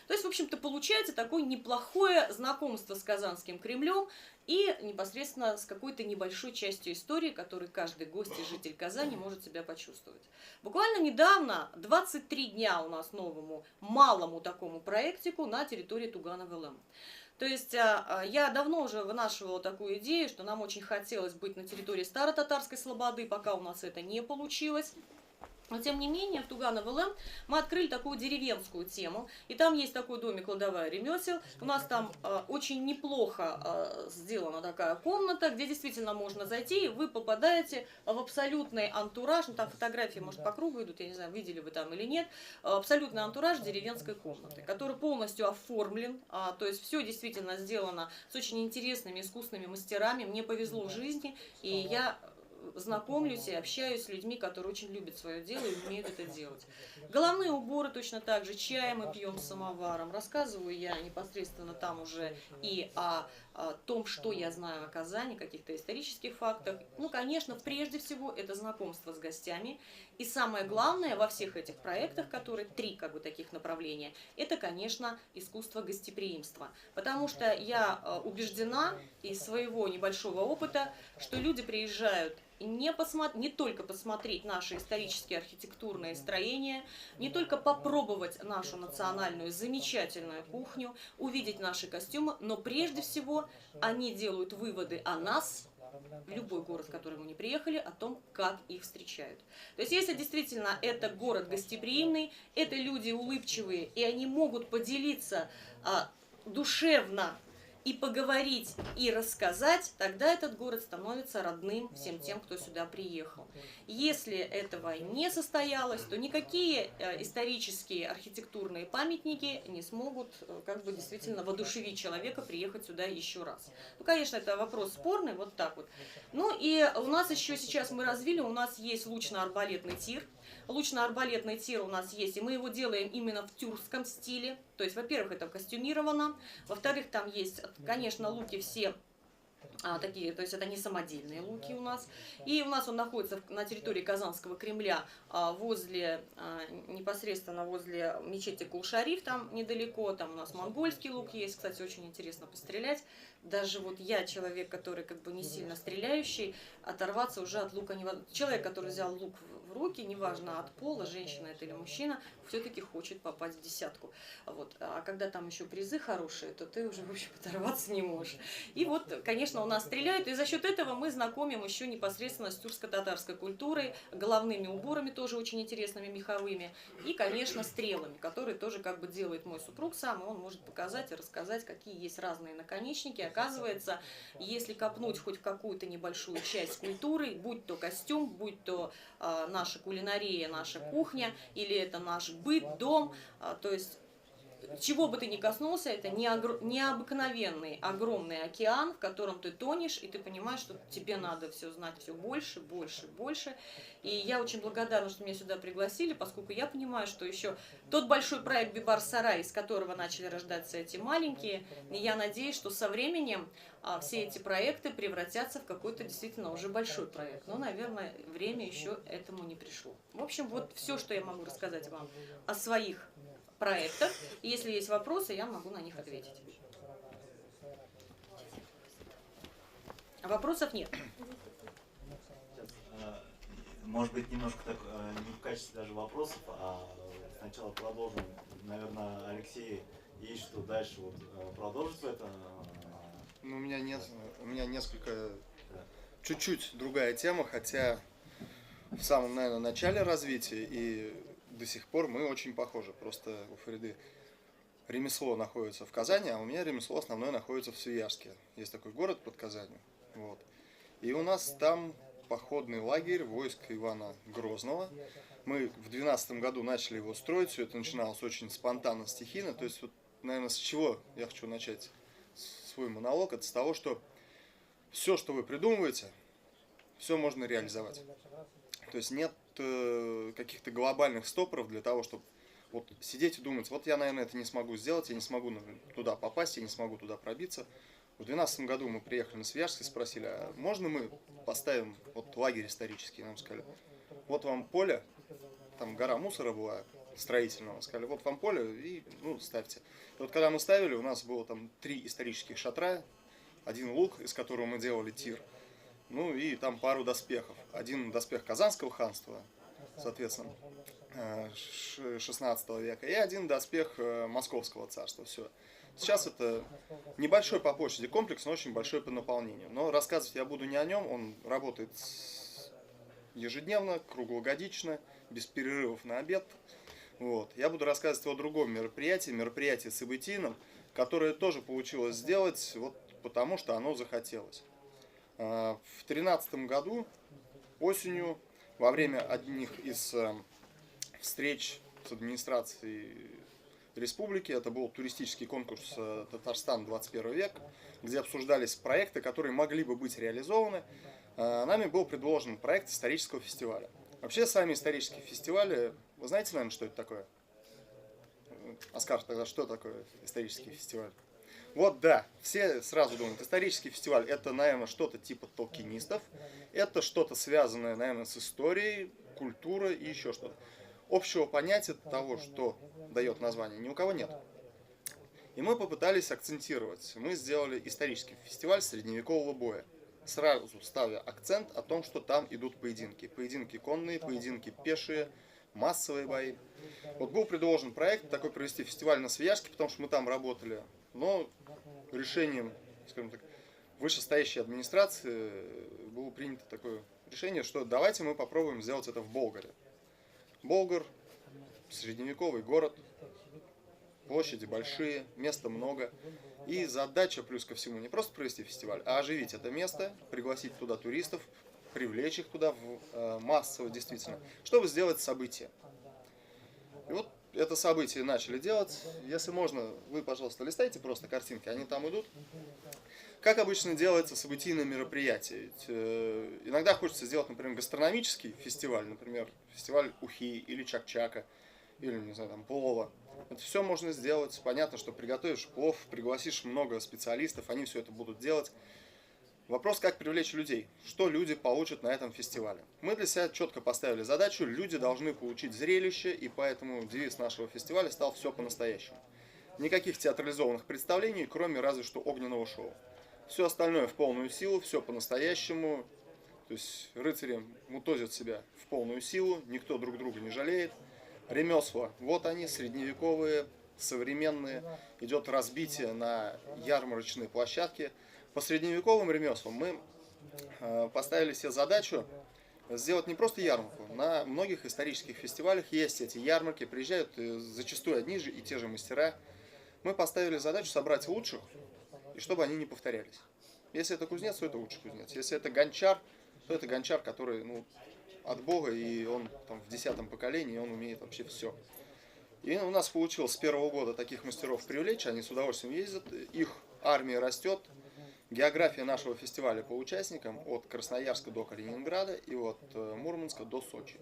То есть, в общем-то, получается такое неплохое знакомство с Казанским Кремлем и непосредственно с какой-то небольшой частью истории, которую каждый гость и житель Казани может себя почувствовать. Буквально недавно, 23 дня у нас новому малому такому проектику на территории Тугана-ВЛМ. То есть я давно уже вынашивала такую идею, что нам очень хотелось быть на территории Старо-Татарской Слободы, пока у нас это не получилось. Но, тем не менее, в Тугана-ВЛМ мы открыли такую деревенскую тему. И там есть такой домик «Кладовая ремесел». У нас там очень неплохо сделана такая комната, где действительно можно зайти, и вы попадаете в абсолютный антураж. Ну, там фотографии, может, по кругу идут, я не знаю, видели вы там или нет. Абсолютный антураж деревенской комнаты, который полностью оформлен. То есть все действительно сделано с очень интересными искусными мастерами. Мне повезло в жизни, и я знакомлюсь и общаюсь с людьми, которые очень любят свое дело и умеют это делать. Головные уборы точно так же, чай мы пьем с самоваром. Рассказываю я непосредственно там уже и о том, что я знаю о Казани, каких-то исторических фактах. Ну, конечно, прежде всего, это знакомство с гостями. И самое главное во всех этих проектах, которые три как бы таких направления, это, конечно, искусство гостеприимства. Потому что я убеждена из своего небольшого опыта, что люди приезжают не только посмотреть наши исторические архитектурные строения, не только попробовать нашу национальную замечательную кухню, увидеть наши костюмы, но прежде всего они делают выводы о нас, в любой город, в который мы не приехали, о том, как их встречают. То есть, если действительно это город гостеприимный, это люди улыбчивые, и они могут поделиться душевно и поговорить, и рассказать, тогда этот город становится родным всем тем, кто сюда приехал. Если этого не состоялось, то никакие исторические архитектурные памятники не смогут как бы действительно воодушевить человека приехать сюда еще раз. Ну, конечно, это вопрос спорный, вот так вот. Ну и у нас еще сейчас мы развили, у нас есть лучно-арбалетный тир. Лучно-арбалетный тир у нас есть, и мы его делаем именно в тюркском стиле. То есть, во-первых, это костюмировано, во-вторых, там есть, конечно, луки все такие, то есть это не самодельные луки у нас. И у нас он находится на территории Казанского Кремля, возле, непосредственно возле мечети Кул-Шариф, там недалеко, там у нас монгольский лук есть, кстати, очень интересно пострелять. Даже вот я, человек, который как бы не сильно стреляющий, оторваться уже от лука невозможно. Человек, который взял лук в руки, неважно от пола, женщина это или мужчина, все-таки хочет попасть в десятку. Вот. А когда там еще призы хорошие, то ты уже, в общем, оторваться не можешь. И вот, конечно, у нас стреляют, и за счет этого мы знакомим еще непосредственно с тюркско-татарской культурой, головными уборами тоже очень интересными, меховыми, и, конечно, стрелами, которые тоже как бы делает мой супруг сам, и он может показать и рассказать, какие есть разные наконечники. Оказывается, если копнуть хоть в какую-то небольшую часть культуры, будь то костюм, будь то наша кулинария, наша кухня, или это наш быт, дом, то есть чего бы ты ни коснулся, это необыкновенный огромный океан, в котором ты тонешь, и ты понимаешь, что тебе надо все знать все больше, больше, больше. И я очень благодарна, что меня сюда пригласили, поскольку я понимаю, что еще тот большой проект Бибар-Сарай, из которого начали рождаться эти маленькие, и я надеюсь, что со временем все эти проекты превратятся в какой-то действительно уже большой проект. Но, наверное, время еще этому не пришло. В общем, вот все, что я могу рассказать вам о своих проектах. И если есть вопросы, я могу на них ответить. А вопросов нет. Может быть, немножко так, не в качестве даже вопросов, а сначала продолжим. Наверное, Алексей, есть что дальше вот, продолжить это? Ну, у меня нет, у меня несколько, чуть-чуть другая тема, хотя в самом, наверное, начале развития и до сих пор мы очень похожи. Просто у Фариды ремесло находится в Казани, а у меня ремесло основное находится в Свияжске. Есть такой город под Казанью. Вот. И у нас там походный лагерь войск Ивана Грозного. Мы в 2012 году начали его строить, все это начиналось очень спонтанно, стихийно. То есть, вот, наверное, с чего я хочу начать свой монолог, это с того, что все, что вы придумываете, все можно реализовать. То есть нет каких-то глобальных стопоров для того, чтобы вот сидеть и думать, вот я, наверное, это не смогу сделать, я не смогу туда попасть, я не смогу туда пробиться. В 2012 году мы приехали на Свияжск и спросили, а можно мы поставим вот лагерь исторический? Нам сказали, вот вам поле, там гора мусора была строительного, сказали, вот вам поле и ну, ставьте. И вот когда мы ставили, у нас было там 3 исторических шатра, один лук, из которого мы делали тир, ну и там пару доспехов. Один доспех Казанского ханства, соответственно, 16 века, и один доспех Московского царства. Все. Сейчас это небольшой по площади комплекс, но очень большой по наполнению. Но рассказывать я буду не о нем, он работает ежедневно, круглогодично, без перерывов на обед. Вот. Я буду рассказывать о другом мероприятии, мероприятии событийном, которое тоже получилось сделать, вот потому что оно захотелось. В 2013 году осенью, во время одних из встреч с администрацией республики, это был туристический конкурс «Татарстан 21 век», где обсуждались проекты, которые могли бы быть реализованы, нами был предложен проект исторического фестиваля. Вообще, сами исторические фестивали, вы знаете, наверное, что это такое? Оскар, тогда что такое исторический фестиваль? Вот, да, все сразу думают, исторический фестиваль – это, наверное, что-то типа толкинистов, это что-то связанное, наверное, с историей, культурой и еще что-то. Общего понятия того, что дает название, ни у кого нет. И мы попытались акцентировать. Мы сделали исторический фестиваль средневекового боя, сразу ставя акцент о том, что там идут поединки. Поединки конные, поединки пешие, массовые бои. Вот был предложен проект такой провести фестиваль на Свияжске, потому что мы там работали. Но решением, скажем так, вышестоящей администрации было принято такое решение, что давайте мы попробуем сделать это в Болгаре. Болгар, средневековый город, площади большие, места много. И задача, плюс ко всему, не просто провести фестиваль, а оживить это место, пригласить туда туристов, привлечь их туда массово действительно, чтобы сделать событие. И вот это событие начали делать. Если можно, вы, пожалуйста, листайте просто картинки, они там идут. Как обычно делается событийное мероприятие? Ведь, иногда хочется сделать, например, гастрономический фестиваль, например, фестиваль ухи или чак-чака, или, не знаю, там, плова. Это все можно сделать. Понятно, что приготовишь плов, пригласишь много специалистов, они все это будут делать. Вопрос, как привлечь людей, что люди получат на этом фестивале. Мы для себя четко поставили задачу, люди должны получить зрелище, и поэтому девиз нашего фестиваля стал «Все по-настоящему». Никаких театрализованных представлений, кроме разве что огненного шоу. Все остальное в полную силу, все по-настоящему. То есть рыцари мутозят себя в полную силу, никто друг друга не жалеет. Ремесла, вот они, средневековые, современные. Идет разбитие на ярмарочные площадки. По средневековым ремеслам мы поставили себе задачу сделать не просто ярмарку. На многих исторических фестивалях есть эти ярмарки, приезжают зачастую одни же и те же мастера. Мы поставили задачу собрать лучших, и чтобы они не повторялись. Если это кузнец, то это лучший кузнец. Если это гончар, то это гончар, который, ну, от Бога, и он там в 10-м поколении, и он умеет вообще все. И у нас получилось с первого года таких мастеров привлечь, они с удовольствием ездят, их армия растет. География нашего фестиваля по участникам от Красноярска до Калининграда и от Мурманска до Сочи.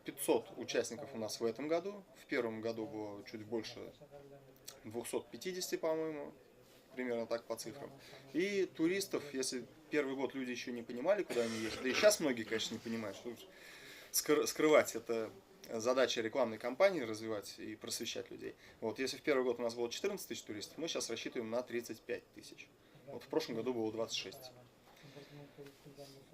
500 участников у нас в этом году. В первом году было чуть больше 250, по-моему, примерно так по цифрам. И туристов, если первый год люди еще не понимали, куда они ездят, да и сейчас многие, конечно, не понимают, что скрывать это задача рекламной кампании, развивать и просвещать людей. Вот, если в первый год у нас было 14 тысяч туристов, мы сейчас рассчитываем на 35 тысяч. Вот в прошлом году было 26.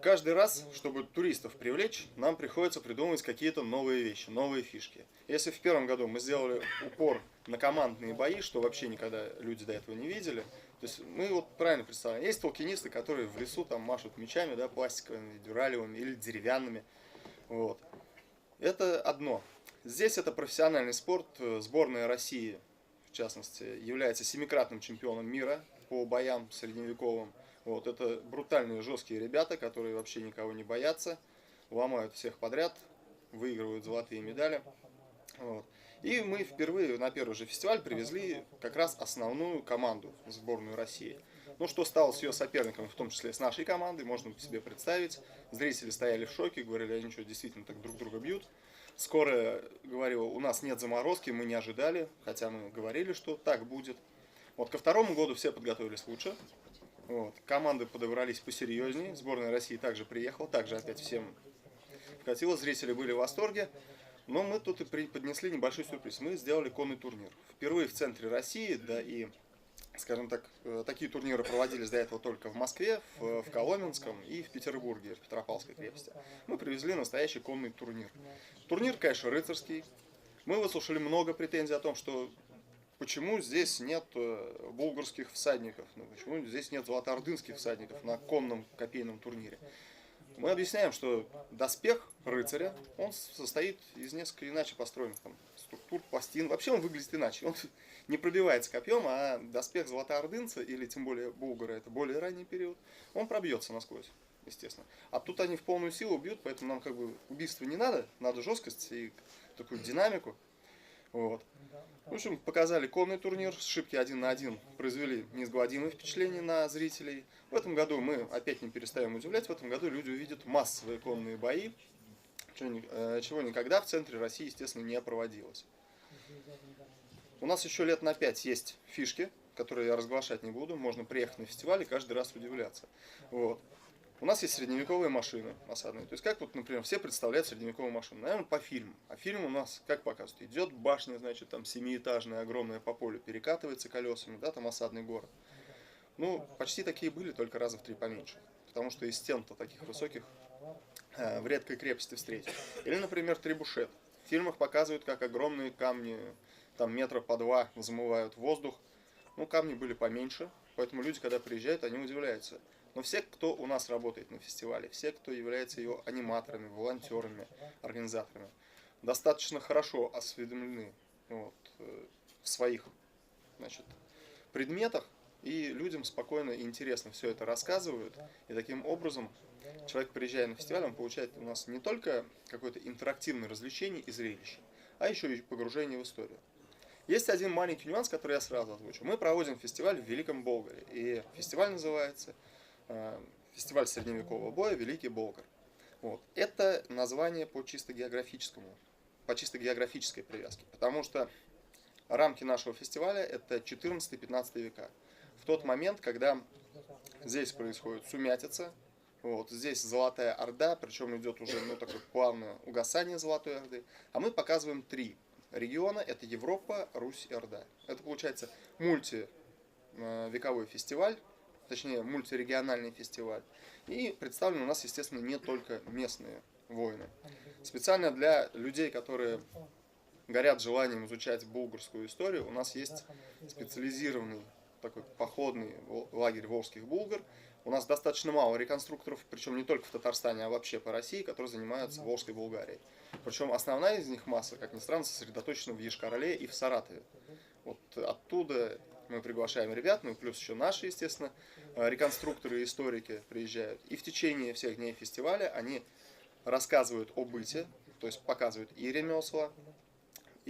Каждый раз, чтобы туристов привлечь, нам приходится придумывать какие-то новые вещи, новые фишки. Если в первом году мы сделали упор на командные бои, что вообще никогда люди до этого не видели, то есть мы вот правильно представляем, есть толкинисты, которые в лесу там машут мечами, да, пластиковыми, дюралевыми или деревянными. Вот. Это одно. Здесь это профессиональный спорт. Сборная России, в частности, является 7-кратным чемпионом мира по боям средневековым. Вот, это брутальные, жесткие ребята, которые вообще никого не боятся, ломают всех подряд, выигрывают золотые медали. Вот. И мы впервые на первый же фестиваль привезли как раз основную команду, сборную России. Ну, что стало с ее соперниками, в том числе с нашей командой, можно себе представить. Зрители стояли в шоке, говорили, они что, действительно так друг друга бьют. Скорая говорила, у нас нет заморозки, мы не ожидали, хотя мы говорили, что так будет. Вот ко второму году все подготовились лучше. Вот. Команды подобрались посерьезнее, сборная России также приехала, также опять всем вкатила, зрители были в восторге. Но мы тут и преподнесли небольшой сюрприз. Мы сделали конный турнир. Впервые в центре России, да и, скажем так, такие турниры проводились до этого только в Москве, в Коломенском и в Петербурге, в Петропавловской крепости. Мы привезли настоящий конный турнир. Турнир, конечно, рыцарский. Мы выслушали много претензий о том, что почему здесь нет булгарских всадников, ну, почему здесь нет золотоордынских всадников на конном копейном турнире. Мы объясняем, что доспех рыцаря, он состоит из несколько иначе построенных там структур, пластин. Вообще он выглядит иначе. Он не пробивается копьем, а доспех золотоордынца, или тем более булгара, это более ранний период, он пробьется насквозь, естественно. А тут они в полную силу бьют, поэтому нам как бы убийства не надо, надо жесткость и такую динамику. Вот. В общем, показали конный турнир, сшибки 1 на 1 произвели неизгладимое впечатление на зрителей. В этом году мы опять не перестаем удивлять, в этом году люди увидят массовые конные бои, чего никогда в центре России, естественно, не проводилось. У нас еще лет на 5 есть фишки, которые я разглашать не буду, можно приехать на фестиваль и каждый раз удивляться. Вот. У нас есть средневековые машины осадные. То есть, как вот, например, все представляют средневековую машину? Наверное, по фильму. А фильм у нас как показывают? Идет башня, значит, там 7-этажная, огромная по полю, перекатывается колесами, да, там осадный город. Ну, почти такие были, только раза в 3 поменьше. Потому что из стен-то таких высоких в редкой крепости встретишь. Или, например, требушет. В фильмах показывают, как огромные камни, там метра по 2 замывают воздух. Ну, камни были поменьше, поэтому люди, когда приезжают, они удивляются. Но все, кто у нас работает на фестивале, все, кто является его аниматорами, волонтерами, организаторами, достаточно хорошо осведомлены, вот, в своих, значит, предметах, и людям спокойно и интересно все это рассказывают. И таким образом человек, приезжая на фестиваль, он получает у нас не только какое-то интерактивное развлечение и зрелище, а еще и погружение в историю. Есть один маленький нюанс, который я сразу озвучу. Мы проводим фестиваль в Великом Болгаре, и фестиваль называется Фестиваль средневекового боя «Великий Болгар». Вот. Это название по чисто географическому, по чисто географической привязке, потому что рамки нашего фестиваля это 14-15 века. В тот момент, когда здесь происходит сумятица, вот, здесь Золотая Орда, причем идет уже, ну, такое плавное угасание Золотой Орды, а мы показываем 3 региона, это Европа, Русь и Орда. Это получается мультивековой фестиваль, точнее мультирегиональный фестиваль. И представлены у нас, естественно, не только местные воины. Специально для людей, которые горят желанием изучать булгарскую историю, у нас есть специализированный такой походный лагерь волжских булгар. У нас достаточно мало реконструкторов, причем не только в Татарстане, а вообще по России, которые занимаются Волжской Булгарией. Причем основная из них масса, как ни странно, сосредоточена в Йошкар-Оле и в Саратове. Вот оттуда мы приглашаем ребят, ну и плюс еще наши, естественно, реконструкторы и историки приезжают. И в течение всех дней фестиваля они рассказывают о быте, то есть показывают и ремесла,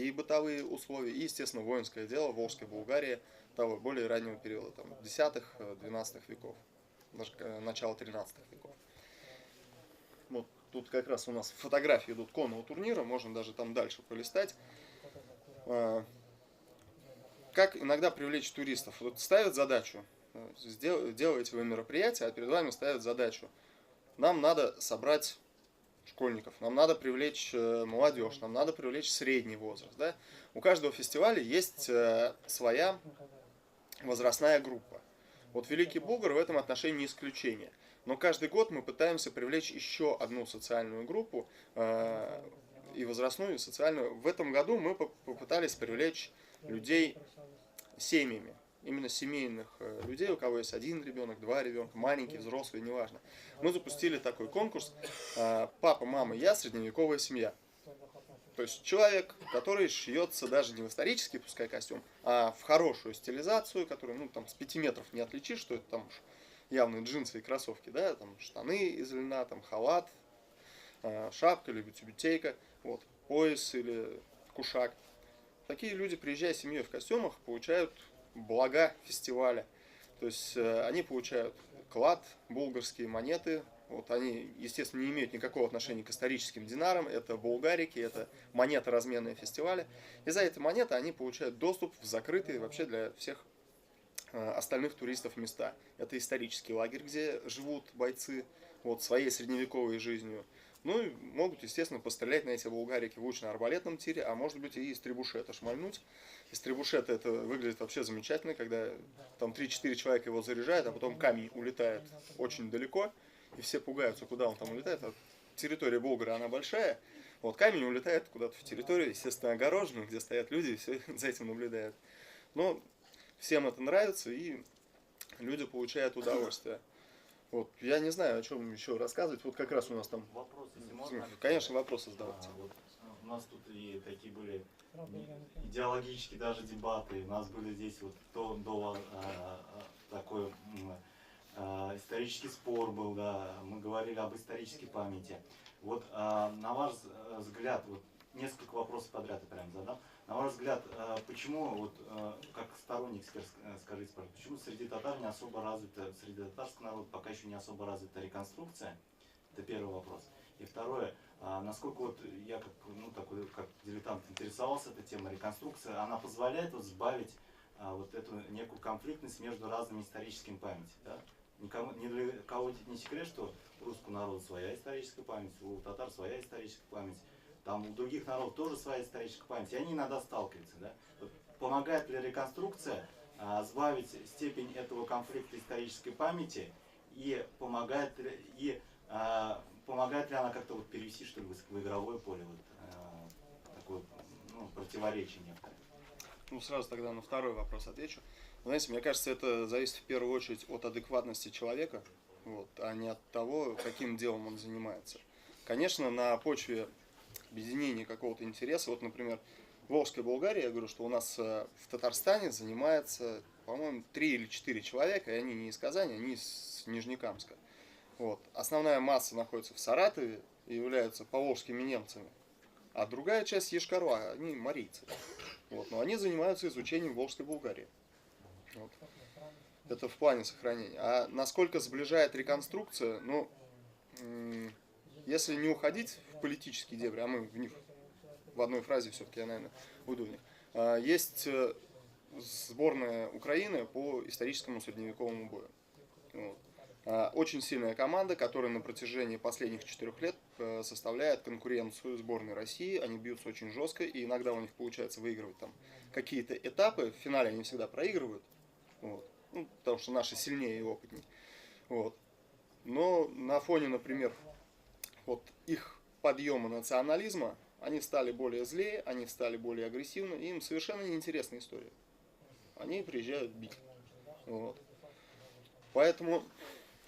и бытовые условия, и, естественно, воинское дело Волжской Булгарии того более раннего периода, там, 10-12 веков, даже начала 13 веков. Вот тут как раз у нас фотографии идут конного турнира, можно даже там дальше полистать. Как иногда привлечь туристов? Вот ставят задачу, делаете вы мероприятие, а перед вами ставят задачу. Нам надо собрать школьников, нам надо привлечь молодежь, нам надо привлечь средний возраст. Да? У каждого фестиваля есть своя возрастная группа. Вот Великий Булгар в этом отношении не исключение. Но каждый год мы пытаемся привлечь еще одну социальную группу, и возрастную, и социальную. В этом году мы попытались привлечь людей семьями. Именно семейных людей, у кого есть один ребенок, два ребенка, маленький, взрослый, неважно. Мы запустили такой конкурс «Папа, мама, я, средневековая семья». То есть человек, который шьется даже не в исторический, пускай, костюм, а в хорошую стилизацию, которую, ну, там, с 5 метров не отличишь, что это там уж явные джинсы и кроссовки, да, там штаны из льна, там халат, шапка или тюбетейка, вот, пояс или кушак. Такие люди, приезжая с семьей в костюмах, получают блага фестиваля. То есть они получают клад, булгарские монеты. Вот они, естественно, не имеют никакого отношения к историческим динарам. Это булгарики, это монеты разменные фестиваля. И за эти монеты они получают доступ в закрытые вообще для всех остальных туристов места. Это исторический лагерь, где живут бойцы вот, своей средневековой жизнью. Ну и могут, естественно, пострелять на эти булгарики в лучно-арбалетном тире, а может быть и из требушета шмальнуть. Из требушета это выглядит вообще замечательно, когда там 3-4 человека его заряжают, а потом камень улетает очень далеко, и все пугаются, куда он там улетает. А территория Булгара, она большая, вот камень улетает куда-то в территорию, естественно, огороженную, где стоят люди и все за этим наблюдают. Но всем это нравится, и люди получают удовольствие. Вот, я не знаю, о чем еще рассказывать. Вот как раз у нас там... Вопросы, если можно? Конечно, вопросы задавайте. Вот, у нас тут и такие были идеологические даже дебаты. У нас были здесь вот такой исторический спор был, да. Мы говорили об исторической памяти. Вот на ваш взгляд, вот несколько вопросов подряд я прям задам. На ваш взгляд, почему, вот, как сторонник, скажите, пожалуйста, почему среди татар не особо развита, среди татарского народа пока еще не особо развита реконструкция? Это первый вопрос. И второе, насколько вот я как, ну, такой, как дилетант интересовался этой темой, реконструкция, она позволяет вот сбавить вот эту некую конфликтность между разными историческими памятями, да? Никому, ни для кого не секрет, что у русского народа своя историческая память, у татар своя историческая память. Там у других народов тоже своя историческая память, и они иногда сталкиваются. Да? Вот помогает ли реконструкция сбавить степень этого конфликта исторической памяти, и помогает ли она как-то вот перевести, что ли, в игровое поле вот, такое, ну, противоречие некоторое? Ну, сразу тогда на второй вопрос отвечу. Знаете, мне кажется, это зависит в первую очередь от адекватности человека, вот, а не от того, каким делом он занимается. Конечно, на почве объединение какого-то интереса. Вот, например, Волжская Булгария, я говорю, что у нас в Татарстане занимается, по-моему, 3 или 4 человека, и они не из Казани, они из Нижнекамска. Вот. Основная масса находится в Саратове и являются поволжскими немцами, а другая часть Йошкар-Ола, они марийцы. Вот. Но они занимаются изучением Волжской Булгарии. Вот. Это в плане сохранения. А насколько сближает реконструкция, ну, если не уходить в политические дебри, а мы в них в одной фразе все-таки, я, наверное, уйду в них, есть сборная Украины по историческому средневековому бою. Вот. Очень сильная команда, которая на протяжении последних 4 лет составляет конкуренцию сборной России. Они бьются очень жестко, и иногда у них получается выигрывать там какие-то этапы. В финале они всегда проигрывают, вот. Ну, потому что наши сильнее и опытнее. Вот. Но на фоне, например, вот их подъема национализма, они стали более злее, они стали более агрессивны, и им совершенно неинтересна история. Они приезжают бить. Вот. Поэтому,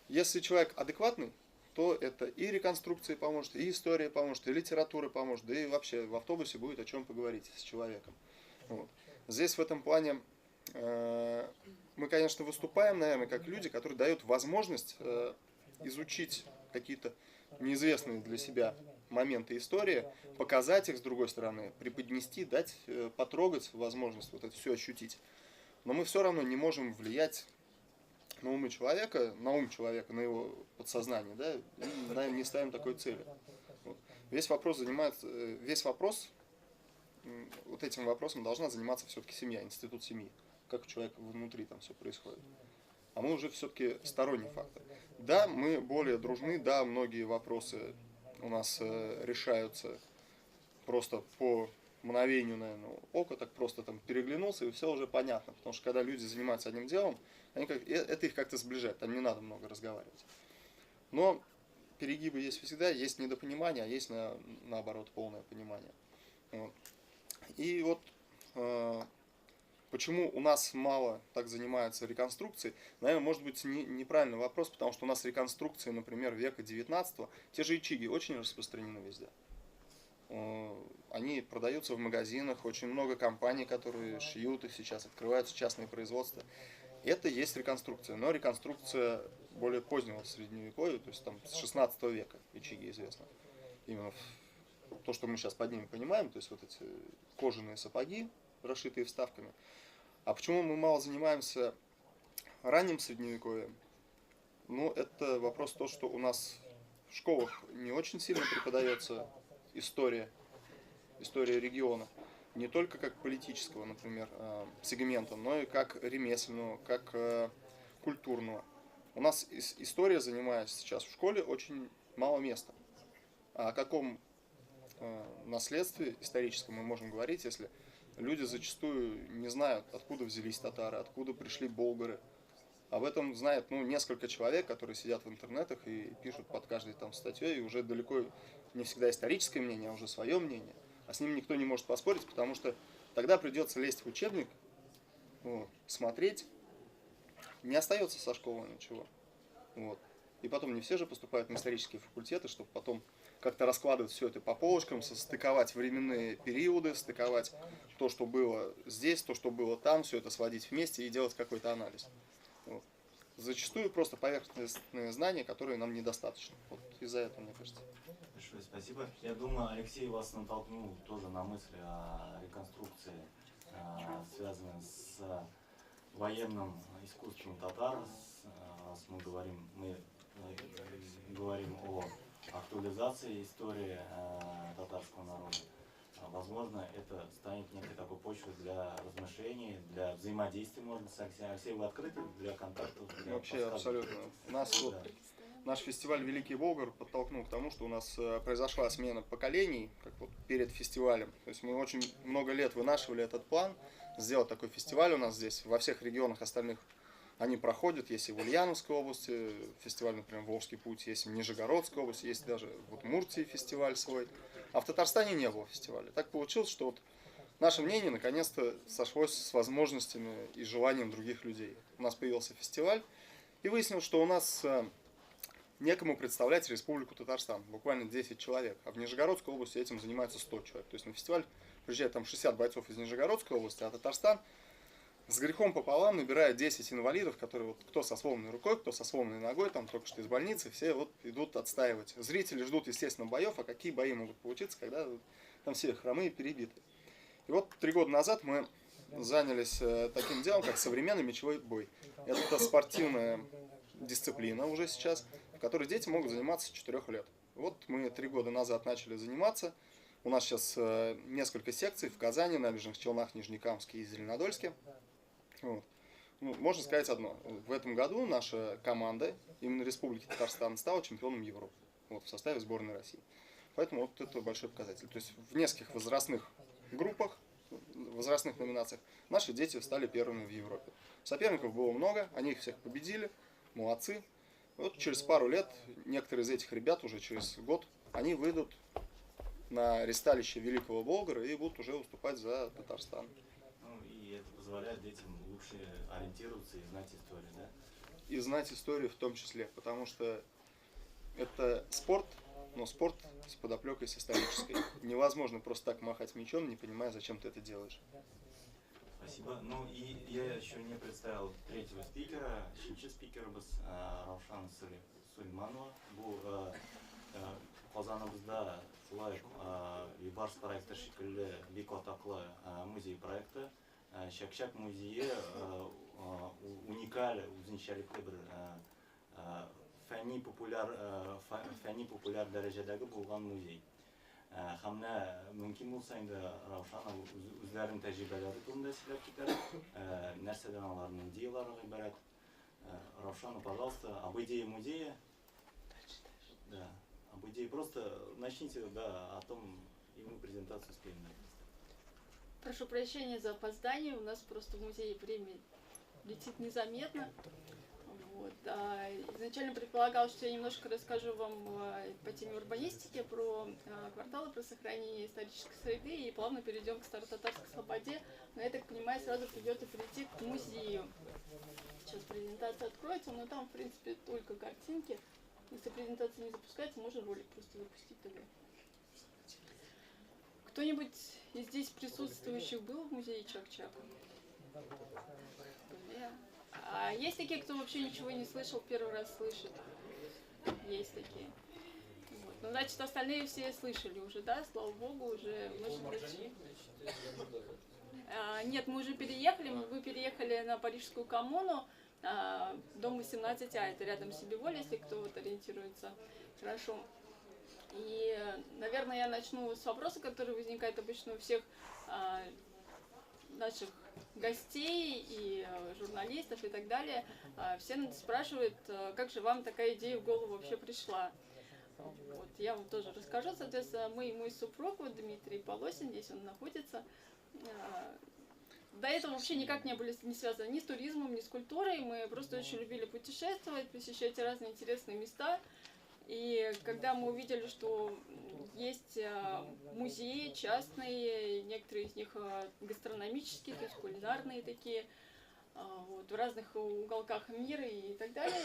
если человек адекватный, то это и реконструкции поможет, и история поможет, и литература поможет, да и вообще в автобусе будет о чем поговорить с человеком. Вот. Здесь в этом плане мы, конечно, выступаем, наверное, как люди, которые дают возможность изучить какие-то неизвестные для себя моменты истории, показать их с другой стороны, преподнести, дать потрогать возможность вот это все ощутить. Но мы все равно не можем влиять на ум человека, на его подсознание, да, и не ставим такой цели. Вот. Весь вопрос, вот этим вопросом должна заниматься все-таки семья, институт семьи, как у человека внутри там все происходит. А мы уже все-таки сторонний фактор. Да, мы более дружны, да, многие вопросы у нас решаются просто по мгновению, наверное, ока, так просто там переглянулся, и все уже понятно. Потому что когда люди занимаются одним делом, они это их как-то сближает, там не надо много разговаривать. Но перегибы есть всегда, есть недопонимание, а есть, наоборот, полное понимание. Вот. И вот почему у нас мало так занимаются реконструкцией, наверное, может быть неправильный вопрос, потому что у нас реконструкции, например, века 19-го, те же ичиги очень распространены везде. Они продаются в магазинах, очень много компаний, которые шьют их сейчас, открываются частные производства. Это есть реконструкция, но реконструкция более позднего средневековья, то есть там с 16 века ичиги известно. Именно то, что мы сейчас под ними понимаем, то есть вот эти кожаные сапоги, расшитые вставками. А почему мы мало занимаемся ранним средневековьем? Ну, это вопрос то, что у нас в школах не очень сильно преподается история региона. Не только как политического, например, сегмента, но и как ремесленного, как культурного. У нас история занимает сейчас в школе очень мало места. А о каком наследстве историческом мы можем говорить, если люди зачастую не знают, откуда взялись татары, откуда пришли болгары. Об этом знает, ну, несколько человек, которые сидят в интернетах и пишут под каждой там статьей, и уже далеко не всегда историческое мнение, а уже свое мнение. А с ним никто не может поспорить, потому что тогда придется лезть в учебник, вот, смотреть. Не остается со школы ничего. Вот. И потом не все же поступают на исторические факультеты, чтобы потом как-то раскладывать все это по полочкам, состыковать временные периоды, стыковать то, что было здесь, то, что было там, все это сводить вместе и делать какой-то анализ. Вот. Зачастую просто поверхностные знания, которые нам недостаточно. Вот из-за этого, мне кажется. Большое спасибо. Я думаю, Алексей вас натолкнул тоже на мысли о реконструкции, связанной с военным искусством татар. Раз мы говорим о актуализации истории татарского народа. Возможно, это станет некой такой почвой для размышлений, для взаимодействия, можно с Алексеем. Алексей, вы открыты для контактов? Для Вообще, абсолютно. У нас вот, да. Наш фестиваль «Великий Болгар» подтолкнул к тому, что у нас произошла смена поколений, как вот перед фестивалем. То есть мы очень много лет вынашивали этот план, сделать такой фестиваль у нас здесь, во всех регионах остальных они проходят. Есть и в Ульяновской области фестиваль, например, «Волжский путь», есть в Нижегородской области, есть даже в Удмуртии фестиваль свой. А в Татарстане не было фестиваля. Так получилось, что вот наше мнение наконец-то сошлось с возможностями и желанием других людей. У нас появился фестиваль, и выяснилось, что у нас некому представлять Республику Татарстан. Буквально 10 человек. А в Нижегородской области этим занимаются 100 человек. То есть на фестиваль приезжает там 60 бойцов из Нижегородской области, а Татарстан с грехом пополам набирает 10 инвалидов, которые вот кто со сломанной рукой, кто со сломанной ногой, там только что из больницы, все вот идут отстаивать. Зрители ждут, естественно, боев, а какие бои могут получиться, когда там все хромые перебиты. И вот 3 года назад мы занялись таким делом, как современный мечевой бой. Это спортивная дисциплина уже сейчас, в которой дети могут заниматься с 4 лет. Вот мы 3 года назад начали заниматься. У нас сейчас несколько секций в Казани, Набережных Челнах, Нижнекамске и Зеленодольске. Вот. Ну, можно сказать одно. В этом году наша команда, именно Республики Татарстан, стала чемпионом Европы, вот, в составе сборной России. Поэтому вот это большой показатель. То есть в нескольких возрастных группах, возрастных номинациях наши дети стали первыми в Европе. Соперников было много, они их всех победили, молодцы. Вот через пару лет некоторые из этих ребят, уже через год, они выйдут на ристалище Великого Болгара и будут уже выступать за Татарстан. Ну и это позволяет детям лучше ориентироваться и знать историю, да? И знать историю в том числе, потому что это спорт, но спорт с подоплекой с исторической. Невозможно просто так махать мечом, не понимая, зачем ты это делаешь. Спасибо. Ну и я еще не представил третьего спикера, өченче спикерыбыз Раушан Сулейманова. Бу Казаныбызда Шулай ук Юбарс проекты шикелле бик атаклы музей проекты. Чәк-чәк музее уникаль, үзенчәлекле бер фәнни популяр дәрәҗәдәге булган музей. Һәм менә мөмкин булса инде Раушана үзләренең тәҗрибәләре турында сөйләп китәр, нәрсәдән аларның идеялары гыйбарәт. Раушана, пожалуйста, об идее музея. Да, об идее просто начните, да, о том, и мы презентацию успеем написать. Прошу прощения за опоздание, у нас просто в музее время летит незаметно. Вот. Изначально предполагалось, что я немножко расскажу вам по теме урбанистики, про кварталы, про сохранение исторической среды, и плавно перейдем к Старотатарской слободе. Но я так понимаю, сразу придется перейти к музею. Сейчас презентация откроется, но там, в принципе, только картинки. Если презентация не запускается, можно ролик просто запустить тогда. Кто-нибудь из здесь присутствующих был в музее Чак-Чак? А есть такие, кто вообще ничего не слышал, первый раз слышит? Есть такие. Вот. Ну, значит, остальные все слышали уже, да? Слава богу, уже... Может быть... Нет, мы уже переехали, мы переехали на Парижскую коммуну, дом 18А, это рядом с Себеволей, если кто вот ориентируется. Хорошо. И, наверное, я начну с вопроса, который возникает обычно у всех наших гостей и журналистов и так далее. Все спрашивают, как же вам такая идея в голову вообще пришла. Вот, я вам тоже расскажу. Соответственно, мы и мой супруг, вот Дмитрий Полосин, здесь он находится. До этого вообще никак не были не связаны ни с туризмом, ни с культурой. Мы просто очень любили путешествовать, посещать разные интересные места. И когда мы увидели, что есть музеи частные, некоторые из них гастрономические, то есть кулинарные такие, вот, в разных уголках мира и так далее.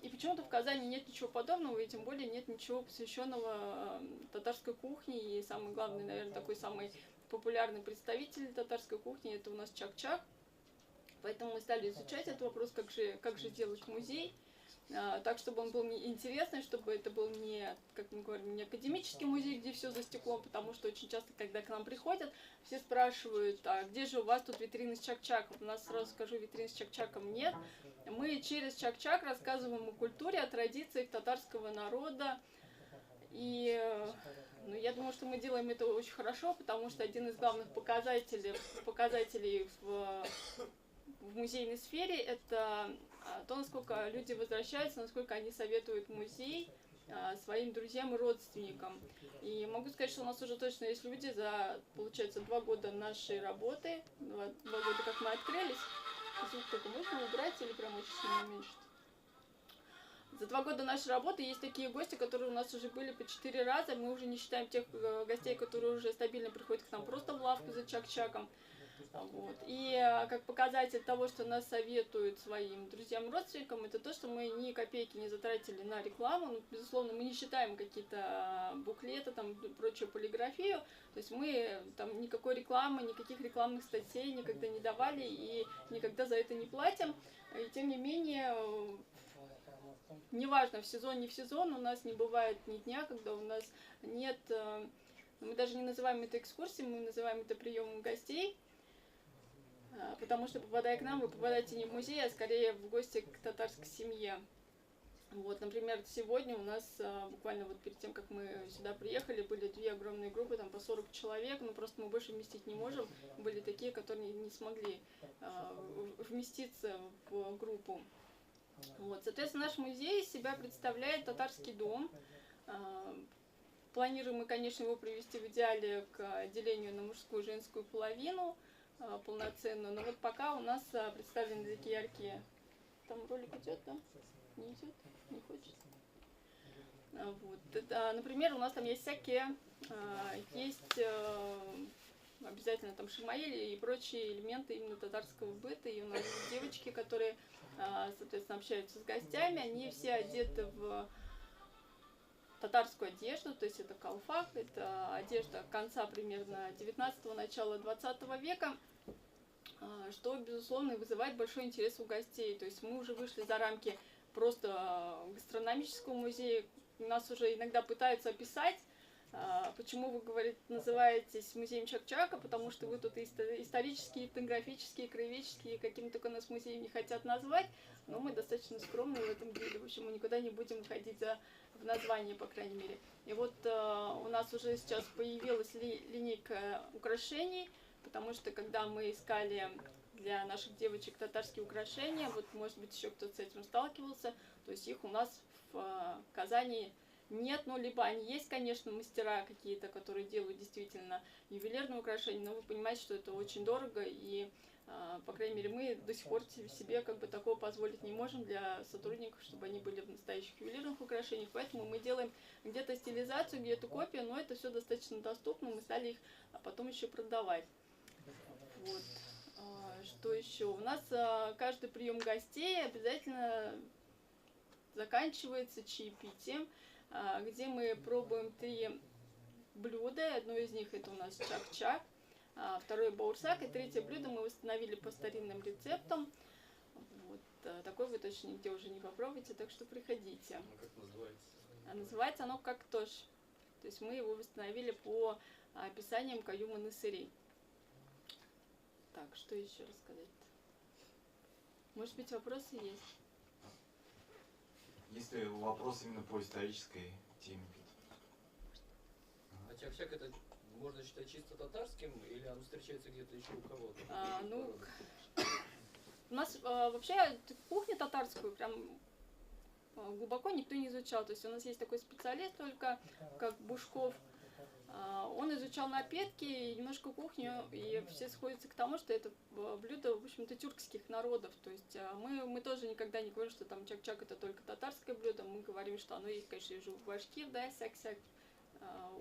И почему-то в Казани нет ничего подобного, и тем более нет ничего посвященного татарской кухне. И самый главный, наверное, такой самый популярный представитель татарской кухни – это у нас чак-чак. Поэтому мы стали изучать этот вопрос, как же делать музей, так, чтобы он был интересный, чтобы это был не, как мы говорим, не академический музей, где все за стеклом, потому что очень часто, когда к нам приходят, все спрашивают, а где же у вас тут витрины с чак-чаком? У нас, сразу скажу, витрин с чак-чаком нет. Мы через чак-чак рассказываем о культуре, о традициях татарского народа. И ну, я думаю, что мы делаем это очень хорошо, потому что один из главных показателей в музейной сфере – это то, насколько люди возвращаются, насколько они советуют музей своим друзьям и родственникам. И могу сказать, что у нас уже точно есть люди за, получается, 2 года нашей работы, 2 года, как мы открылись. Звук только можно убрать или прям очень сильно уменьшить? За 2 года нашей работы есть такие гости, которые у нас уже были по 4 раза. Мы уже не считаем тех гостей, которые уже стабильно приходят к нам просто в лавку за чак-чаком. Вот. И как показатель того, что нас советуют своим друзьям и родственникам, это то, что мы ни копейки не затратили на рекламу. Ну, безусловно, мы не считаем какие-то буклеты, там, прочую полиграфию. То есть мы там никакой рекламы, никаких рекламных статей никогда не давали и никогда за это не платим. И тем не менее, неважно, в сезон, не в сезон, у нас не бывает ни дня, когда у нас нет... Мы даже не называем это экскурсией, мы называем это приемом гостей. Потому что, попадая к нам, вы попадаете не в музей, а скорее в гости к татарской семье. Вот, например, сегодня у нас, буквально вот перед тем, как мы сюда приехали, были 2 огромные группы, там по 40 человек, но просто мы больше вместить не можем. Были такие, которые не смогли вместиться в группу. Вот, соответственно, наш музей из себя представляет татарский дом. Планируем мы, конечно, его привести в идеале к делению на мужскую и женскую половину полноценную, но вот пока у нас представлены такие яркие. Там ролик идет, да? Не идет? Не хочет? Вот. Это, например, у нас там есть всякие, есть обязательно там шамаили и прочие элементы именно татарского быта. И у нас девочки, которые, соответственно, общаются с гостями, они все одеты в татарскую одежду, то есть это калфак, это одежда конца примерно 19-го, начала 20 века, что, безусловно, вызывает большой интерес у гостей. То есть мы уже вышли за рамки просто гастрономического музея, нас уже иногда пытаются описать, Почему вы, говорит, называетесь музеем Чак-Чака, потому что вы тут исторические, этнографические, краеведческие, каким только нас музеем не хотят назвать, но мы достаточно скромные в этом деле, в общем, мы никуда не будем ходить в название, по крайней мере. И вот у нас уже сейчас появилась линейка украшений, потому что когда мы искали для наших девочек татарские украшения, вот, может быть, еще кто-то с этим сталкивался, то есть их у нас в Казани нет, ну, либо они есть, конечно, мастера какие-то, которые делают действительно ювелирные украшения, но вы понимаете, что это очень дорого, и, по крайней мере, мы до сих пор себе как бы такого позволить не можем для сотрудников, чтобы они были в настоящих ювелирных украшениях, поэтому мы делаем где-то стилизацию, где-то копию, но это все достаточно доступно, мы стали их потом еще продавать. Вот. Что еще? У нас каждый прием гостей обязательно заканчивается чаепитием, где мы пробуем 3 блюда. Одно из них это у нас чак-чак, второе баурсак, и третье блюдо мы восстановили по старинным рецептам. Вот, такой вы точно нигде уже не попробуете, так что приходите. А как называется? А называется оно коктош. То есть мы его восстановили по описаниям Каюма Насыри. Так, что еще рассказать? Может быть, вопросы есть? Есть ли вопрос именно по исторической теме? А чак-чак это можно считать чисто татарским, или оно встречается где-то еще у кого-то? Ну, у нас вообще кухню татарскую прям глубоко никто не изучал. То есть у нас есть такой специалист только, как Бушков. Он изучал напитки и немножко кухню, и все сходятся к тому, что это блюдо, в общем-то, тюркских народов. То есть мы тоже никогда не говорим, что там чак-чак это только татарское блюдо. Мы говорим, что оно есть, конечно, и у башкир, да, сяк-сяк,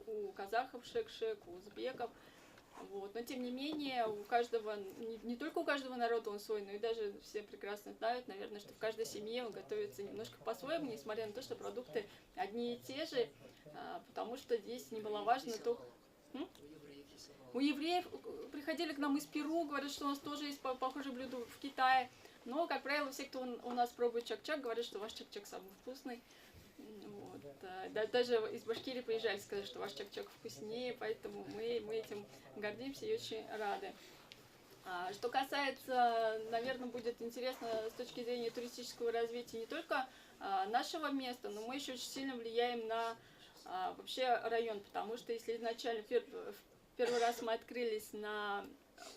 у казахов шек-шек, у узбеков. Вот. Но, тем не менее, у каждого, не только у каждого народа он свой, но и даже все прекрасно знают, наверное, что в каждой семье он готовится немножко по-своему, несмотря на то, что продукты одни и те же, потому что здесь немаловажно то... У евреев приходили к нам из Перу, говорят, что у нас тоже есть похожее блюдо в Китае. Но, как правило, все, кто у нас пробует чак-чак, говорят, что ваш чак-чак самый вкусный. Вот. Да, даже из Башкирии приезжали, сказали, что ваш чак-чак вкуснее, поэтому мы этим гордимся и очень рады. Что касается, наверное, будет интересно с точки зрения туристического развития не только нашего места, но мы еще очень сильно влияем на вообще район, потому что если изначально в первый раз мы открылись на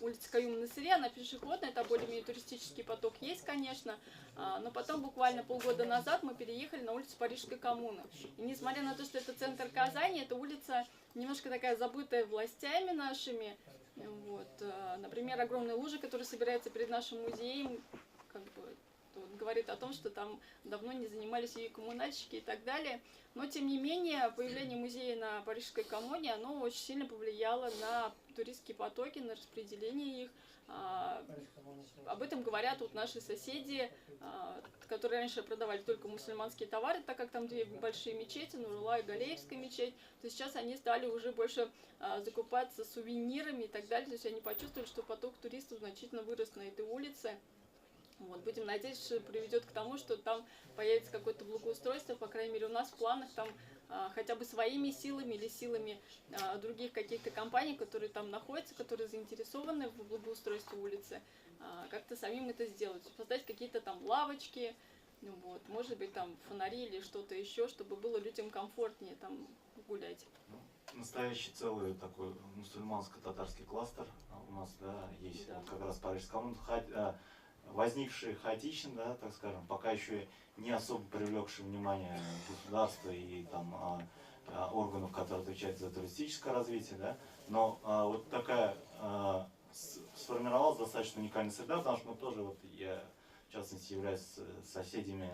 улице Каюма Насыри, она пешеходная, это более-менее туристический поток есть, конечно, но потом буквально полгода назад мы переехали на улицу Парижской коммуны. И несмотря на то, что это центр Казани, эта улица немножко такая забытая властями нашими. Вот. Например, огромная лужа, которая собирается перед нашим музеем, как бы, говорит о том, что там давно не занимались ее коммунальщики и так далее. Но, тем не менее, появление музея на Парижской коммуне, оно очень сильно повлияло на туристские потоки, на распределение их. Об этом говорят вот наши соседи, которые раньше продавали только мусульманские товары, так как там две большие мечети, Нурула и Галеевская мечеть, то сейчас они стали уже больше закупаться сувенирами и так далее. То есть они почувствовали, что поток туристов значительно вырос на этой улице. Вот, будем надеяться, что приведет к тому, что там появится какое-то благоустройство, по крайней мере, у нас в планах там хотя бы своими силами или силами других каких-то компаний, которые там находятся, которые заинтересованы в благоустройстве улицы, как-то самим это сделать, создать какие-то там лавочки, ну вот, может быть, там фонари или что-то еще, чтобы было людям комфортнее там гулять. Настоящий целый такой мусульманско-татарский кластер у нас, да, есть, да. Вот как раз Парижская коммуна, возникший хаотично, да, так скажем, пока еще не особо привлекший внимание государства и там органов, которые отвечают за туристическое развитие, да, но вот такая сформировалась достаточно уникальная среда, потому что мы тоже, вот я в частности являюсь соседями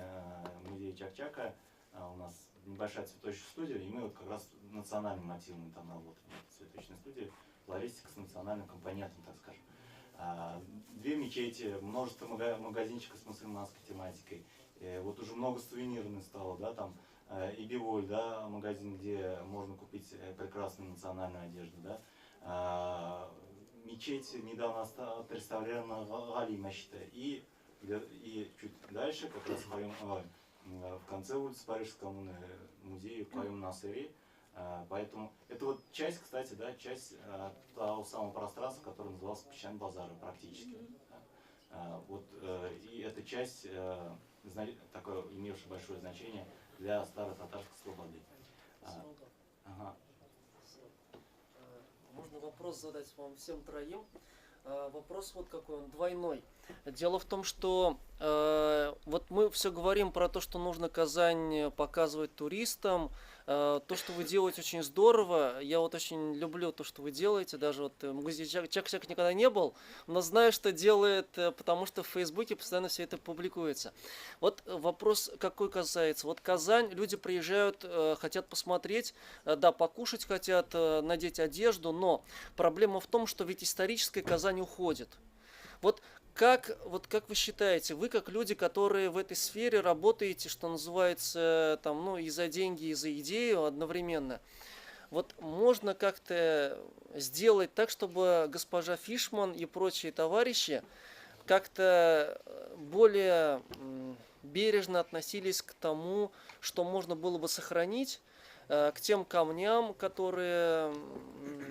музея Чак-Чака, у нас небольшая цветочная студия, и мы вот как раз национальным мотивом там работаем, цветочная студия, флористика с национальным компонентом, так скажем. Две мечети, множество магазинчиков с мусульманской тематикой. Вот уже много сувенирных стало, да, там и Биволь, да, магазин, где можно купить прекрасную национальную одежду, да. Мечеть недавно отреставрирована, Гали мечеть, и чуть дальше, как раз в конце улицы Парижской коммуны, музей Каюм Насыри, Поэтому это вот часть, кстати, да, часть того самого пространства, которое называлось Песчаный базар практически. Да. Вот, и эта часть, такое, имевшая большое значение для старо-татарской слободы. Ага. Можно вопрос задать вам всем троим? Вопрос вот какой, он двойной. Дело в том, что вот мы все говорим про то, что нужно Казань показывать туристам. То, что вы делаете, очень здорово. Я вот очень люблю то, что вы делаете. Даже вот в музее Чак-Чак никогда не был, но знаю, что делает, потому что в Фейсбуке постоянно все это публикуется. Вот вопрос какой касается. Вот Казань, люди приезжают, хотят посмотреть, да, покушать хотят, надеть одежду, но проблема в том, что ведь историческая Казань уходит. Вот как вы считаете, вы как люди, которые в этой сфере работаете, что называется, там, ну, и за деньги, и за идею одновременно, вот можно как-то сделать так, чтобы госпожа Фишман и прочие товарищи как-то более бережно относились к тому, что можно было бы сохранить, к тем камням, которые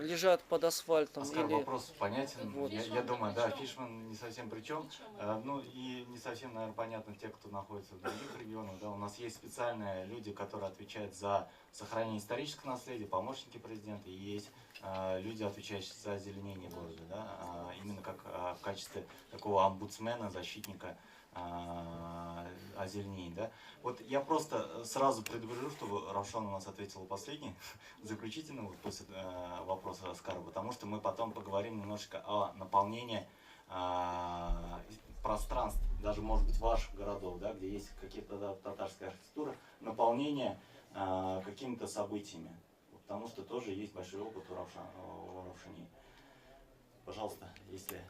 лежат под асфальтом? Оскар, или... вопрос понятен. Вот. Я думаю, да, Фишман не совсем при чем. Ну и не совсем, наверное, понятно те, кто находится в других регионах. Да, у нас есть специальные люди, которые отвечают за сохранение исторического наследия, помощники президента, и есть люди, отвечающие за озеленение города, да, именно как в качестве такого омбудсмена, защитника озеленение, да? Вот я просто сразу предупрежу, чтобы Равшан у нас ответила последний, заключительный, вот после вопроса Оскара, потому что мы потом поговорим немножечко о наполнении пространств, даже, может быть, ваших городов, да, где есть какие-то татарская архитектура, наполнение какими-то событиями, потому что тоже есть большой опыт у Равшани. Пожалуйста, если...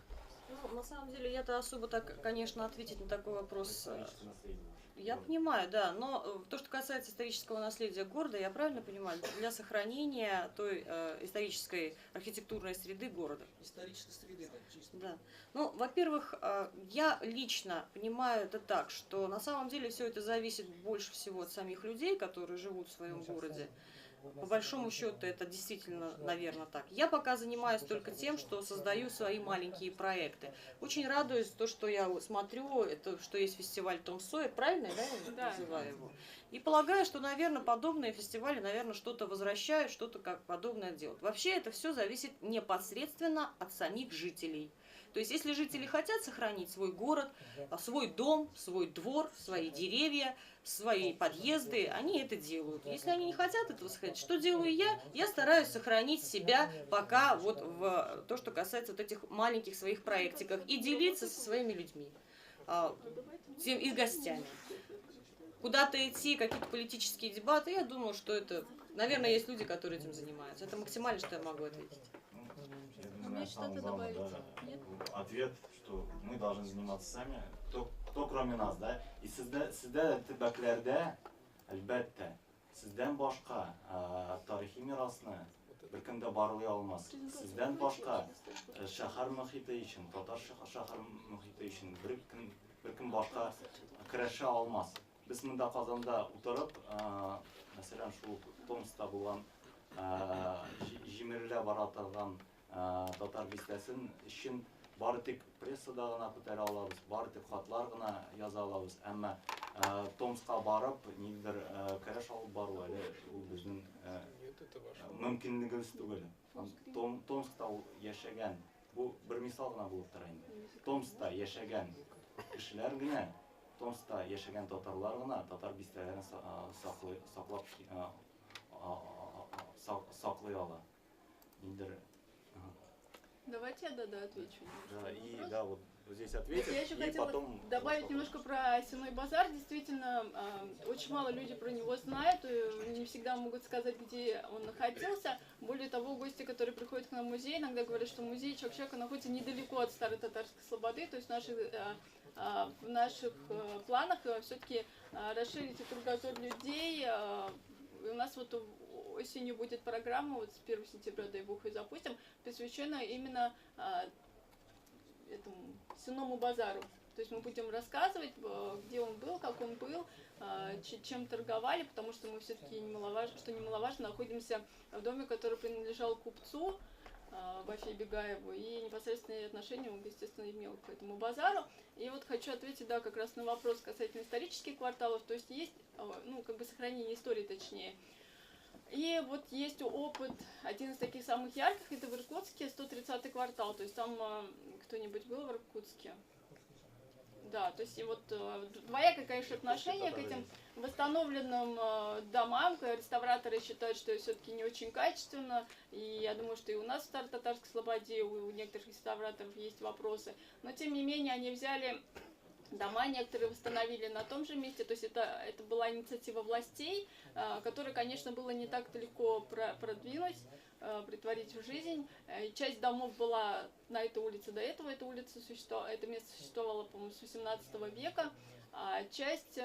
Ну, на самом деле, я-то особо так, конечно, ответить на такой вопрос... Я понимаю, да, но то, что касается исторического наследия города, я правильно понимаю, для сохранения той исторической архитектурной среды города. Исторической среды, да, чисто. Да. Ну, во-первых, я лично понимаю это так, что на самом деле все это зависит больше всего от самих людей, которые живут в своем городе. По большому счету это действительно, наверное, так. Я пока занимаюсь только тем, что создаю свои маленькие проекты. Очень радуюсь то, что я смотрю, это, что есть фестиваль Том Сойер, правильно, да, я называю его? И полагаю, что, наверное, подобные фестивали, наверное, что-то возвращают, что-то как подобное делают. Вообще это все зависит непосредственно от самих жителей. То есть, если жители хотят сохранить свой город, свой дом, свой двор, свои деревья, свои подъезды, они это делают. Если они не хотят этого сохранить, что делаю я? Я стараюсь сохранить себя пока вот в то, что касается вот этих маленьких своих проектиков, и делиться со своими людьми, и гостями. Куда-то идти, какие-то политические дебаты, я думаю, что это, наверное, есть люди, которые этим занимаются. Это максимально, что я могу ответить. Что-то добавить? Да, нет? Ответ, что мы должны заниматься сами, кто кроме нас, да? И сездә төбәкләрдә, әлбәттә, сездән башка тарихи мирасны беркем дә барлый алмас. Сездән башка шәһәр мөхите өчен, татар шәһәр мөхите өчен беркем башка көрәшә алмас. Без монда Казанда утырып, мәсәлән, шул Томскта булган җимерелә бара торган татар бистәсен өчен бары тик прессада гына күтәрә алабыз, бары тик хатлар гына яза алабыз. Әмма Томскка барып, ниндидер көрәш алып бару әле ул безнең мөмкинлегебез түгел. Томскта ул яшәгән, бу бер мисал гына булып тора инде. Томскта яшәгән кешеләр генә, Томскта яшәгән татарлар гына татар бистәләрен саклап саклый ала. Ниндидер. Давайте я отвечу. Да, и да, вот здесь ответим. Я еще и хотела потом добавить немножко про Сенной базар. Действительно, очень мало людей про него знают, не всегда могут сказать, где он находился. Более того, гости, которые приходят к нам в музей, иногда говорят, что музей Чак-Чака находится недалеко от Старой Татарской Слободы, то есть в наших планах все-таки расширить кругозор людей. У нас вот осенью будет программа, вот с 1 сентября, дай бог, и запустим, посвященная именно этому Сенному базару. То есть мы будем рассказывать, где он был, как он был, чем торговали, потому что мы все-таки, немаловажно, что немаловажно, находимся в доме, который принадлежал купцу Вафе Бегаеву, и непосредственное отношение он, естественно, имел к этому базару. И вот хочу ответить, да, как раз на вопрос касательно исторических кварталов, то есть есть, ну, как бы сохранение истории, точнее. И вот есть опыт, один из таких самых ярких, это в Иркутске, 130-й квартал, то есть там кто-нибудь был в Иркутске? Да, то есть и вот двоякое, конечно, отношение к этим восстановленным домам. Реставраторы считают, что все-таки не очень качественно. И я думаю, что и у нас в Старо-Татарской Слободе у некоторых реставраторов есть вопросы. Но, тем не менее, они взяли дома, некоторые восстановили на том же месте. То есть это была инициатива властей, которую, конечно, было не так-то легко продвинуть, претворить в жизнь. Часть домов была на этой улице до этого, эта улица существовала, это место существовало, по-моему, с 18 века, а часть,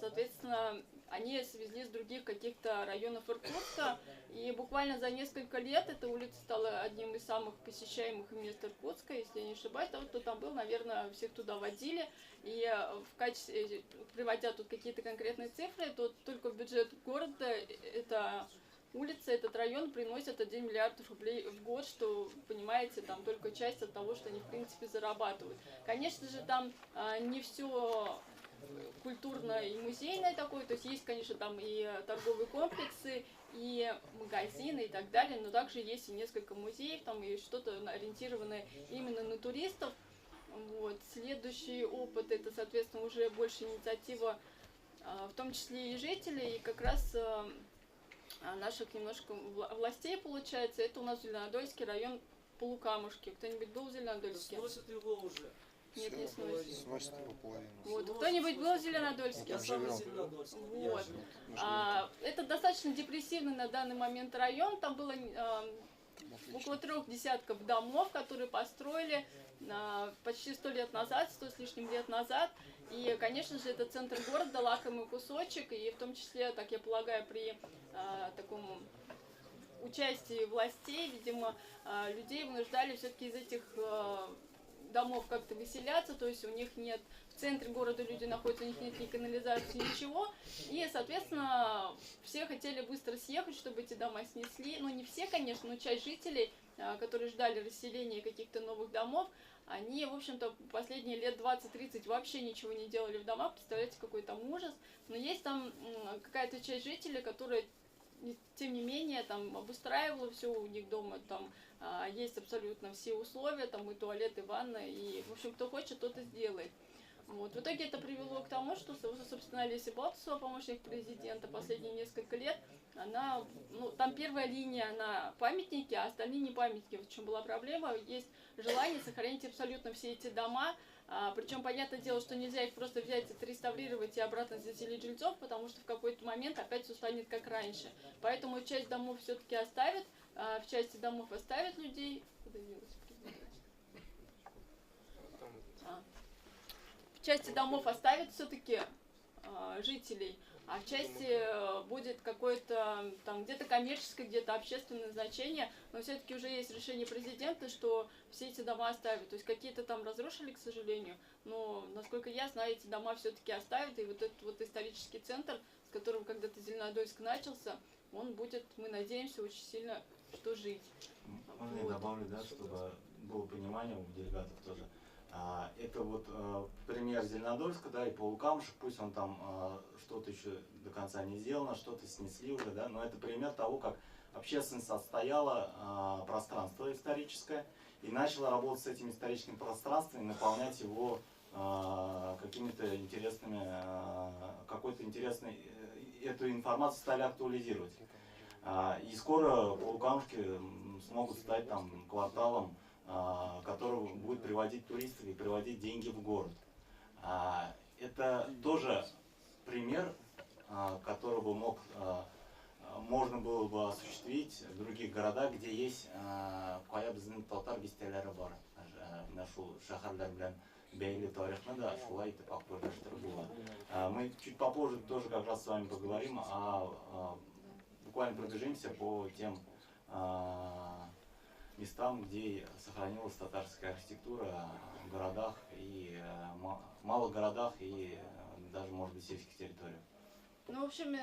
соответственно, они свезли с других каких-то районов Иркутска, и буквально за несколько лет эта улица стала одним из самых посещаемых мест Иркутска, если я не ошибаюсь, а вот кто там был, наверное, всех туда водили, и в качестве, приводя тут какие-то конкретные цифры, то только в бюджет города эта улица, этот район приносит 1 миллиард рублей в год, что, понимаете, там только часть от того, что они, в принципе, зарабатывают. Конечно же, там не все культурное и музейное такое, то есть есть, конечно, там и торговые комплексы, и магазины, и так далее, но также есть и несколько музеев, там и что-то ориентированное именно на туристов. Вот. Следующий опыт, это, соответственно, уже больше инициатива, в том числе и жителей, и как раз наших немножко властей, получается, это у нас Зеленодольский район Полукамушки. Кто-нибудь был в Зеленодольске? Сносят его уже. Нет, не сносит. Сносит его половину. Вот. Кто-нибудь был в Зеленодольске? Я сам из Зеленодольска. Вот. Это достаточно депрессивный на данный момент район. Там было около 3 десятков домов, которые построили почти 100 лет назад, 100 с лишним лет назад. И, конечно же, это центр города, лакомый кусочек. И в том числе, так я полагаю, при таком участии властей, видимо, людей вынуждали все-таки из этих домов как-то выселяться, то есть у них нет, в центре города люди находятся, у них нет ни канализации, ничего, и, соответственно, все хотели быстро съехать, чтобы эти дома снесли, ну, не все, конечно, но часть жителей, которые ждали расселения каких-то новых домов, они, в общем-то, последние лет 20-30 вообще ничего не делали в домах, представляете, какой там ужас, но есть там какая-то часть жителей, которая, тем не менее, там обустраивала все у них дома, там есть абсолютно все условия, там и туалет, и ванна, и, в общем, кто хочет, тот и сделает. Вот. В итоге это привело к тому, что, собственно, Олеся Балтусова, помощник президента, последние несколько лет, она, ну, там первая линия на памятники, а остальные не памятники. В чем была проблема? Есть желание сохранить абсолютно все эти дома, причем, понятное дело, что нельзя их просто взять, отреставрировать и обратно заселить жильцов, потому что в какой-то момент опять все станет как раньше. Поэтому часть домов все-таки оставят, в части домов оставят людей. Куда делась? В части домов оставят все-таки жителей, а в части будет какое-то там где-то коммерческое, где-то общественное значение, но все-таки уже есть решение президента, что все эти дома оставят. То есть какие-то там разрушили, к сожалению, но, насколько я знаю, эти дома все-таки оставят, и вот этот вот исторический центр, с которым когда-то Зеленодольск начался, он будет, мы надеемся, очень сильно что жить. Можно я добавлю, да, чтобы было понимание у делегатов тоже. Это вот пример Зеленодольска, да, и Полукамушек, пусть он там что-то еще до конца не сделано, что-то снесли уже, да, но это пример того, как общественность отстояла пространство историческое и начала работать с этим историческим пространством и наполнять его какими-то интересными, какой-то интересной, эту информацию стали актуализировать. И скоро Полукамушки смогут стать там кварталом, который будет приводить туристов и приводить деньги в город. Это тоже пример, который бы можно было бы осуществить в других городах, где есть кая безнең татар бистәләре бар. Менә шул шәһәрләр белән бәйле тарихны да шулай итеп актуальләштереп була. Мы чуть попозже тоже как раз с вами поговорим, буквально пробежимся по тем местам, где сохранилась татарская архитектура в городах и малых городах и даже, может быть, сельских территориях. Ну, в общем,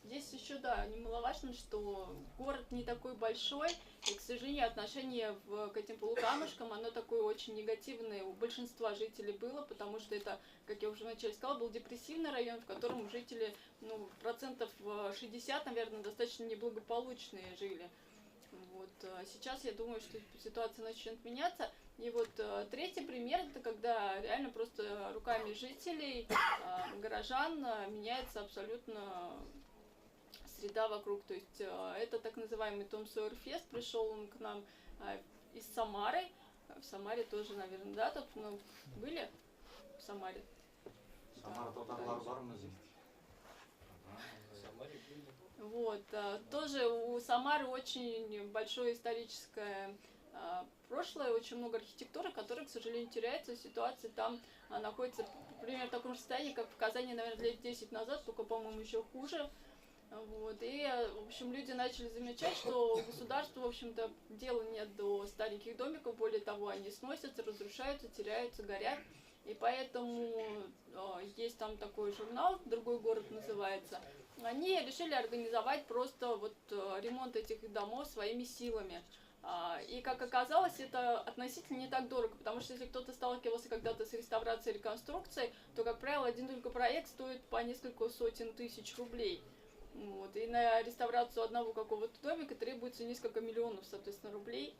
здесь еще, да, немаловажно, что город не такой большой, и, к сожалению, отношение к этим полукамушкам, оно такое очень негативное у большинства жителей было, потому что это, как я уже вначале сказала, был депрессивный район, в котором жители, ну, 60%, наверное, достаточно неблагополучные жили. Вот. Сейчас я думаю, что ситуация начнет меняться. И вот третий пример, это когда реально просто руками жителей, горожан меняется абсолютно среда вокруг. То есть это так называемый Том Сойер Фест, пришел он к нам из Самары. В Самаре тоже, наверное, да, тут, ну, были в Самаре? Самара татарлар бармы? Вот, тоже у Самары очень большое историческое прошлое, очень много архитектуры, которая, к сожалению, теряется. Ситуация там находится примерно в таком же состоянии, как в Казани, наверное, лет 10 назад, только, по-моему, еще хуже. Вот. И, в общем, люди начали замечать, что государству, в общем-то, дела нет до стареньких домиков, более того, они сносятся, разрушаются, теряются, горят. И поэтому есть там такой журнал, «Другой город» называется. Они решили организовать просто вот ремонт этих домов своими силами. И, как оказалось, это относительно не так дорого, потому что если кто-то сталкивался когда-то с реставрацией и реконструкцией, то, как правило, один только проект стоит по несколько сотен тысяч рублей. Вот. И на реставрацию одного какого-то домика требуется несколько миллионов, соответственно, рублей,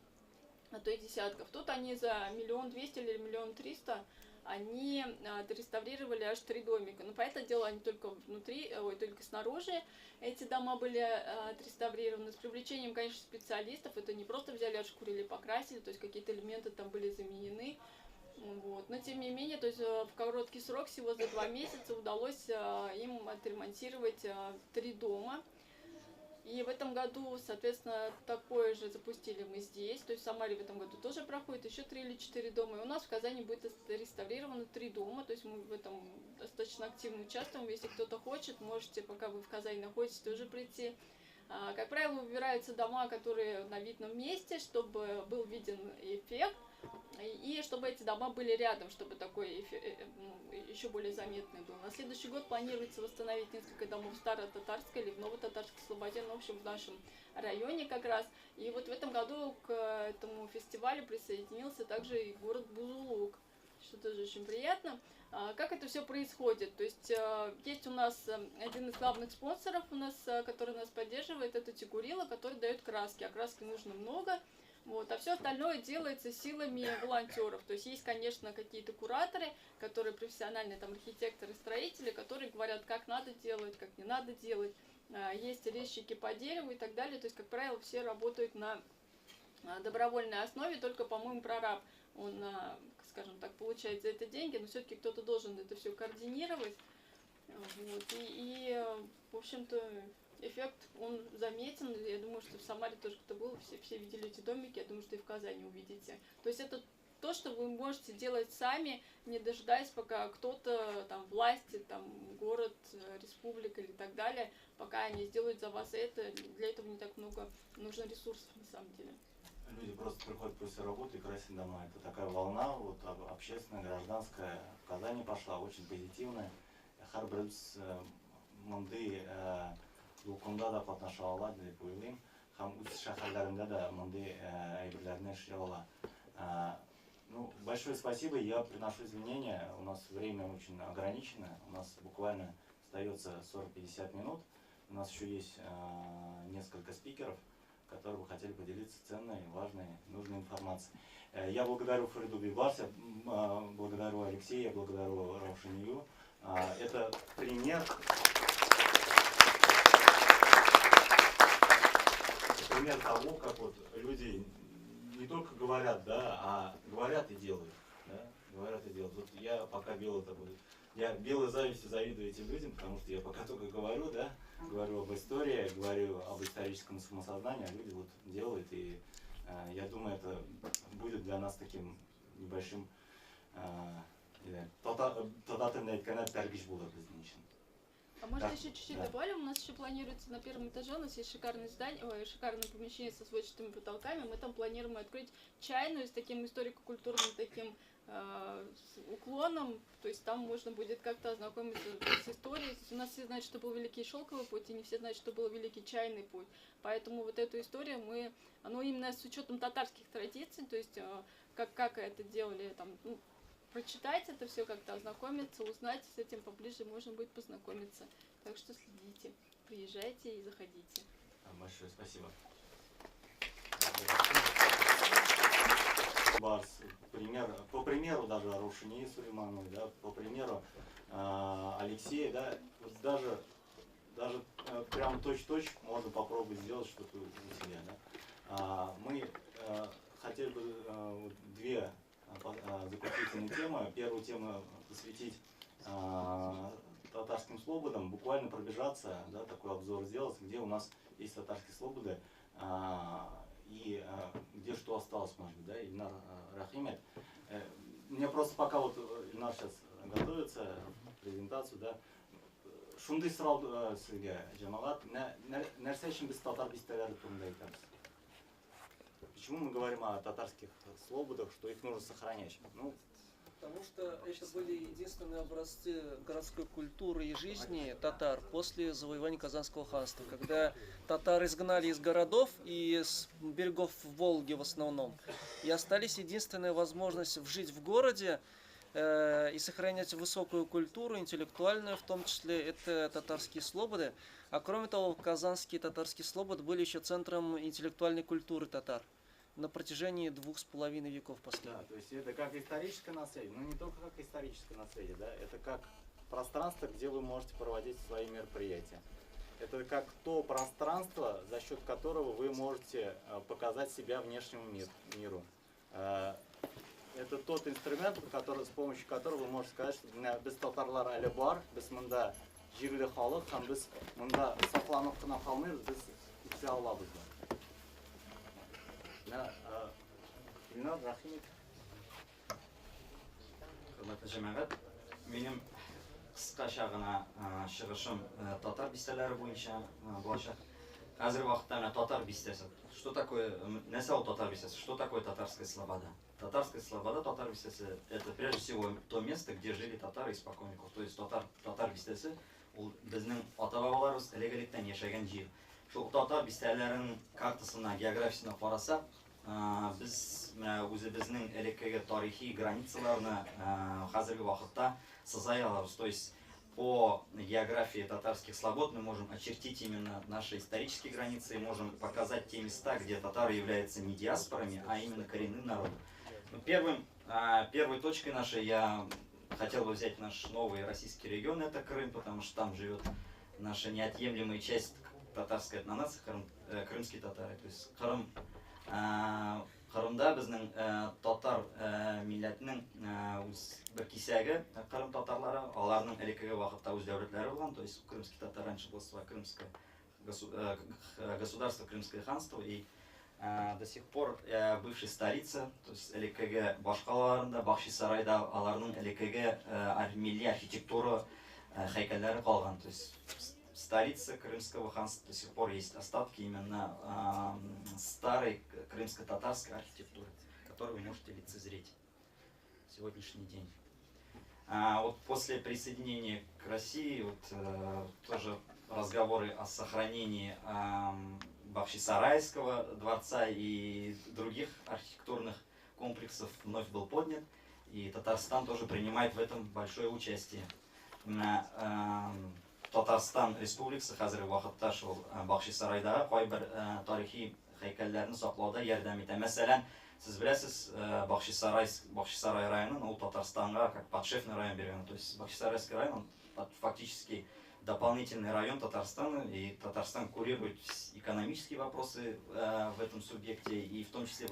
а то и десятков. Тут они за 1 200 000 или 1 300 000 они отреставрировали аж 3 домика. Но, понятное дело, они только внутри, ой, только снаружи эти дома были отреставрированы с привлечением, конечно, специалистов. Это не просто взяли, отшкурили, покрасили, то есть какие-то элементы там были заменены. Вот. Но, тем не менее, то есть в короткий срок, всего за 2 месяца, удалось им отремонтировать 3 дома. И в этом году, соответственно, такое же запустили мы здесь. То есть в Самаре в этом году тоже проходит еще 3 или 4 дома. И у нас в Казани будет реставрировано 3 дома. То есть мы в этом достаточно активно участвуем. Если кто-то хочет, можете, пока вы в Казани находитесь, тоже прийти. Как правило, выбираются дома, которые на видном месте, чтобы был виден эффект. И чтобы эти дома были рядом, чтобы такой еще более заметный был. На следующий год планируется восстановить несколько домов в Старо-Татарской или в Ново-Татарской Слободе, ну, в общем, в нашем районе как раз. И вот в этом году к этому фестивалю присоединился также и город Бузулук, что тоже очень приятно. Как это все происходит? То есть есть у нас один из главных спонсоров, у нас, который нас поддерживает, это Тигурила, который дает краски, а краски нужно много. Вот, а все остальное делается силами волонтеров. То есть есть, конечно, какие-то кураторы, которые профессиональные там, архитекторы, строители, которые говорят, как надо делать, как не надо делать. Есть резчики по дереву и так далее. То есть, как правило, все работают на добровольной основе, только, по-моему, прораб, он, скажем так, получает за это деньги, но все-таки кто-то должен это все координировать. Вот, и в общем-то, эффект, он заметен. Я думаю, что в Самаре тоже кто был, все видели эти домики, я думаю, что и в Казани увидите. То есть это то, что вы можете делать сами, не дожидаясь, пока кто-то, там, власти, там, город, республика или так далее, пока они сделают за вас это. Для этого не так много нужно ресурсов, на самом деле. Люди просто приходят после работы и красят дома. Это такая волна, вот, общественная, гражданская, в Казани пошла, очень позитивная. Һәрберебез мондый дулкында да катнаша ала дип уйлыйм, һәм үз шәһәрләрендә дә мондый әйберләрне эшли ала. Ну, большое спасибо, я приношу извинения, у нас время очень ограничено, у нас буквально остается 40-50 минут, у нас еще есть несколько спикеров, которые бы хотели поделиться ценной, важной, нужной информацией. Я благодарю Фариду Бейбарс, я благодарю Алексея, я благодарю Раушанию. Это пример того, как вот люди не только говорят, да, а говорят и делают. Да? Говорят и делают. Вот я пока белый такой, я белой завистью завидую этим людям, потому что я пока только говорю, да, говорю об истории, говорю об историческом самосознании, а люди вот делают, и я думаю, это будет для нас таким небольшим татар телендә әйткәндә этәргеч булыр безнең өчен. А можно Да. еще чуть-чуть Да. добавим? У нас еще планируется на первом этаже, у нас есть шикарное здание, ой, шикарное помещение со сводчатыми потолками. Мы там планируем открыть чайную с таким историко-культурным таким уклоном, то есть там можно будет как-то ознакомиться с историей. То есть у нас все знают, что был Великий Шелковый путь, и не все знают, что был Великий Чайный путь. Поэтому вот эту историю мы, оно именно с учетом татарских традиций, то есть как это делали, там, ну, прочитать это все, как-то ознакомиться, узнать с этим поближе можно будет познакомиться. Так что следите, приезжайте и заходите. Большое спасибо. Барс, пример, по примеру даже Рушании Сулеймановой, да, по примеру Алексея, да, вот даже прям точь-в-точь можно попробовать сделать что-то у себя. Да. Мы хотели бы вот две заключительные темы. Первую тему посвятить татарским слободам, буквально пробежаться, да, такой обзор сделать, где у нас есть татарские слободы и где что осталось, может быть, да, Ильнар, рәхим ит. Мне просто пока вот Ильнар сейчас готовится, презентацию, да, шундый сорау сезгә, җәмәгать, нәрсә өчен без татар бистәләре турында әйтәбез? Почему мы говорим о татарских слободах, что их нужно сохранять? Ну, Потому что это были единственные образцы городской культуры и жизни татар после завоевания Казанского ханства, когда татар изгнали из городов и с берегов Волги в основном, и остались единственная возможность жить в городе и сохранять высокую культуру, интеллектуальную в том числе, это татарские слободы. А кроме того, казанские татарские слободы были еще центром интеллектуальной культуры татар на протяжении 2,5 веков последних. Да, то есть это как историческое наследие, но не только как историческое наследие, да, это как пространство, где вы можете проводить свои мероприятия. Это как то пространство, за счет которого вы можете показать себя внешнему миру. Это тот инструмент, с помощью которого вы можете сказать, что менә без татарлар әле бар, без монда җирле халык һәм без монда сакланып кына калмыйбыз, без үсә алабыз да. Менә, Илнар, рәхим ит. Хөрмәтле җәмәгать, минем кыскача гына чыгышым татар бистәләре буенча булачак. Хәзерге вакытта менә татар бистәсе. Что такое, нәрсә ул татар бистәсе? Что такое татарская слобода? Татарская слобода, татар бистәсе, это прежде всего то место, где жили татары испокон веков. То есть татар бистәсе ул безнең ата-бабаларыбыз элек-электән яшәгән җир. Шул татар бистәләренең картасына, географиясенә карасак, без менә үзебезнең элеккеге тарихи границаларны хәзерге вакытта сыза алабыз. То есть по географии татарских слобод мы можем очертить именно наши исторические границы и можем показать те места, где татары являются не диаспорами, а именно коренным народом. Ну, первой точкой нашей я хотел бы взять наш новый российский регион, это Крым, потому что там живет наша неотъемлемая часть татарской этнонации, крымские татары. То есть Кырымда безнең татар милләтенең үз бер кисәге Кырым татарлары, аларның элеккеге вакытта үз дәүләтләре булган, то есть крымские татары раньше было свое крымское государство, Крымское ханство, и до сих пор бывшей столица, то есть элеккеге башкалаларында, Бахчисарайда аларның элеккеге милли архитектура һәйкәлләре калган. То есть столица Крымского ханства до сих пор есть остатки именно старой крымско-татарской архитектуры, которую вы можете лицезреть в сегодняшний день. Вот после присоединения к России вот, тоже разговоры о сохранении Бахчисарайского дворца и других архитектурных комплексов вновь был поднят, и Татарстан тоже принимает в этом большое участие. Менә, Татарстан Республикасы хәзерге вакытта шул Бахчисарайдагы кайбер тарихи һәйкәлләрне саклауда ярдәм итә. Мәсәлән, сез беләсез, Бахчисарай районын ул Татарстанга как подшефный район биргән. То есть Бахчисарайский район, он фактически дополнительный район Татарстана, и Татарстан курирует экономические вопросы в этом субъекте, и в том числе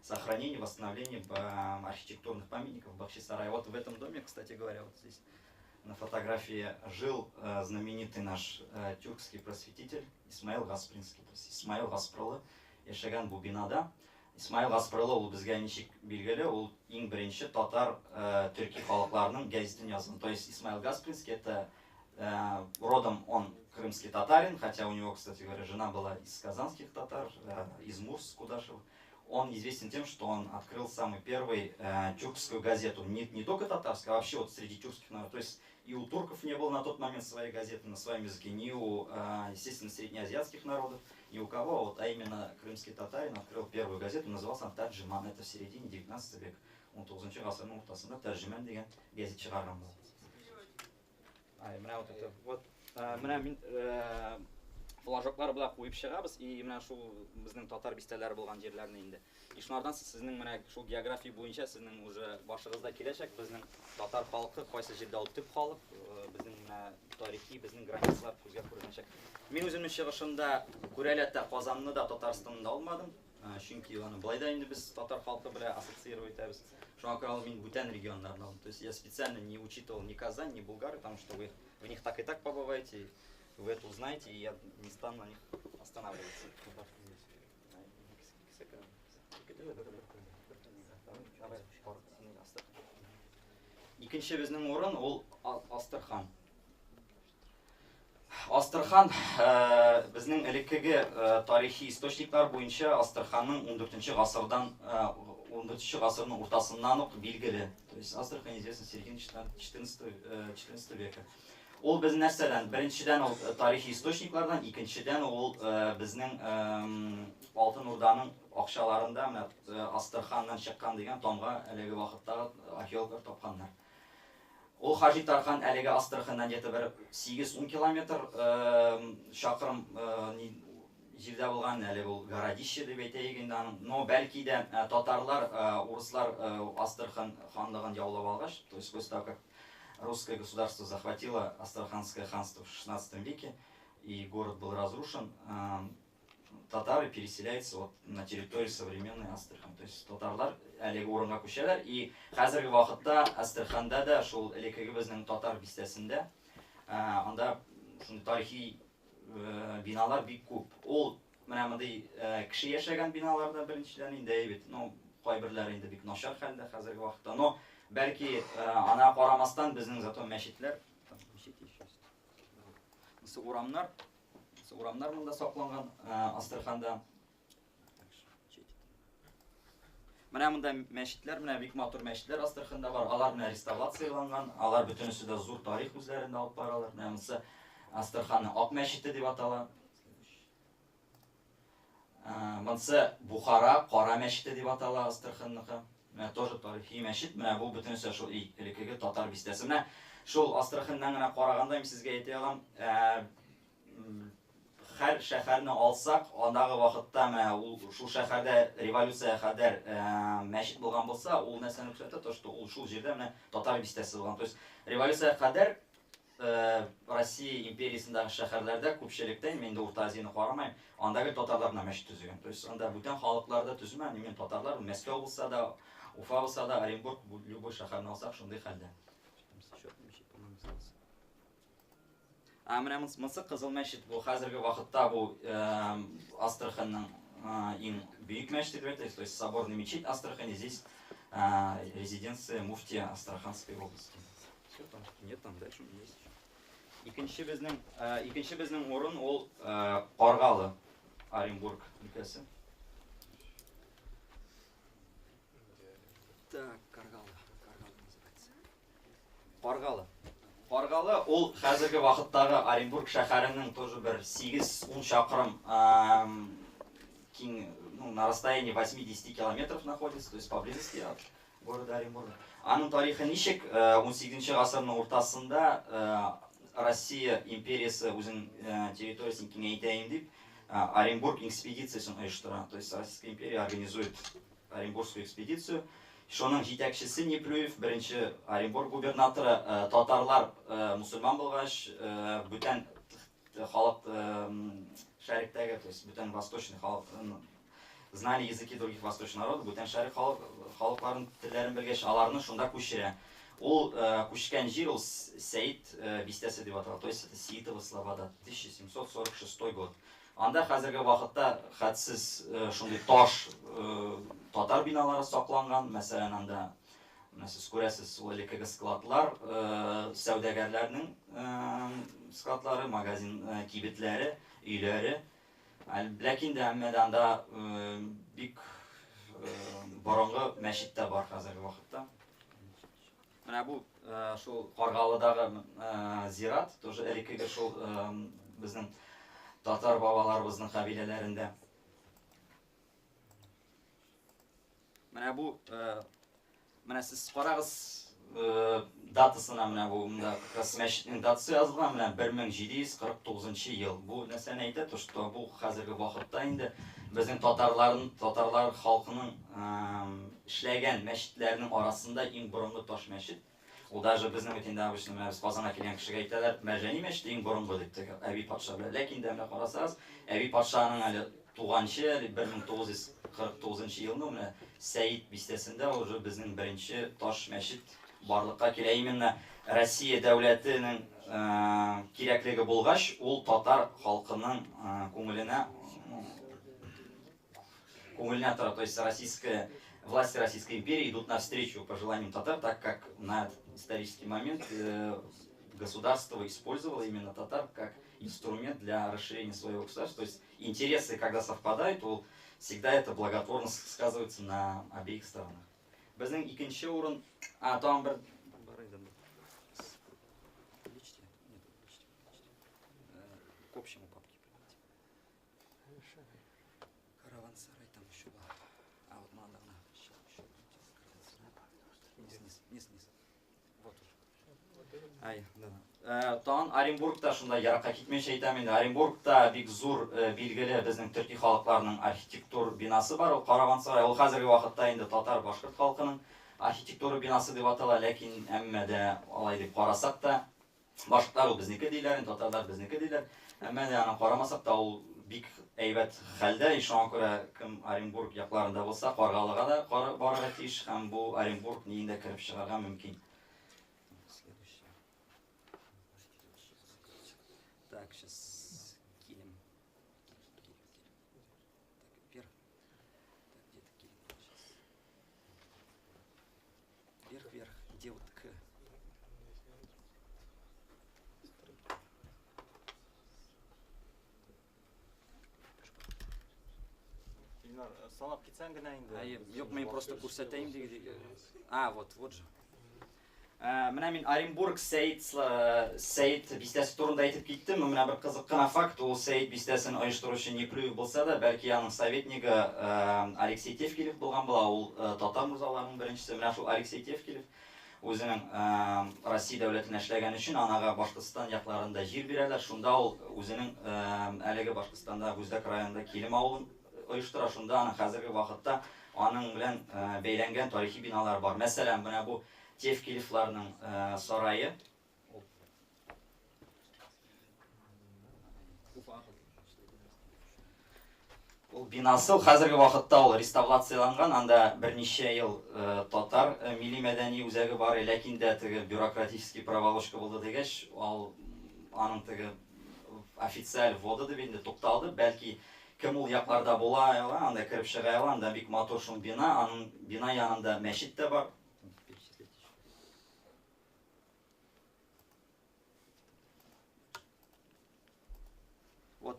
сохранение, восстановление архитектурных памятников Бахчисарая. Вот в этом доме, кстати говоря, вот здесь на фотографии жил знаменитый наш тюркский просветитель Исмаил Гаспринский. То есть Исмаил Гаспралы яшәгән бу бинада. Исмаил Гаспралы ул безгә ничек билгеле, ул иң беренче татар төрки халыкларының гәзитен язган. То есть Исмаил Гаспринский это Родом он крымский татарин, хотя у него, кстати говоря, жена была из казанских татар, из Мурс Кудашев. Он известен тем, что он открыл самый первый тюркскую газету, не только татарскую, а вообще вот среди тюркских народов. То есть и у турков не было на тот момент своей газеты на своем языке, ни у, естественно, среднеазиатских народов, ни у кого, вот, а именно крымский татарин открыл первую газету, назывался она «Тарджиман», это в середине 19 века. 19 гасырның уртасында «Тәрҗеман» дигән газет чыгарган була. Ай, менә вот это, вот, менә мин флажоклар белән куеп чыгабыз, и менә шул безнең татар бистәләре булган җирләрне инде. И шунардан сезнең менә шул география буенча сезнең уже башыгызда киләчәк безнең татар халкы кайсы җирдә ул төп халык, безнең менә тарихи, безнең границалар күзгә күренәчәк. Мин үземнең чыгышымда күрәләтә Казанны да, Татарстанны да алмадым, чөнки аны былай да инде без татар халкы белән ассоциировать итәбез. Шуңа күрә мин бүтән регионнарны алдым. То есть я специально не учитывал ни Казань, ни Булгар, потому что вы в них так и так побываете, вы это узнаете, и я не стану на них останавливаться. Икенче безнең урын ул Астрахань. Астрахань безнең элеккеге тарихи источниклар буенча Астраханның 14 гасырдан 14 гасырның уртасыннан ук билгеле. То есть Астрахань известна с середины 14 века. Ул без нәрсәдән? Беренчедән ул тарихи источниклардан, икенчедән ул безнең Алтын Урданың акчаларында менә Астраханнан чыккан дигән тамга әлеге вакыттагы археологлар тапканнар. Ул Хаҗи Тархан әлеге Астраханнан где-то бер 8-10 километр чакрым җирдә булган, әле ул городище дип әйтәйек инде аның. Но бәлки дә татарлар, урыслар Астрахань ханлыгын яулап алгач, то есть после того, как русское государство захватило Астраханское ханство в 16 веке, и город был разрушен, татары переселяются вот на территорию современной Астрахани. То есть татарлар әлеге урынга күчәләр, и хәзерге вакытта Астраханда да шул элеккеге безнең татар бистәсендә, анда шундый тарихи биналар бик күп. Ул менә мондый кеше яшәгән биналарда беренчедән инде әйбәт, но кайберләре инде бик начар хәлдә хәзерге вакытта. Но бәлки ана карамастан безнең зато мәчетләр, там мечети еще есть. Монысы урамнар, монысы урамнар монда сакланган Астраханда. Менә монда мәчетләр, менә бик матур мәчетләр Астраханда бар. Алар менә реставрацияланган, алар бөтенесе дә зур тарих үзләрендә алып баралар. Менә монысы Астраханның Ак мәчете дип атала. Монысы Бухара Кара мәчете дип атала Астраханныкы. Менә тоже тарихи мәчет, менә бу бөтенесе шул элеккеге татар бистәсе. Менә шул Астраханнан гына караганда мин сезгә әйтә алам, һәр шәһәрне алсак, андагы вакытта менә ул шул шәһәрдә революция кадәр мәчет булган булса, ул нәрсәне күрсәтә, то что ул шул җирдә менә татар бистәсе булган. То есть революция кадәр Россия империясендәге шәһәрләрдә күпчелектә, мин инде Урта Азияне карамыйм, анда гел татарлар белән мәчет төзегән. То есть анда бүтән халыклар да төземәгән, именно татарлар, Мәскәү булса да, Уфа булса да, Оренбург, любой шәһәрне алсак, шундый хәлдә. А менә монысы Кызыл мәчет, бу хәзерге вакытта бу Астраханның иң бөек мәчете дип әйтәбез, то есть соборный мечеть Астрахани, здесь резиденция муфтия Астраханской области. Всё, там нет, там дальше у меня есть ещё. Икенче безнең урын ул Каргалы, Оренбург өлкәсе. Так, Каргалы, Каргалы называется. Каргалы. Каргалы ул хәзерге вакыттагы Оренбург шәһәренең тоже бер 8-10 чакрым киң, ну, на расстоянии 8-10 километров находится, то есть поблизости от города Оренбурга. Аның тарихы ничек? 18 гасырның уртасында Россия империясе үзенең территориясен киңәйтәем дип, Оренбург экспедициясен оештыра. То есть Российская империя организует Оренбургскую экспедицию. Шуның җитәкчесе Неплюев, беренче Оренбург губернаторы, татарлар мусульман булгач, бүтән халык шәрыктәге, то есть бүтән восточный халык, знали языки других восточных народов, бүтән шәрык халыкларының телләрен белгәч, аларны шунда күчерә. Ул күчкән җир ул Сәид бистәсе дип атала, то есть это Сеитова слобода, 1746 год. Анда хәзерге вакытта хәтсез шундый таш татар биналары сакланган, мәсәлән, анда Менә сез күрәсез, ул элеккеге складлар, сәүдәгәрләрнең складлары, магазин, кибетләре, өйләре. Ләкин дә әмма дә анда бик борынгы мәчет тә бар хәзерге вакытта. Менә бу шул Каргалыдагы зират, тоже элеккеге шул безнең татар бабаларыбызның кабиләләрендә. Менә бу, менә сез карагыз датасына, менә бу монда как раз мәчетнең датасы язылган, менә 1749 ел. Бу нәрсәне әйтә, то что бу хәзерге вакытта инде безнең татарларын, татарлар халкының эшләгән мәчетләрнең арасында иң борынгы таш мәчет. Ул даже безнең бит инде обычно менә без Казанга килгән кешегә әйтәләр, Мәрҗани мәчете иң борынгы дип теге Әби патша белән. Ләкин дә менә карасагыз, Әби патшаның әле туганчы, әле 1949 елны менә Сәет бистәсендә уже безнең беренче таш мәчет барлыкка килә. Именно Россия дәүләтенең кирәклеге булгач, ул татар халкының күңеленә күңеленә тора. То есть российская власти Российской империи идут навстречу пожеланиям татар, так как на этот исторический момент государство использовало именно татар как инструмент для расширения своего государства. То есть интересы, когда совпадают, то всегда это благотворно сказывается на обеих сторонах. Безнең икенче урын, а, тагын бер бар иде. Увеличьте? Нет, увеличьте, увеличьте. К общему папке придите. Караван-сарай там еще был. А вот надо, на, сейчас еще. Низ, низ, низ, низ. Вот уже. Ай, да. Тагын Оренбургта шунда еракка китмәйчә әйтәм инде. Оренбургта бик зур билгеле безнең төрки халыкларның архитектур бинасы бар, ул Караван-сарай. Ул хәзерге вакытта инде татар башкорт халкының архитектура бинасы дип атала, ләкин әмма дә алай дип карасак та, башкортлар ул безнеке диләр, инде татарлар безнеке диләр. Әмма дә аны карамасак та ул бик әйбәт хәлдә, и шуңа күрә кем Оренбург якларында булса, Каргалыга да барырга тиеш һәм бу Оренбург ниендә кереп чыгарга мөмкин. Следующее. Так, сейчас кинем. Кинем, кинем. Так, вверх. Так, где-то кинем. Сейчас. Вверх, вверх. Где вот К? Илнар, санап китсәң генә инде. Әйе, юк, мин просто күрсәтәем диге. А, вот, вот же. Менә мин Оренбург Сәет Сәет бистәсе турында әйтеп киттем. Менә бер кызык кына факт, ул Сәет бистәсен оештыручы Неплюев булса да, бәлки аның советнигы Алексей Тевкелев булган була. Ул татар морзаларының беренчесе. Менә шул Алексей Тевкелев үзенең Россия дәүләтенә эшләгән өчен анага Башкортстан якларында җир бирәләр. Шунда ул үзенең әлеге Башкортстанда Бүздәк районында Килем авылын оештыра. Шунда аның хәзерге вакытта аның белән бәйләнгән тарихи биналар бар. Мәсәлән, менә бу Тевкелевларның сарае. Ул бинасы ул хәзерге вакытта ул реставрацияләнгән, анда берничә ел татар милли мәдәни үзәге бар, ләкин дә теге бюрократический проволочка булды дигәч, ул аның теге официаль вводы дип инде тукталды. Бәлки кем ул якларда була ала, анда кереп чыга ала, анда бик матур шул бина, аның бина янында мәчет тә бар. Вот.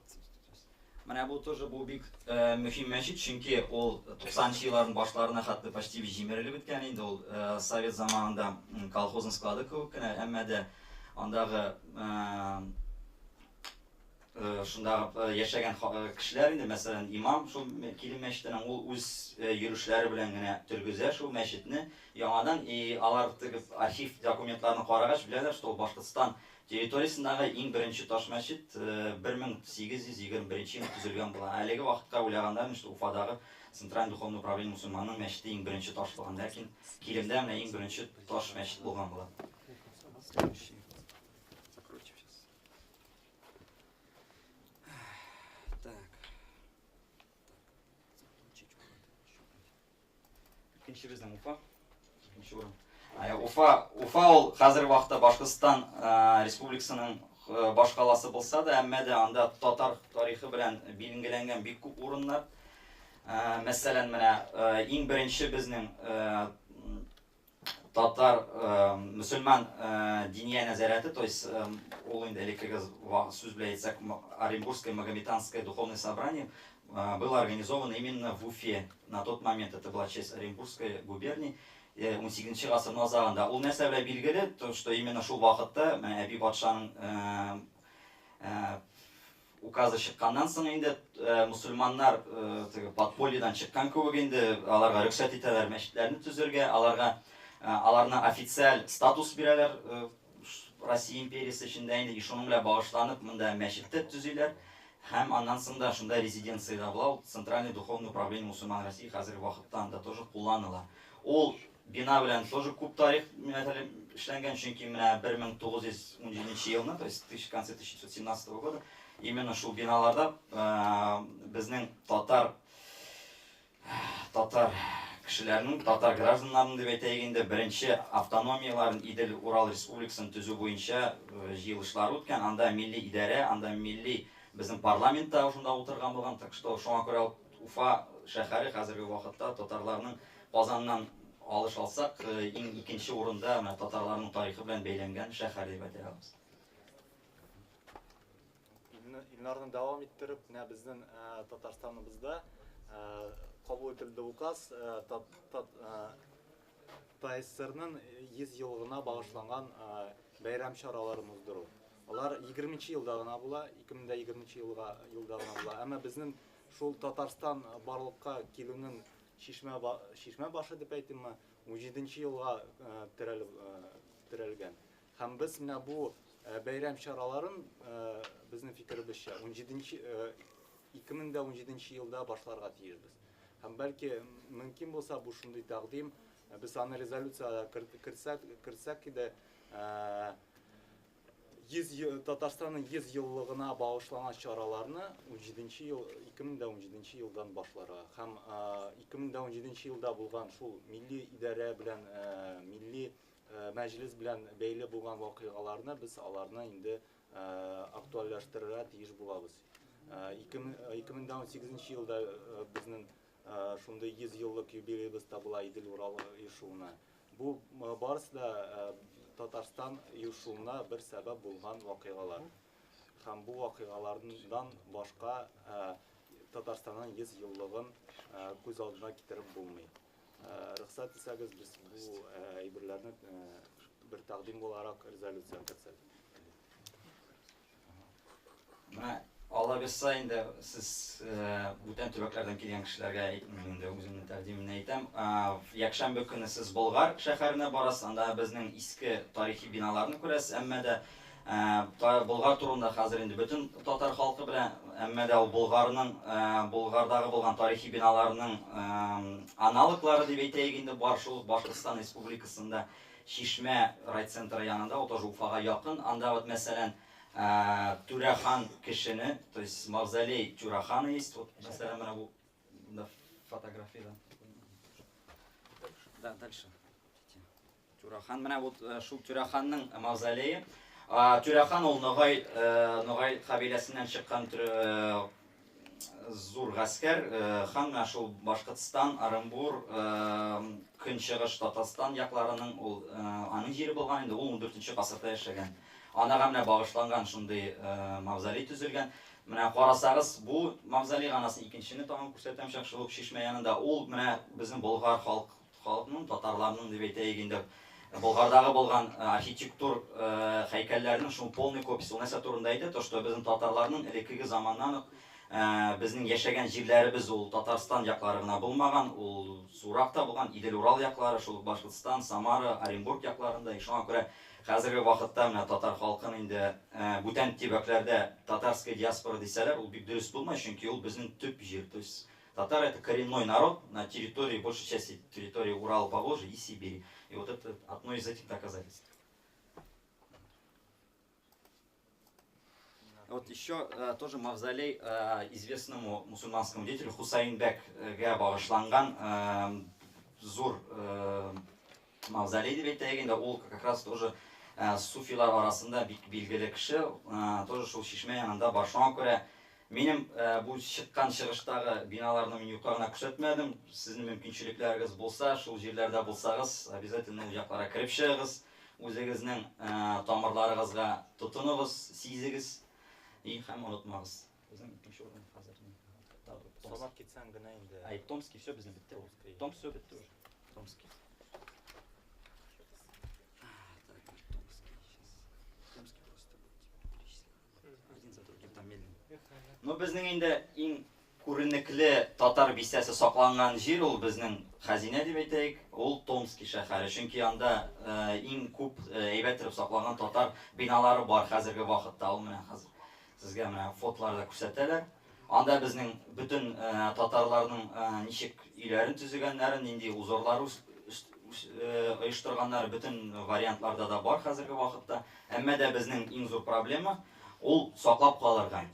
Менә бу тоже бу бик мөһим мәчет, чөнки ул 90 елларның башларына хәтле почти җимерелеп беткән инде ул совет заманында колхозның склады кебек кенә, әмма дә андагы шундагы яшәгән кешеләр инде, мәсәлән, имам шул Килем мәчетенең ул үз йөрешләре белән генә тергезә шул мәчетне яңадан, и алар теге архив документларны карагач беләләр, что ул Башкортстан территориясендәге иң беренче таш мәчет 1821 елда төзелгән була. Әлеге вакытка уйлаганда, что Уфадагы Центральный духовный управление мусульманның мәчете иң беренче таш булган, ләкин Килемдә менә иң беренче таш мәчет булган була. Следующий. Закройте сейчас. Так. Икенче безнең Уфа. Икенче урын. Уфа, Уфа ул хәзерге вакытта Башкортстан республикасының башкаласы булса да, әмма дә анда татар тарихы белән билгеләнгән бик күп урыннар. Мәсәлән, менә иң беренче безнең Татар мөселман диния нәзарәте, то есть ул инде элеккеге сүз белән әйтсәк, Оренбургское магометанское духовное собрание было организовано именно в Уфе. На тот момент это была часть Оренбургской губернии. 18 гасырның азагында. Ул нәрсә белән билгеле, то что именно шул вакытта менә Әби патшаның указы чыкканнан соң инде мусульманнар теге подпольедан чыккан кебек инде аларга рөхсәт итәләр мәчетләрне төзергә, аларга аларны официаль статус бирәләр Россия империясе эчендә инде, и шуның белән багышланып монда мәчет тә төзиләр. Һәм аннан соң да шунда резиденция дә була, ул Центральное духовное управление мусульман России хәзерге вакытта анда тоже кулланыла. Ул бина белән тоже күп тарих мәсәлән эшләнгән, чөнки менә 1917 елны, то есть в конце 1917 года, именно шул биналарда безнең татар кешеләренең, татар гражданнарының дип әйтәйек инде, беренче автономияләрен Идел Урал Республикасын төзү буенча җыелышлар үткән. Анда милли идарә, анда милли безнең парламент та шунда утырган булган. Так что шуңа күрә Уфа шәһәре хәзерге вакытта татарларның Казаннан алыш алсак, иң икенче урында менә татарларның тарихы белән бәйләнгән шәһәр дип әйтә алабыз. Илнарны дәвам иттереп, менә безнең Татарстаныбызда кабул ителде указ ТАССРның 100 еллыгына багышланган бәйрәм чараларын уздыру. Алар 20 елда гына була, 2020 елга елда гына була. Әмма безнең шул Татарстан барлыкка килүнең чишмә башы дип әйтимме, 17 елга терәлгән. Һәм без менә бу бәйрәм чараларын безнең фикеребезчә 17 2017 елда башларга тиешбез. Һәм бәлки мөмкин булса бу шундый тәкъдим, без аны резолюциягә кертсәк иде, 100 Татарстанның 100 еллыгына багышланган чараларны 17 ел 2017 елдан башларга һәм 2017 елда булган шул милли идарә белән милли мәҗлес белән бәйле булган вакыйгаларны без аларны инде актуальләштерергә тиеш булабыз. 2018 елда безнең шундый 100 еллык юбилеебыз та була Идел Урал оешуына. Бу барысы да Татарстан оешуына бер сәбәп булган вакыйгалар. Һәм бу вакыйгалардан башка Татарстанның 100 еллыгын күз алдына китереп булмый. Рөхсәт итсәгез, без бу әйберләрне бер тәкъдим буларак резолюция кертсәк. Менә Алла бирса инде сез бүтән төбәкләрдән килгән кешеләргә мин инде үземнең тәкъдимемне әйтәм. Якшәмбе көне сез Болгар шәһәренә барасыз, анда безнең иске тарихи биналарны күрәсез, әмма дә Болгар турында хәзер инде бөтен татар халкы белә, әмма дә ул Болгарның Болгардагы булган тарихи биналарның аналоглары дип әйтәйек инде бар шул Башкортстан Республикасында Чишмә райцентры янында, ул тоже Уфага якын. Анда вот мәсәлән Тюрахан кешене, то есть мавзолей Тюрахана есть, вот мәсәлән менә бу фотографияда. Да, дальше. Тюрахан, менә вот шул Тюраханның мавзолее. Тюрахан ул Ногай кабиләсеннән чыккан зур гаскәр, хан менә шул Башкортстан, Оренбур, Көнчыгыш Татарстан якларының ул аның җире булган инде, ул 14 гасырда яшәгән. Анага менә багышланган шундый мавзолей төзелгән. Менә карасагыз, бу мавзолей анасын икенчене тагын күрсәтәм, шул ук чишмә янында. Ул менә безнең болгар халкының, татарларның дип әйтәйек инде, Болгардагы булган архитектур һәйкәлләрнең шул полный копиясе. Ул нәрсә турында әйтә? То, что безнең татарларның элеккеге заманнан ук безнең яшәгән җирләребез ул Татарстан яклары гына булмаган, ул зуррак та булган, Идел-Урал яклары, шул ук Башкортстан, Самара, Оренбург якларында. Шуңа күрә хәзерге вакытта менә татар халкын инде бүтән төбәкләрдә татарская диаспора дисәләр, ул бик дөрес булмай, чөнки ул безнең төп җир. То есть татар это коренной народ на территории, большей части территории Урала, Поволжья и Сибири. И вот это одно из этих доказательств. Вот еще тоже мавзолей известному мусульманскому деятелю Хусаин бәкгә багышланган зур мавзолей дип әйтәйек инде, ул как раз тоже суфилар арасында бик билгеле кеше, тоже шул чишмә янында бар. Шуңа күрә Минем бу чыккан чыгыштагы биналарны мин юкка гына күрсәтмәдем. Сезнең мөмкинчелекләрегез булса, шул җирләрдә булсагыз, обязательно ул якларга кереп чыгыгыз. Үзегезнең тамырларыгызга тотыныгыз, сизегез и һәм онытмагыз. Безнең икенче урын хәзер. Санап китсәң генә инде. Ай, Томский, все безнең бетте. Томск все бетте уже. Томский. Так, Томский сейчас. Томский просто будет перечислять. Один за другим там медленно. Ну, безнең инде иң күренекле татар бистәсе сакланган җир ул безнең хәзинә дип әйтәйек, ул Томский шәһәре. Чөнки анда иң күп әйбәт итеп сакланган татар биналары бар хәзерге вакытта. Ул менә хәзер сезгә менә фотоларда күрсәтәләр. Анда безнең бөтен татарларның ничек өйләрен төзегәннәрен, нинди узорлар оештырганнары бөтен вариантларда да бар хәзерге вакытта. Әмма дә безнең иң зур проблема ул саклап калырга.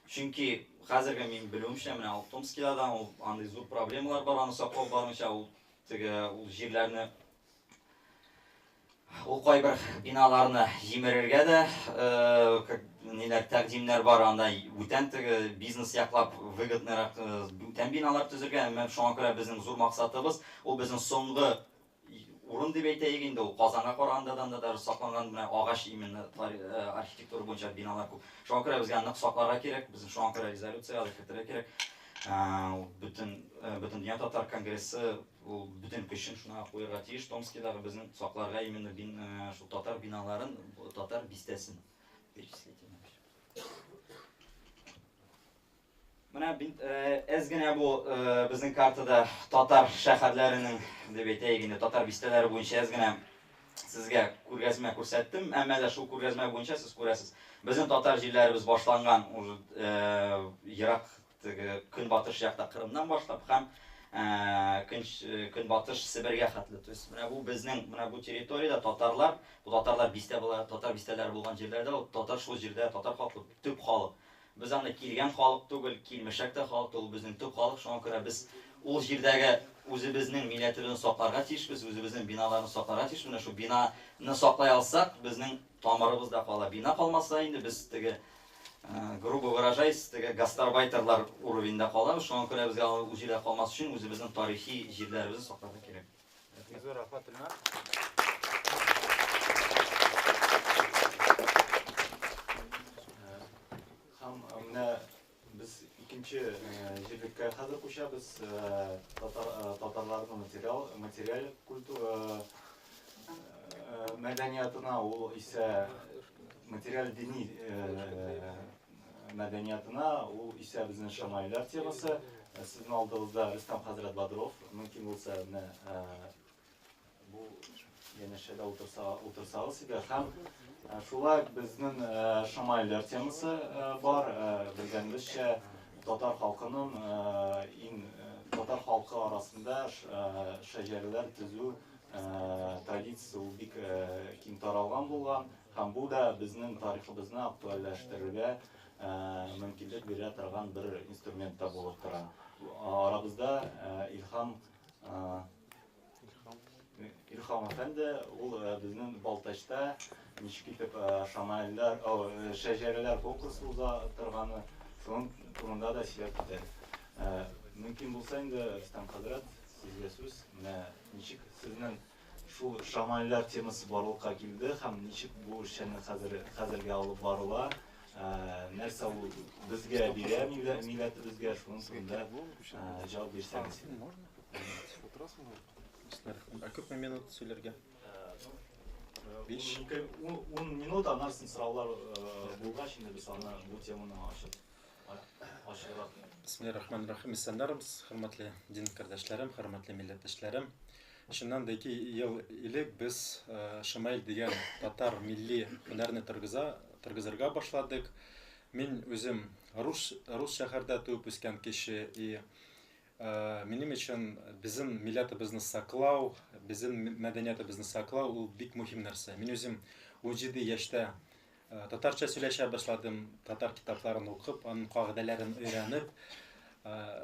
Чөнки хәзерге мин белүемчә, менә ул Томскида да ул андый зур проблемалар бар, аны саклау барынча ул теге ул җирләрне ул кайбер биналарны җимерергә дә как ниләр тәкъдимнәр бар анда бүтән теге бизнес яклап выгодныйрак бүтән биналар төзергә. Әмма шуңа күрә безнең зур максатыбыз ул безнең соңгы урын дип әйтәйек инде, ул Казанга караганда да анда даже сакланган менә агач именно архитектура буенча биналар күп. Шуңа күрә безгә нык сакларга кирәк, безнең шуңа күрә резолюция кертергә кирәк. Бөтен Бөтендөнья татар конгрессы ул бөтен көчен шуңа куярга тиеш. Томскидагы безнең сакларга именно шул татар биналарын, татар бистәсен перечислить. Менә әз генә бу безнең картада татар шәһәрләренең дип әйтәйек инде, татар бистәләре буенча әз генә сезгә күргәзмә күрсәттем. Әмма дә шул күргәзмә буенча сез күрәсез, безнең татар җирләребез башланган уже ерак теге көнбатыш якта Кырымнан башлап һәм көнбатыш Себергә хәтле. То есть менә бу безнең менә бу территориядә татарлар, бу татарлар бистә була, татар бистәләре булган җирләрдә ул татар шул җирдә татар халкы төп халык. Без анда килгән халык түгел, килмешәк тә халык түгел, безнең төп халык. Шуңа күрә без ул җирдәге үзебезнең милләтебезне сакларга тиешбез, үзебезнең биналарны сакларга тиеш. Менә шул бинаны саклай алсак, безнең тамырыбыз да кала. Бина калмаса инде без теге, грубо выражаясь, теге гастарбайтерлар уровеньда калабыз. Шуңа күрә безгә ул җирдә калмас өчен үзебезнең тарихи җирләребезне сакларга кирәк. Бик зур рәхмәт, Илнар. Һәм менә без икенче җирлеккә хәзер күчәбез. Татар татарларның материал материаль культура мәдәниятына, ул исә материаль дини мәдәниятына, ул исә безнең шамаилләр темасы. Сезнең алдыгызда Рөстәм хәзрәт Бадров, мөмкин булса, менә бу янәшәдә утырса утырсагыз иде. Һәм шулай безнең шамаилләр темасы бар. Белгәнебезчә, татар халкының иң татар халкы арасында шәҗәрәләр төзү традициясе ул бик киң таралган булган, һәм бу да безнең тарихыбызны актуальләштерергә мөмкинлек бирә торган бер инструмент та булып тора. Арабызда Илһам Илһам әфәнде, ул безнең Балтачта ничек итеп шамаилләр, шәҗәрәләр конкурсы уза торганы, шуның турында да сөйләп китәр. Мөмкин булса инде, Рөстәм хәзрәт, сезгә сүз. Менә ничек сезнең шул шамаилләр темасы барлыкка килде һәм ничек бу эшчәнлек хәзер хәзергә алып барыла, нәрсә ул безгә бирә, милләтебезгә, шуның турында җавап бирсәгез. Ә күпме минут сөйләргә? 5. 10 минут, аннан соң сораулар булгач инде без аны бу теманы ачып ачыграк. Бисмиллахир-рахманир-рахим. Исәннәрмез, хөрмәтле дин кардәшләрем, хөрмәтле милләттәшләрем. Чыннан да 2 ел элек без Шамаил дигән татар милли һөнәрне торгызырга башладык. Мин үзем рус шәһәрдә туып үскән кеше, и минем өчен безнең милләтебезне саклау, безнең мәдәниятебезне саклау ул бик мөһим нәрсә. Мин үзем 17 яшьтә татарча сөйләшә башладым, татар китапларын укып, аның кагыйдәләрен өйрәнеп.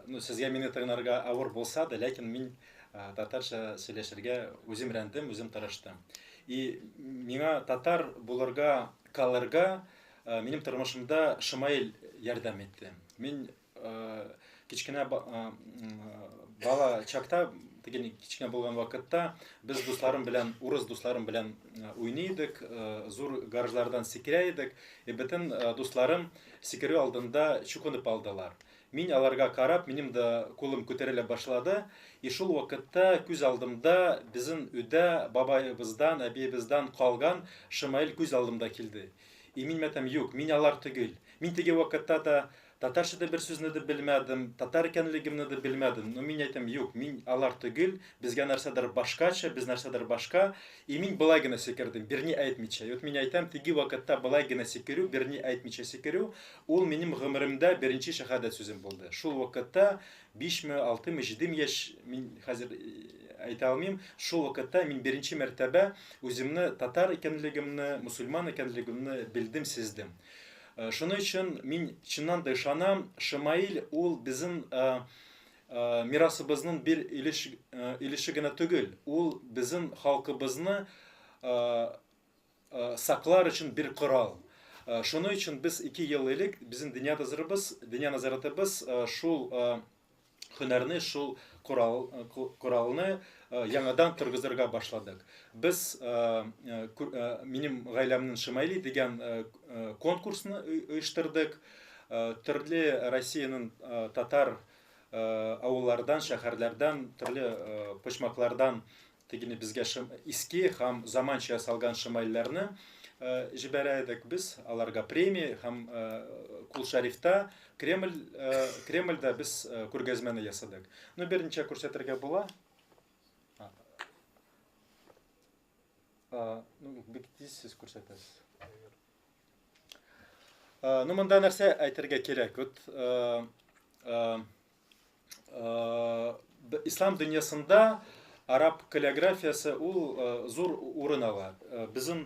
Ну, сезгә мине тыңларга авыр булса да, ләкин мин татарча сөйләшергә үзем өйрәндем, үзем тырыштым. И миңа татар булырга, калырга минем тормышымда Шамаил ярдәм итте. Мин кечкенә бала чакта, теге кечкенә булган вакытта, без дусларым белән, урыс дусларым белән уйный идек, зур гаражлардан сикерә идек, и бөтен дусларым сикерү алдында чукынып алдылар. Мин аларга карап, минем дә кулым күтәрелә башлады, и шул вакытта күз алдымда безнең өйдә бабаебыздан, әбиебездән калган Шамаил күз алдымда килде. И мин әйтәм, юк, мин алар түгел. Мин теге вакытта да татарча да бер сүзне дә белмәдем, татар икәнлегемне дә белмәдем. Но мин әйтәм, юк, мин алар түгел, безгә нәрсәдер башкача, без нәрсәдер башка. И мин былай гына сикердем, берни әйтмичә. И вот мин әйтәм, теге вакытта былай гына сикерү, берни әйтмичә сикерү, ул минем гомеремдә беренче шәһадәт сүзем булды. Шул вакытта 5-ме, 6-мы, 7 яшь, мин хәзер әйтә алмыйм, шул вакытта мин беренче мәртәбә үземне татар икәнлегемне, мусульман икәнлегемне белдем, сиздем. Шуның өчен мин чыннан да ышанам, Шамаил ул безнең мирасыбызның бер өлеше генә түгел, ул безнең халкыбызны саклар өчен бер корал. Шуның өчен без 2 ел элек безнең дөнья назарыбыз, дөнья назаратыбыз шул һөнәрне, шул коралны яңадан торгызырга башладык. Без минем гаиләмнең Шамаили дигән конкурсны оештырдык. Төрле Россиянең татар авыллардан, шәһәрләрдән, төрле почмаклардан тегене безгә иске һәм заманча ясалган шамаилләрне җибәрә идек. Без аларга премия һәм Кул Шәрифта, Кремльдә без күргәзмәне ясадык. Ну, берничә күрсәтергә була. Ну, бик тиз сез күрсәтәсез. Ну, монда нәрсә әйтергә кирәк? Вот, ислам дөньясында араб каллиграфиясе ул зур урын ала. Безнең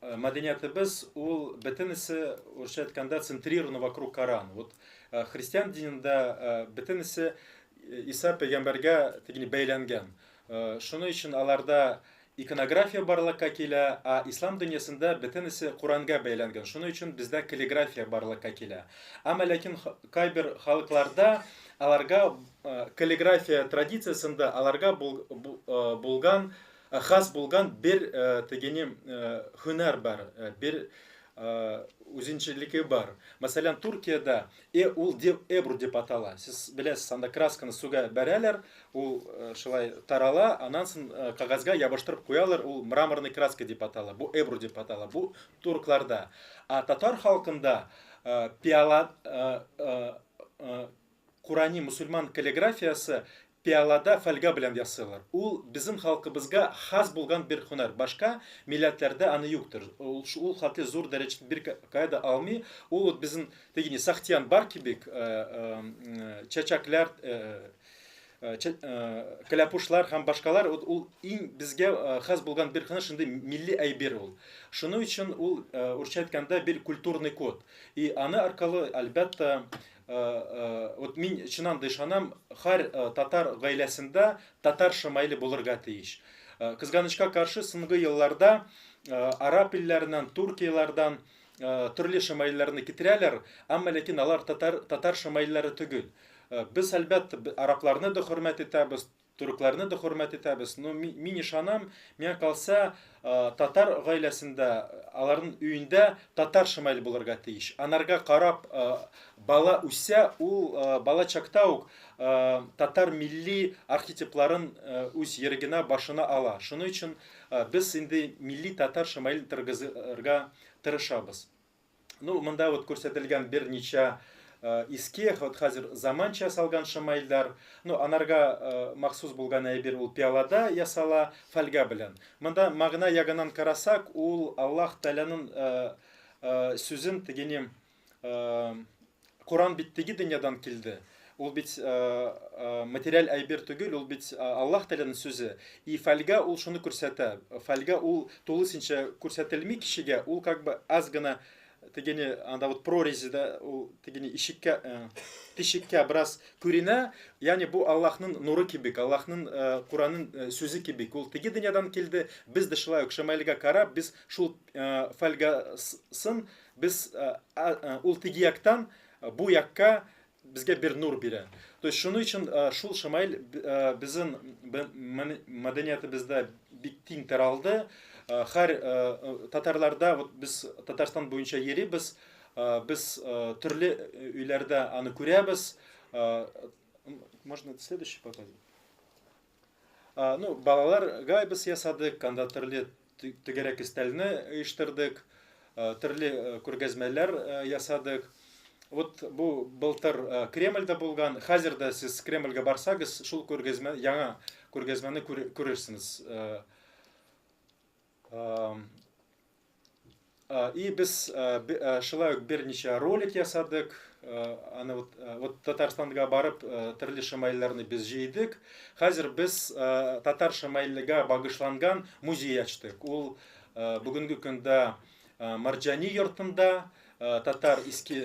мәдәниятебез ул бөтенесе, урысча әйткәндә, центрировано вокруг Корана. Вот христиан динендә бөтенесе Иса пәйгамбәргә тегене бәйләнгән. Шуның өчен аларда иконография барлыкка килә, а ислам дөньясында бөтенесе Куранга бәйләнгән. Шуның өчен бездә каллиграфия барлыкка килә. Әмма ләкин кайбер халыкларда аларга каллиграфия традициясендә аларга булган, хас булган бер тегене һөнәр бар, бер үзенчәлеге бар. Мәсәлән, Төркиядә ул эбру дип атала. Сез беләсез, анда красканы суга бәрәләр, ул шулай тарала, аннан соң кәгазьгә ябыштырып куялар, ул мраморный краска дип атала. Бу эбру дип атала. Бу туркларда. А татар халкында пиала, Курани мусульман каллиграфиясе пиалада фольга белән ясыйлар. Ул безнең халкыбызга хас булган бер һөнәр. Башка милләтләрдә аны юктыр. Ул хәтле зур дәрәҗәдә бер кая алмый. Ул вот безнең тегене сахтиян бар кебек, чәчәкләр, кәләпүшләр һәм башкалар, вот ул иң безгә хас булган бер һөнәр, шундый милли әйбер ул. Шуның өчен ул, урысча әйткәндә, бер культурный код. И аны аркылы, әлбәттә, вот мин чыннан да ышанам, һәр татар гаиләсендә татар шамаиле булырга тиеш. Кызганычка каршы, соңгы елларда араб илләреннән, Төркияләрдән төрле шамаилләрне китерәләр, әмма ләкин алар татар шамаилләре түгел. Без, әлбәттә, арабларны да хөрмәт итәбез, түркләрне дә хөрмәт итәбез. Но мин ышанам, миңа калса, татар гаиләсендә, аларның өендә татар шамаил булырга тиеш. Анарга карап, бала үсә, ул бала чакта ук татар милли архетипларын үз йөрәгенә, башына ала. Шуның өчен без инде милли татар шамаилен торгызырга тырышабыз. Ну, монда вот күрсәтелгән берничә иске, вот хәзер заманча ясалган шамаилләр. Ну, анарга махсус булган әйбер ул пиалада ясала фольга белән. Монда мәгънә ягыннан карасак, ул Аллаһ Тәгаләнең сүзен тегене, Коран бит теге дөньядан килде. Ул бит материаль әйбер түгел, ул бит Аллаһ Тәгаләнең сүзе. И фольга ул шуны күрсәтә. Фольга ул тулысынча күрсәтелми кешегә, ул как бы аз гына тегене анда вот прорезьдә ул тегене ишеккә тишеккә бераз күренә. Ягъни бу Аллаһның нуры кебек, Аллаһның Куранның сүзе кебек. Ул теге дөньядан килде. Без дә шулай ук шамаилгә карап, без шул фольгасын без ул теге яктан бу якка безгә бер нур бирә. То есть шуның өчен шул шамаил безнең мәдәниятебездә бик киң таралды. Һәр татарларда, вот без Татарстан буенча йөрибез, без төрле өйләрдә аны күрәбез. Можно следующий показать? Ну, балаларга без ясадык, анда төрле түгәрәк өстәлне оештырдык, төрле күргәзмәләр ясадык. Вот бу былтыр Кремльдә булган. Хәзер дә сез Кремльгә барсагыз, шул күргәзмә, яңа күргәзмәне күрерсез. И без шулай ук берничә ролик ясадык. Аны вот, вот Татарстанга барып, төрле шамаилләрне без җыйдык. Хәзер без татар шамаиллегә багышланган музей ачтык. Ул бүгенге көндә Марҗани йортында, татар иске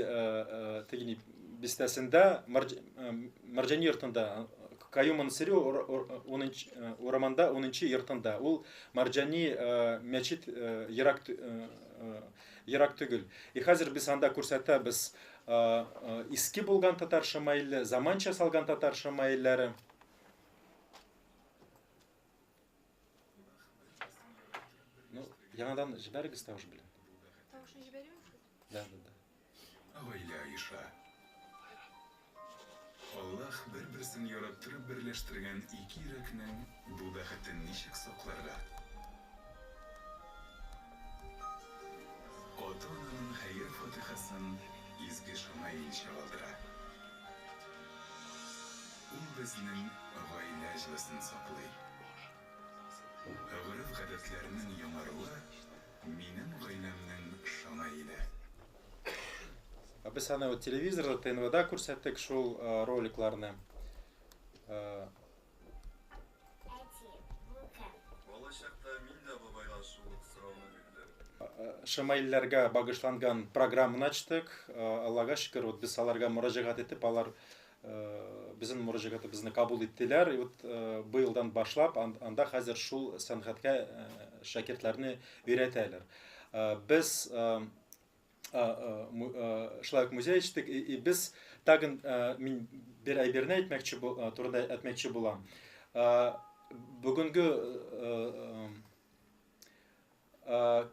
тегене бистәсендә, Марҗани йортында, Каюм Насыйри урамында 10 йортында. Ул Марҗани мәчет ерак ерак түгел. И хәзер без анда күрсәтәбез иске булган татар шамаиле, заманча салган татар шамаилләре. Ну, яңадан җибәрегез тавыш белән. Тавышын җибәрим? Да. Гаилә оеша. Аллаһ бер-берсен яраттырып берләштергән ике йөрәкнең бу бәхетен ничек сакларга? Ата-ананың хәер-фатихасын изге шамаил чагылдыра. Ул безнең гаилә җылысын саклый. Гореф-гадәтләрнең яңаруы минем гаиләмнең шамаиле. Ә без аны вот телевизорда, ТНВда күрсәттек шул роликларны. Балачакта мин дә бабайга шул ук сорауны бирдем. Шамаилләргә багышланган программаны ачтык. Аллага шөкер, вот без аларга мөрәҗәгать итеп, алар безнең мөрәҗәгатебезне кабул иттеләр. И вот быелдан башлап анда хәзер шул сәнгатькә шәкертләрне өйрәтәләр. Без шулай ук музей ачтык, и без тагын мин бер әйберне әйтмәкче турында әйтмәкче булам. Бүгенге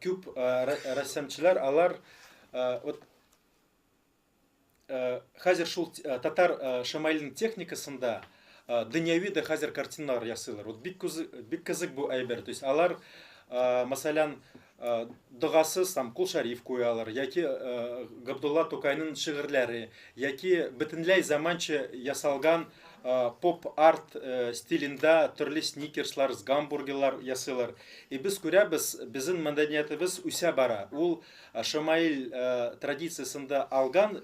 күп рәссамчылар алар вот хәзер шул татар шамаилның техникасында дөньяви дә хәзер картиналар ясыйлар. Вот бик бик кызык бу әйбер. То есть алар, мәсәлән, догасыз там Кол Шәриф куялар, яки Габдулла Тукайның шигырьләре, яки бөтенләй заманча ясалган поп-арт стилендә төрле сникерслар, гамбургерлар ясыйлар. И без күрәбез, безнең мәдәниятебез үсә бара. Ул шамаил традициясендә алган,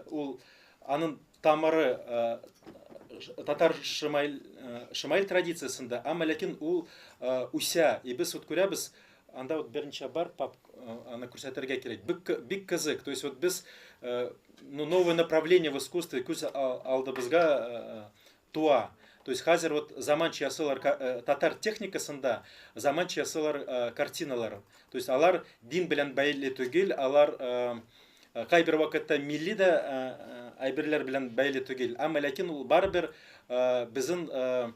ул аның тамыры татар шамаил, шамаил традициясендә, әмма ләкин ул үсә. И без вот күрәбез, анда вот берничә бар пап, аны күрсәтергә кирәк. Бик, бик кызык. То есть вот без ну, новое направление в искусстве күз алдыбызга туа. То есть хәзер вот заманча ясыйлар татар техникасында заманча ясыйлар картиналар. То есть алар дин белән бәйле түгел, алар кайбер вакытта милли дә әйберләр белән бәйле түгел. Әмма ләкин ул барыбер безнең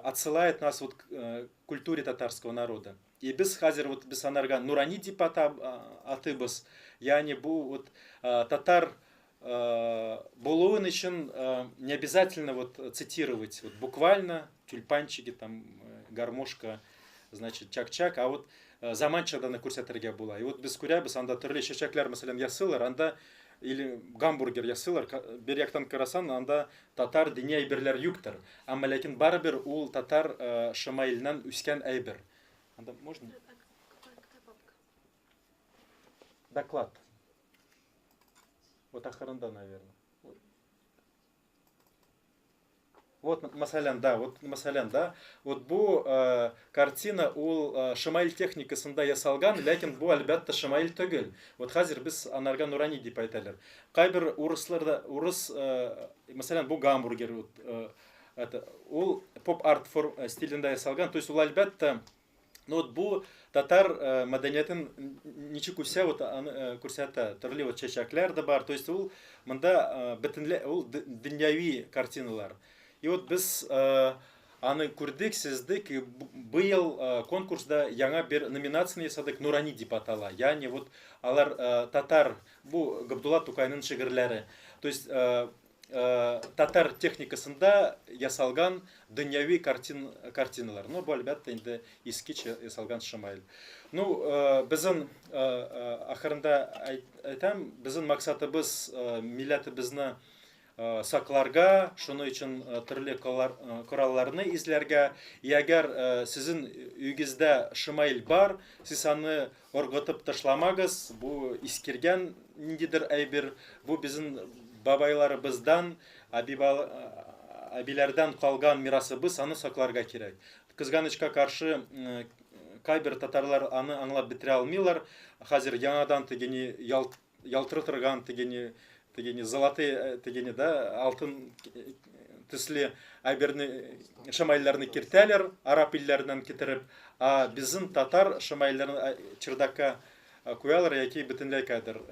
отсылает нас вот к культуре татарского народа. И без хәзер вот без анарга нурани дип атыйбыз. Ягъни бу вот татар булуын өчен не обязательно вот цитировать вот буквально тюльпанчики, там гармошка, значит, чак-чак, а вот заманчадан күрсәтергә була. И вот без күрәбез, анда төрле чәчәкләр, мәсәлән, ясыйлар, анда или гамбургер ясыйлар, бер яктан карасаң, анда татар дини әйберләр юктыр. Әмма ләкин барыбер ул татар шамаиленнән үскән әйбер. Анда можно? Доклад. Вот ахырында, наверное. Вот, мәсәлән, да, вот, мәсәлән, да, вот бу картина ул шамаил техникасында ясалган, ләкин бу, әлбәттә, шамаил түгел. Вот хәзер без анарга нурани дип әйтәләр. Кайбер урыслар да, урыс, мәсәлән, бу гамбургер, вот, это, ул поп-арт стилендә ясалган, то есть ул, әлбәттә, ну вот бу татар мәдәниятен ничек үсә, вот аны күрсәтә. Төрле вот чәчәкләр дә бар. То есть ул монда бөтенләй ул дөньяви картиналар. И вот без аны күрдек, сиздек. Быел конкурста яңа бер номинацияне ясадык, Нурани дип атала. Ягъни вот алар татар, бу Габдулла Тукайның шигырьләре. То есть татар техникасында ясалган дөньяви картиналар. Ну, бу, әлбәттә, инде искечә ясалган шамаил. Ну, безнең ахырында әйтәм, безнең максатыбыз милләтебезне сакларга, шуның өчен төрле коралларны эзләргә. Әгәр сезнең өегездә шамаил бар, сез аны ыргытып ташламагыз, бу искергән ниндидер әйбер, бу безнең бабайларыбыздан, әбиләрдән калган мирасыбыз, аны сакларга кирәк. Кызганычка каршы, кайбер татарлар аны аңлап бетерә алмыйлар. Хәзер яңадан тегене ялтырый торган тегене золотые тегене, да, алтын төсле әйберне, шамаилләрне кертәләр, араб илләреннән китереп, а безнең татар шамаилләрен чердакка куялар яки бөтенләй кадәр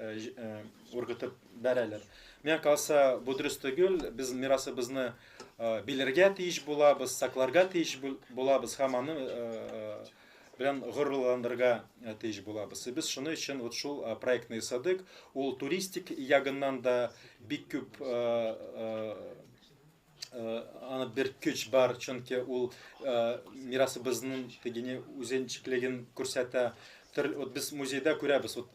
ыргытып бәрәләр. Миңа калса, бу дөрес түгел, без мирасыбызны белергә тиеш булабыз, сакларга тиеш булабыз һәм аны белән горурланырга тиеш булабыз. Без шуның өчен вот шул проектны ясадык. Ул туристик ягыннан да бик күп аны бер көч бар, чөнки ул мирасыбызның тегене үзенчәлеген күрсәтә. Вот без музейда күрәбез, вот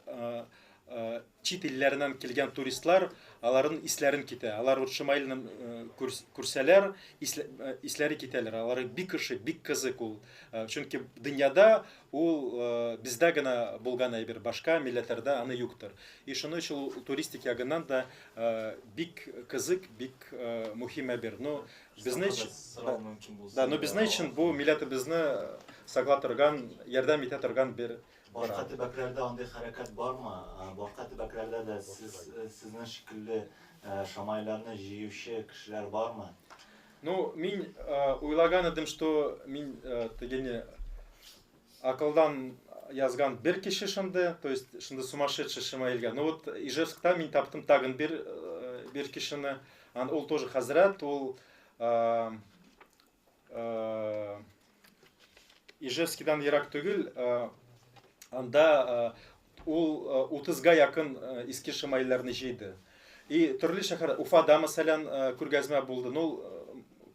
чит илләреннән килгән туристлар, аларның исләрен китә. Алар вот шамаилны күрсәләр, исләре китәләр. Алар бик ошый, бик кызык ул. Чөнки дөньяда ул бездә генә булган әйбер, башка милләтләрдә аны юктыр. И шуның өчен ул туристик ягыннан да бик кызык, бик мөһим әйбер. Но безнең да, но безнең өчен бу милләтебезне саклап торган, ярдәм итә торган бер. Башка төбәкләрдә андый хәрәкәт бармы? Башка төбәкләрдә дә сезнең шикелле шамайларны җыючы кешеләр бармы? Ну, мин уйлаган идем, что мин тегене акылдан язган бер кеше шунда, то есть шунда сумасшедший шамаилгә. Ну вот Ижевскта мин таптым тагын бер кешене. Ул тоже хәзрәт, ул Ижевскидан ерак түгел, анда ул 30-га якын иске шамаилләрне җыйды. И төрле шәһәр, Уфада, мәсәлән, күргәзмә булды. Ну, ул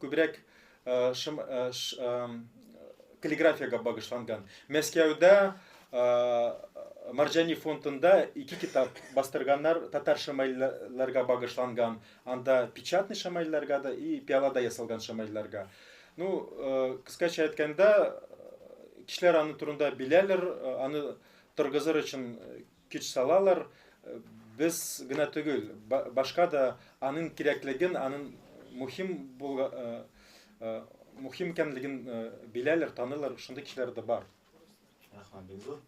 күбрәк каллиграфиягә багышланган. Мәскәүдә Марҗани фондында 2 китап бастырганнар, татар шамаилләргә багышланган. Анда печатный шамаилләргә дә и пиалада ясалган шамаилләргә. Ну, кыскача әйткәндә, кешеләр аны турында беләләр, аны торгызыр өчен көч салалар. Без генә түгел, башка да аның кирәклеген, аның мөһим икәнлеген беләләр, таныйлар, шундый кешеләр дә бар. Рәхмәт бик зур.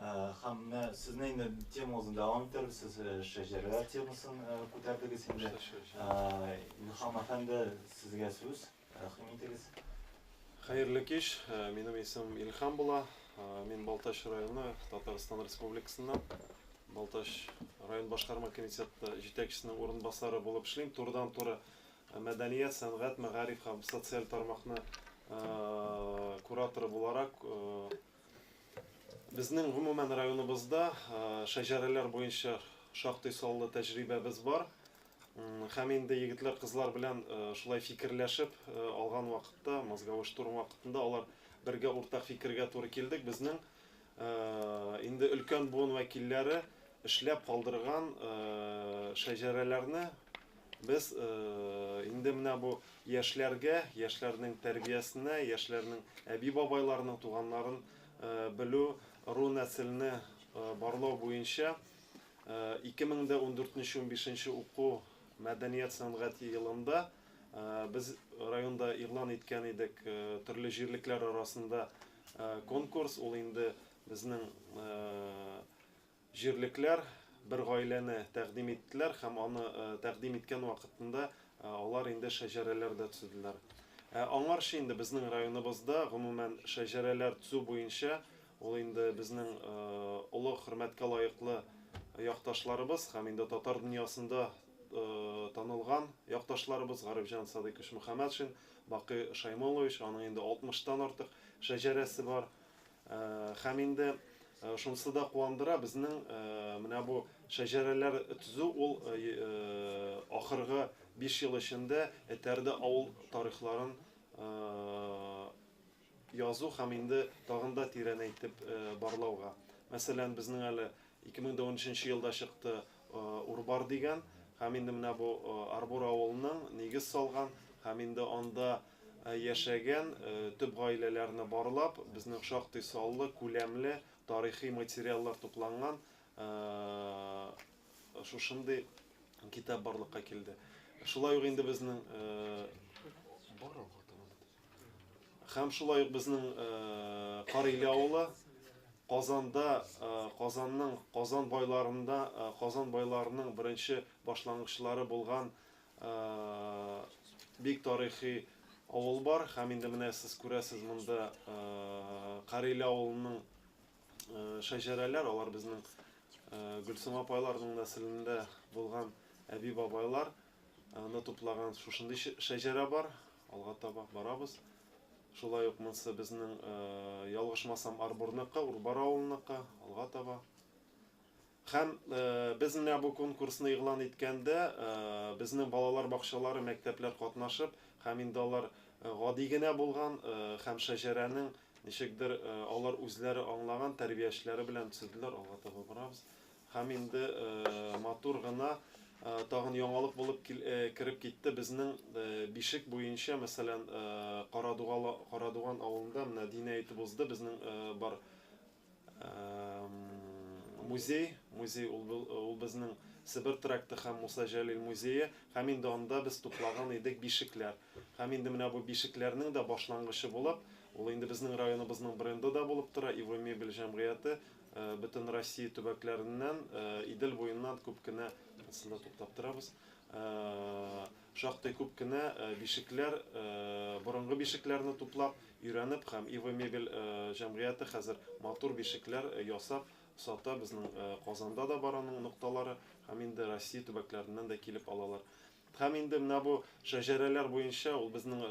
Һәм менә сезне инде темагызны дәвам итәрбез, сез шәҗәрәләр темасын күтәрдегез инде. Илһам әфәнде, сезгә сүз. Рәхим итегез. Хәерле кич. Минем исемем Илһам була. Мин Балтач районы, Татарстан Республикасыннан. Балтач район башкарма комитеты җитәкчесенең урынбасары булып эшлим. Турыдан-туры мәдәният, сәнгать, мәгариф һәм социаль тармакны кураторы буларак безнең гомумән районыбызда шәҗәрәләр буенча шактый саллы тәҗрибәбез бар. Һәм инде егетләр, кызлар белән шулай фикерләшеп алган вакытта, мозговой штурм вакытында алар бергә уртак фикергә туры килдек. Безнең инде өлкән буын вәкилләре эшләп калдырган шәҗәрәләрне без инде менә бу яшьләргә, яшьләрнең тәрбиясенә, яшьләрнең әби-бабайларының туганнарын белү, ыру нәселне барлау буенча 2014-15 уку мәдәният сәнгате елында Без районда игълан иткән идек төрле җирлекләр арасында конкурс, ул инде безнең җирлекләр бер гаиләне тәкъдим иттеләр һәм аны тәкъдим иткән вакытында алар инде шәҗәрәләр дә төзеделәр. Аңарчы инде безнең районыбызда гомумән шәҗәрәләр төзү буенча ул инде безнең олы хөрмәткә лаеклы якташларыбыз һәм инде татар дөньясында танылган якташларыбыз Гарифҗан Садыйкович Мөхәммәтшин, Бакый Шаймуллович, аның инде 60-тан артык шәҗәрәсе бар. Һәм инде шунысы да куандыра, безнең менә бу шәҗәрәләр төзү ул ахыргы 5 ел эчендә этәрде авыл тарихларын язу һәм инде тагын да тирәнәйтеп барлауга. Мәсәлән, безнең әле 2013 елда чыкты Урбар дигән, һәм инде менә бу Арбор авылының нигез салган һәм инде анда яшәгән төп гаиләләрне барлап, безнең шактый саллы, күләмле тарихи материаллар тупланган шушындый китап барлыкка килде. Шулай ук инде безнең һәм шулай ук безнең Кариле авылы Казанда, Казанның Казан байларында, Казан байларының беренче башлангычлары булган бик тарихи авыл бар. Һәм инде менә сез күрәсез монда Кариле авылының шәҗәрәләр, алар безнең Гөлсем апайларның нәселендә булган әби-бабайлар аны туплаган шушындый шәҗәрә бар. Алга таба барабыз. Шулай ук монысы безнең, ялгышмасам, Арборныкы, Урбар авылыныкы, алга таба. Һәм без менә бу конкурсны игълан иткәндә, безнең балалар бакчалары, мәктәпләр катнашып, һәм инде алар гади генә булган һәм шәҗәрәнең ничекдер алар үзләре аңлаган тәрбиячеләре белән төзеделәр, алга таба барабыз. Һәм инде матур гына тагын яңалык булып кереп китте безнең бишек буенча, мәсәлән, Карадуган авылында менә Динә әйтеп узды, безнең бар музей, музей ул безнең Себер тракты һәм Муса Җәлил музее, һәм инде анда без туплаган идек бишекләр. Һәм инде менә бу бишекләрнең дә башлангычы булып, ул инде безнең районыбызның бренды да булып тора, Иво мебель җәмгыяте бөтен Россия төбәкләреннән, Идел буеннан күп кенә, монысында туктап торабыз, шактый күп кенә бишекләр, борынгы бишекләрне туплап, өйрәнеп һәм Иво мебель җәмгыяте хәзер матур бишекләр ясап сата. Безнең Казанда да бар аның нокталары, һәм инде Россия төбәкләреннән дә килеп алалар. Һәм инде менә бу шәҗәрәләр буенча ул безнең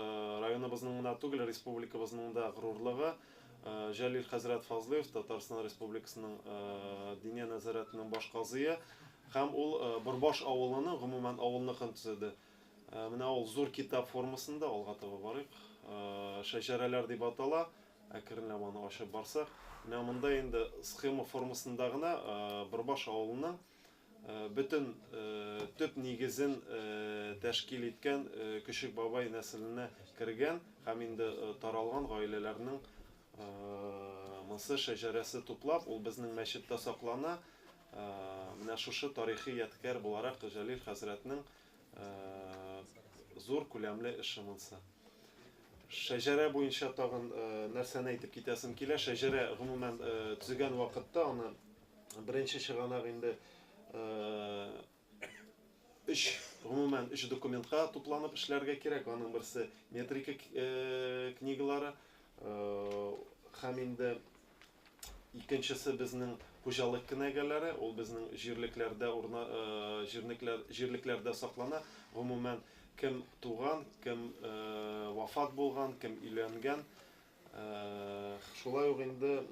районыбызның гына түгел, республикабызның да горурлыгы. Җәлил хәзрәт Фазлыев, Татарстан Республикасының Диния нәзарәтенең баш казые, һәм ул Борбаш авылының, гомумән авылныкын төзеде. Менә ул зур китап формасында, алга таба барыйк. Шәҗәрәләр дип атала, әкренләп аны ачып барсак. Менә монда инде схема формасында гына Борбаш авылының бөтен төп нигезен тәшкил иткән Көчек бабай нәселенә кергән һәм инде таралган гаиләләрнең монсы шәҗәрәсе туплап, ул безнең мәчеттә саклана. Менә шушы тарихи ядкәр буларак Җәлил хәзрәтнең зур күләмле эше монсы. Шәҗәрә буенча тагын нәрсәне әйтеп китәсем килә. Шәҗәрә гомумән төзегән вакытта аны беренче чыганак инде гомумән өч документка тупланып эшләргә кирәк. Аның берсе метрика книгалары, һәм инде икенчесе безнең хуҗалык кенәгәләре, ул безнең җирлекләрдә саклана. Гомумән кем туган, кем вафат булган, кем өйләнгән. Шулай ук инде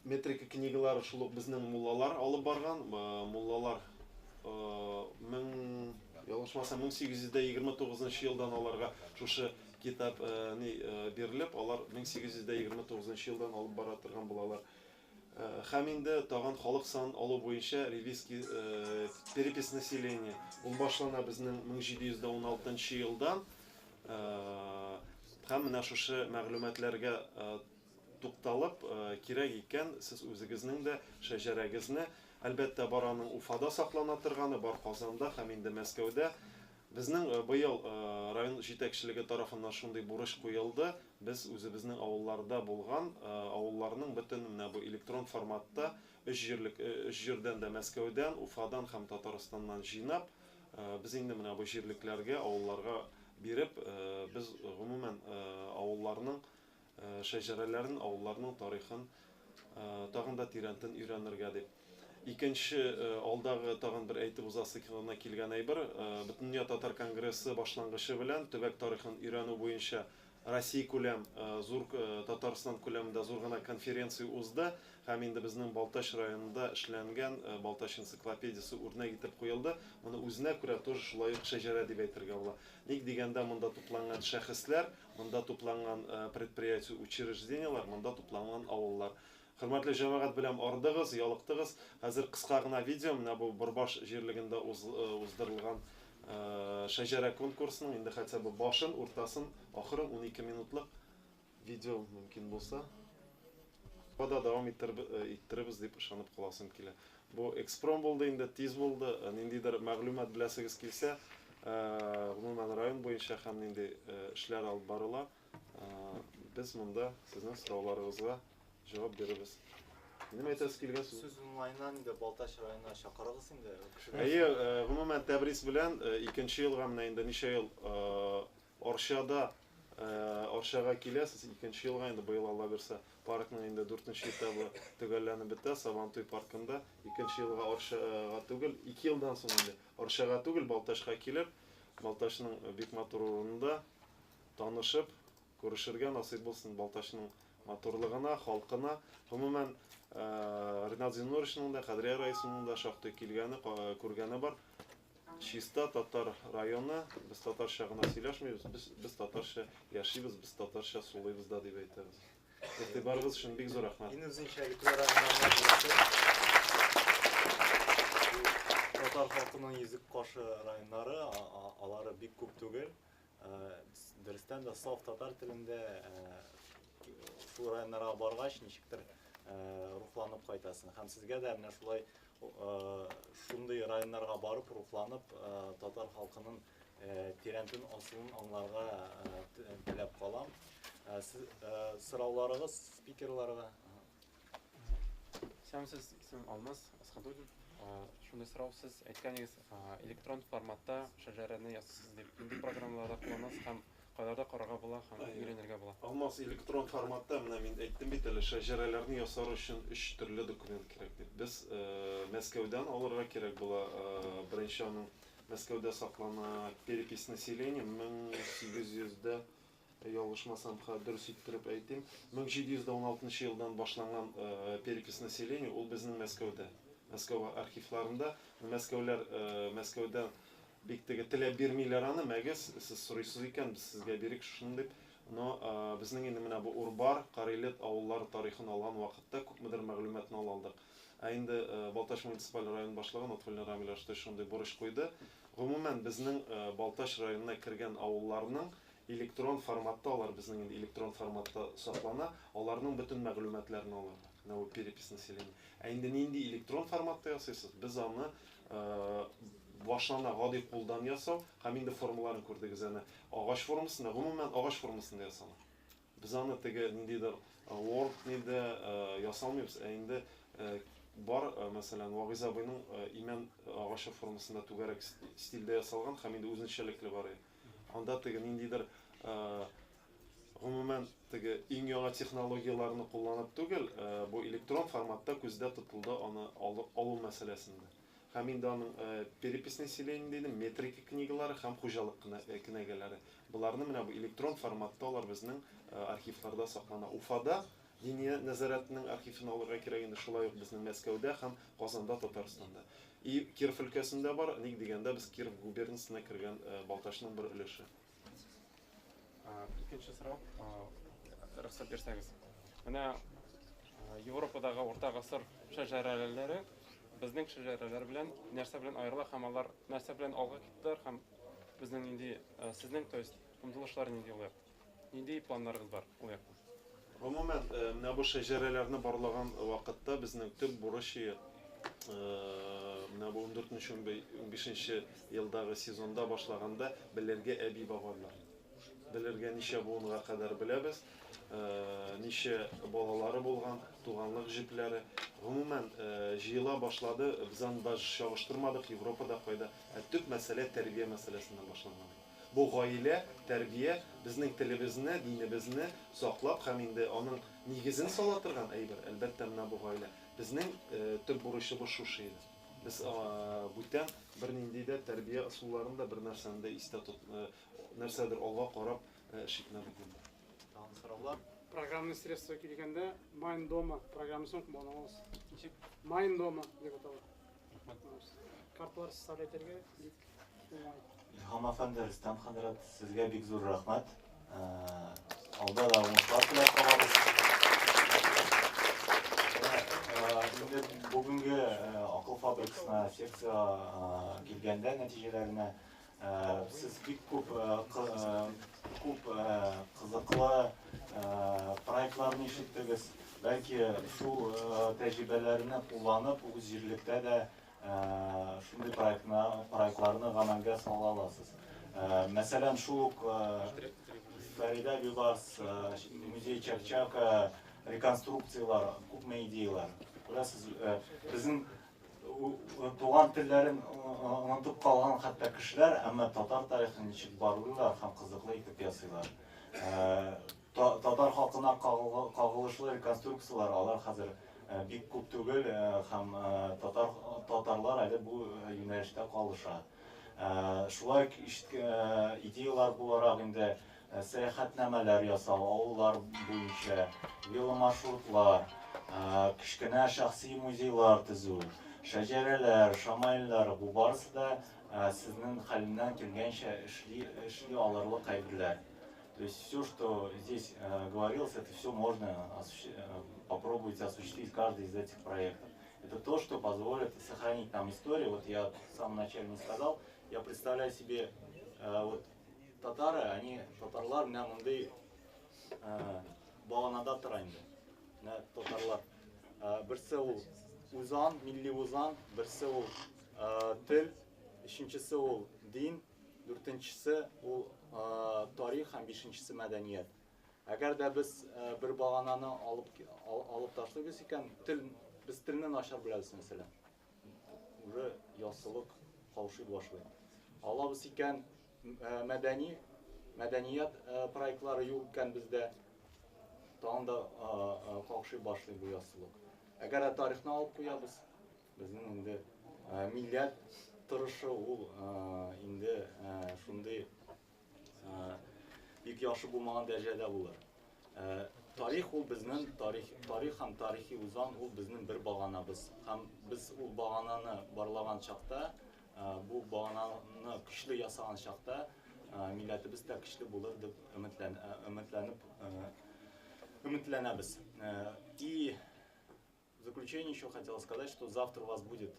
метрика книгалары шул ук безнең муллалар алып барган. Муллалар ялгышмасам, 1829 елдан аларга шушы китап бирелеп, алар 1829 елдан алып бара торган булалар. Һәм инде тагын халык санын алу буенча ревизский перепись населения. Ул башлана безнең 1716 елдан. Һәм менә шушы мәгълүматларга тукталып, кирәк икән, сез үзегезнең дә шәҗәрәгезне Әлбәттә, бар аның Уфада саклана торганы, бар Казанда һәм инде Мәскәүдә. Безнең быел район җитәкчелеге тарафыннан шундый бурыч куелды, без үзебезнең авылларда булган авылларның бөтен менә бу электрон форматта өч җирлек, өч җирдән дә Мәскәүдән, Уфадан һәм Татарстаннан җыйнап, без инде менә бу җирлекләргә, авылларга биреп, без гомумән авылларның шәҗәрәләрен, авылларның тарихын тагын да тирәнтен өйрәнергә дип. Икенче алдагы тагын бер әйтеп узасы гына килгән әйбер, Бөтендөнья татар конгрессы башлангычы белән төбәк тарихын өйрәнү буенча Россия күләм зур Татарстан күләмендә зур гына конференция узды һәм инде безнең Балтач районында эшләнгән Балтач энциклопедиясе үрнәк итеп куелды. Моны үзенә күрә тоже шулай ук шәҗәрә дип әйтергә була. Ник дигәндә, монда тупланган шәхесләр, монда тупланган предприятие, учреждениеләр, монда тупланган авыллар. Хөрмәтле җәмәгать, беләм, ардыгыз, ялыктыгыз. Хәзер кыска гына видео, менә бу Борбаш җирлегендә уздырылган шәҗәрә конкурсының инде хотя бы башын, уртасын, ахырын 12 минутлык видео мөмкин булса. Да дәвам иттеребез дип ышанып каласым килә. Бу экспром булды инде, тиз булды. Ниндидер мәгълүмат беләсегез килсә, гомумән район буенча һәм нинди эшләр алып барыла, без монда сезнең сорауларыгызга җавап бирербез. Минем әйтәсе килгән сүз. Сүз уңаеннан инде Балтач районына чакырыгыз инде. Әйе, гомумән Тәбрис белән икенче елга менә инде ничә ел Арчада Арчага киләсез, икенче елга инде быел Алла бирсә, паркның инде дүртенче этабы төгәлләнеп бетә, Сабантуй паркында икенче елга Арчага түгел, 2 елдан соң инде Арчага түгел, Балтачка килеп, Балтачның бик матур урынында танышып, күрешергә насыйп булсын Балтачның матурлыгына, халкына. Гомумән, Ринат Зиннуровичның да, Кадрия Раисовнаның да шактый килгәне, күргәне бар. Чиста татар районы, без татарча гына сөйләшмибез, без, без татарча яшибез, без татарча сулыйбыз да дип әйтәбез. Игътибарыгыз өчен бик зур рәхмәт. Иң үзенчәлекле районнарның берсе. Татар халкының йөзек кашы районнары, алары бик күп түгел. Дөрестән дә саф татар телендә шул районнарга баргач, ничектер рухланып кайтасың. Һәм сезгә дә менә шулай шундый районнарга барып, рухланып, татар халкының тирәнтен асылын аңларга теләп калам. Сорауларыгыз спикерларга. Исәнмесез, исемем Алмаз Асхадуллин. Шундый сорау, сез әйткәнегез, электрон форматта шәҗәрәне ясыйсыз дип. Нинди программаларда кулланасыз һәм кайларда карарга була һәм өйрәнергә була? Алмаз, электрон форматта, менә мин әйттем бит әле, шәҗәрәләрне ясар өчен өч төрле документ кирәк дип. Без Мәскәүдән алырга кирәк була. Беренче аның Мәскәүдә саклана перепись населения 1800 дә, ялгышмасам, дөрес иттереп әйтим, 1716 елдан башланган перепись населения, ул безнең Мәскәүдә, Мәскәү архивларында. Мәскәүләр Мәскәүдә бик теге теләп бирмиләр аны, мәгез, сез сорыйсыз икән, без сезгә бирик шушыны дип. Но безнең инде менә бу Урбар, Карилет авыллары тарихын алган вакытта күпмедер мәгълүматны ала алдык. Ә инде Балтач муниципаль район башлыгы Нотфуллин Рамил Аштович шундый бурыч куйды. Гомумән, безнең Балтач районына кергән авылларның электрон форматта, алар безнең инде электрон форматта саклана, аларның бөтен мәгълүматларын алырга. Менә бу перепись населения. Ә инде нинди электрон форматта ясыйсыз, без аны башлана гади кулдан ясау һәм инде формаларын күрдегез әнә. Агач формасында, гомумән агач формасында ясала. Без аны теге ниндидер Word нидә ясалмыйбыз, ә инде бар, мәсәлән, Вагиз абыйның имән агачы формасында түгәрәк стильдә ясалган һәм инде үзенчәлекле бар. Анда теге ниндидер гомумән теге иң яңа технологияләрне кулланып түгел, бу электрон форматта күздә тотылды аны алу мәсьәләсендә. Һәм инде аның перепись населения дидем, метрика книгалары һәм хуҗалык кенәгәләре. Боларны менә бу электрон форматта алар безнең архивларда саклана. Уфада Диния нәзарәтенең архивын алырга кирәк инде, шулай ук безнең Мәскәүдә һәм Казанда, Татарстанда. И Киров өлкәсендә бар, ник дигәндә, без Киров губернасына кергән Балтачның бер өлеше. Икенче сорау, рөхсәт бирсәгез. Менә Европадагы урта гасыр шәҗәрәләре безнең шәҗәрәләр белән нәрсә белән аерыла һәм алар нәрсә белән алга киттеләр һәм безнең нинди, сезнең, то есть, омтылышлар нинди ул якта? Нинди планнарыгыз бар ул якта? Гомумән, менә бу шәҗәрәләрне барлаган вакытта безнең төп бурыч Менә бу 14-15 елдагы сезонда башлаганда белергә әби-бабайлар. Белергә ничә буынга кадәр беләбез, ничә балалары булган, туганлык җепләре. Гомумән, җыела башлады, без аны даже чагыштырмадык, Европада кайда. Ә төп мәсьәлә тәрбия мәсьәләсеннән башланган. Бу гаилә, тәрбия, безнең телебезне, динебезне саклап һәм инде аның нигезен сала торган әйбер, әлбәттә, менә бу гаилә. Безнең төп бурычыбыз шушы иде. Без бүтән бернинди дә тәрбия ысулларын да, бер нәрсәне дә истә тот, нәрсәдер алга карап эш итмәдек монда. Тагын сораулар? Программный средство килгәндә, Майн дома программасын куллана аласыз. Ничек? Майн дома дип атала. Карталар составлять итәргә бик уңай. Илһам әфәнде, Рөстәм хәзрәт, сезгә бик зур рәхмәт. Алда да уңышлар теләп калабыз. Инде бүгенге акыл фабрикасына секция килгәндә нәтиҗәләренә сез бик күп күп кызыклы проектларны ишеттегез. Бәлки шул тәҗрибәләрне кулланып, үз җирлектә дә шундый проектны проектларны гамәлгә сала аласыз. Мәсәлән, шул ук Фәридә Бибарс, музей Чакчака, реконструкциялар, күпме идеялар. Күрәсез, безнең туган телләрен онытып калган хәтта кешеләр, әмма татар тарихын ничек барлыйлар һәм кызыклы итеп ясыйлар. Татар халкына кагылышлы реконструкциялар, алар хәзер бик күп түгел һәм татар татарлар әле бу юнәлештә калыша. Шулай ук идеялар буларак инде сәяхәтнамәләр ясау, авыллар буенча, веломаршрутлар, кечкенә шәхси музейлар төзү, шәҗәрәләр, шамаиллар, бу барысы да сезнең хәленнән килгәнчә эшли эшли алырлык әйберләр. То есть все, что здесь говорилось, это все можно попробовать осуществить каждый из этих проектов. Это то, что позволит сохранить нам историю. Вот я в самом начале не сказал, я представляю себе, вот татары, они, татарлар, менә мондый баганада тора инде. Менә татарлар. Берсе ул үзаң, милли үзаң, берсе ул тел, өченчесе ул дин, дүртенчесе ул тарих һәм бишенчесе мәдәният. Әгәр дә без бер багананы алып алып ташлыйбыз икән, тел без телне начар беләбез мәсәлән. Уже яссылык каушый башлый. Алабыз икән мәдәни мәдәният проектлары юк икән бездә, тагын да какшый башлый бу яссылык. Әгәр дә тарихны алып куябыз, безнең инде милләт торышы ул инде шундый бик яхшы булмаган дәрәҗәдә булыр. Тарих ул безнең тарих, тарих һәм тарихи үзаң ул безнең бер баганабыз. Һәм без ул багананы барлаган чакта, бу багананы көчле ясаган чакта, милләтебез дә көчле булыр дип өметлән, өметләнеп өметләнәбез. И в заключение еще хотел сказать, что завтра у вас будет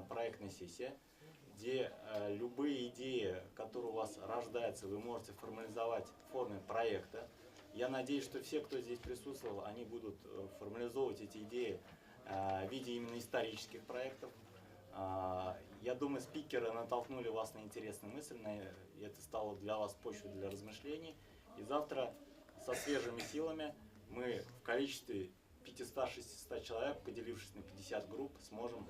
проектная сессия, где любые идеи, которые у вас рождаются, вы можете формализовать в форме проекта. Я надеюсь, что все, кто здесь присутствовал, они будут формализовывать эти идеи в виде именно исторических проектов. Я думаю, спикеры натолкнули вас на интересные мысли, и это стало для вас почвой для размышлений. И завтра со свежими силами мы в количестве 500-600 человек, поделившись на 50 групп, сможем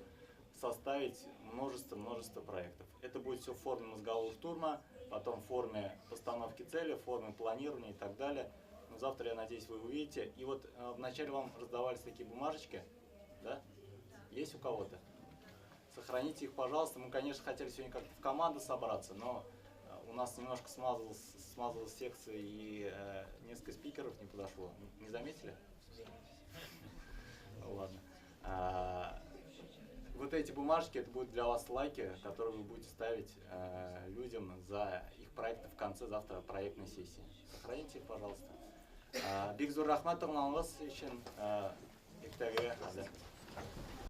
составить множество-множество проектов. Это будет все в форме мозгового штурма, потом в форме постановки цели, в форме планирования и так далее. Но завтра, я надеюсь, вы увидите. И вот вначале вам раздавались такие бумажечки, да? Есть у кого-то? Сохраните их, пожалуйста. Мы, конечно, хотели сегодня как-то в команду собраться, но у нас немножко смазалась секция и несколько спикеров не подошло. Не заметили? Ладно. Вот эти бумажки, это будут для вас лайки, которые вы будете ставить людям за их проекты в конце завтра проектной сессии. Сохраните их, пожалуйста. Бик зур рәхмәт тыңлаганыгыз өчен. Иртәгә хәзер.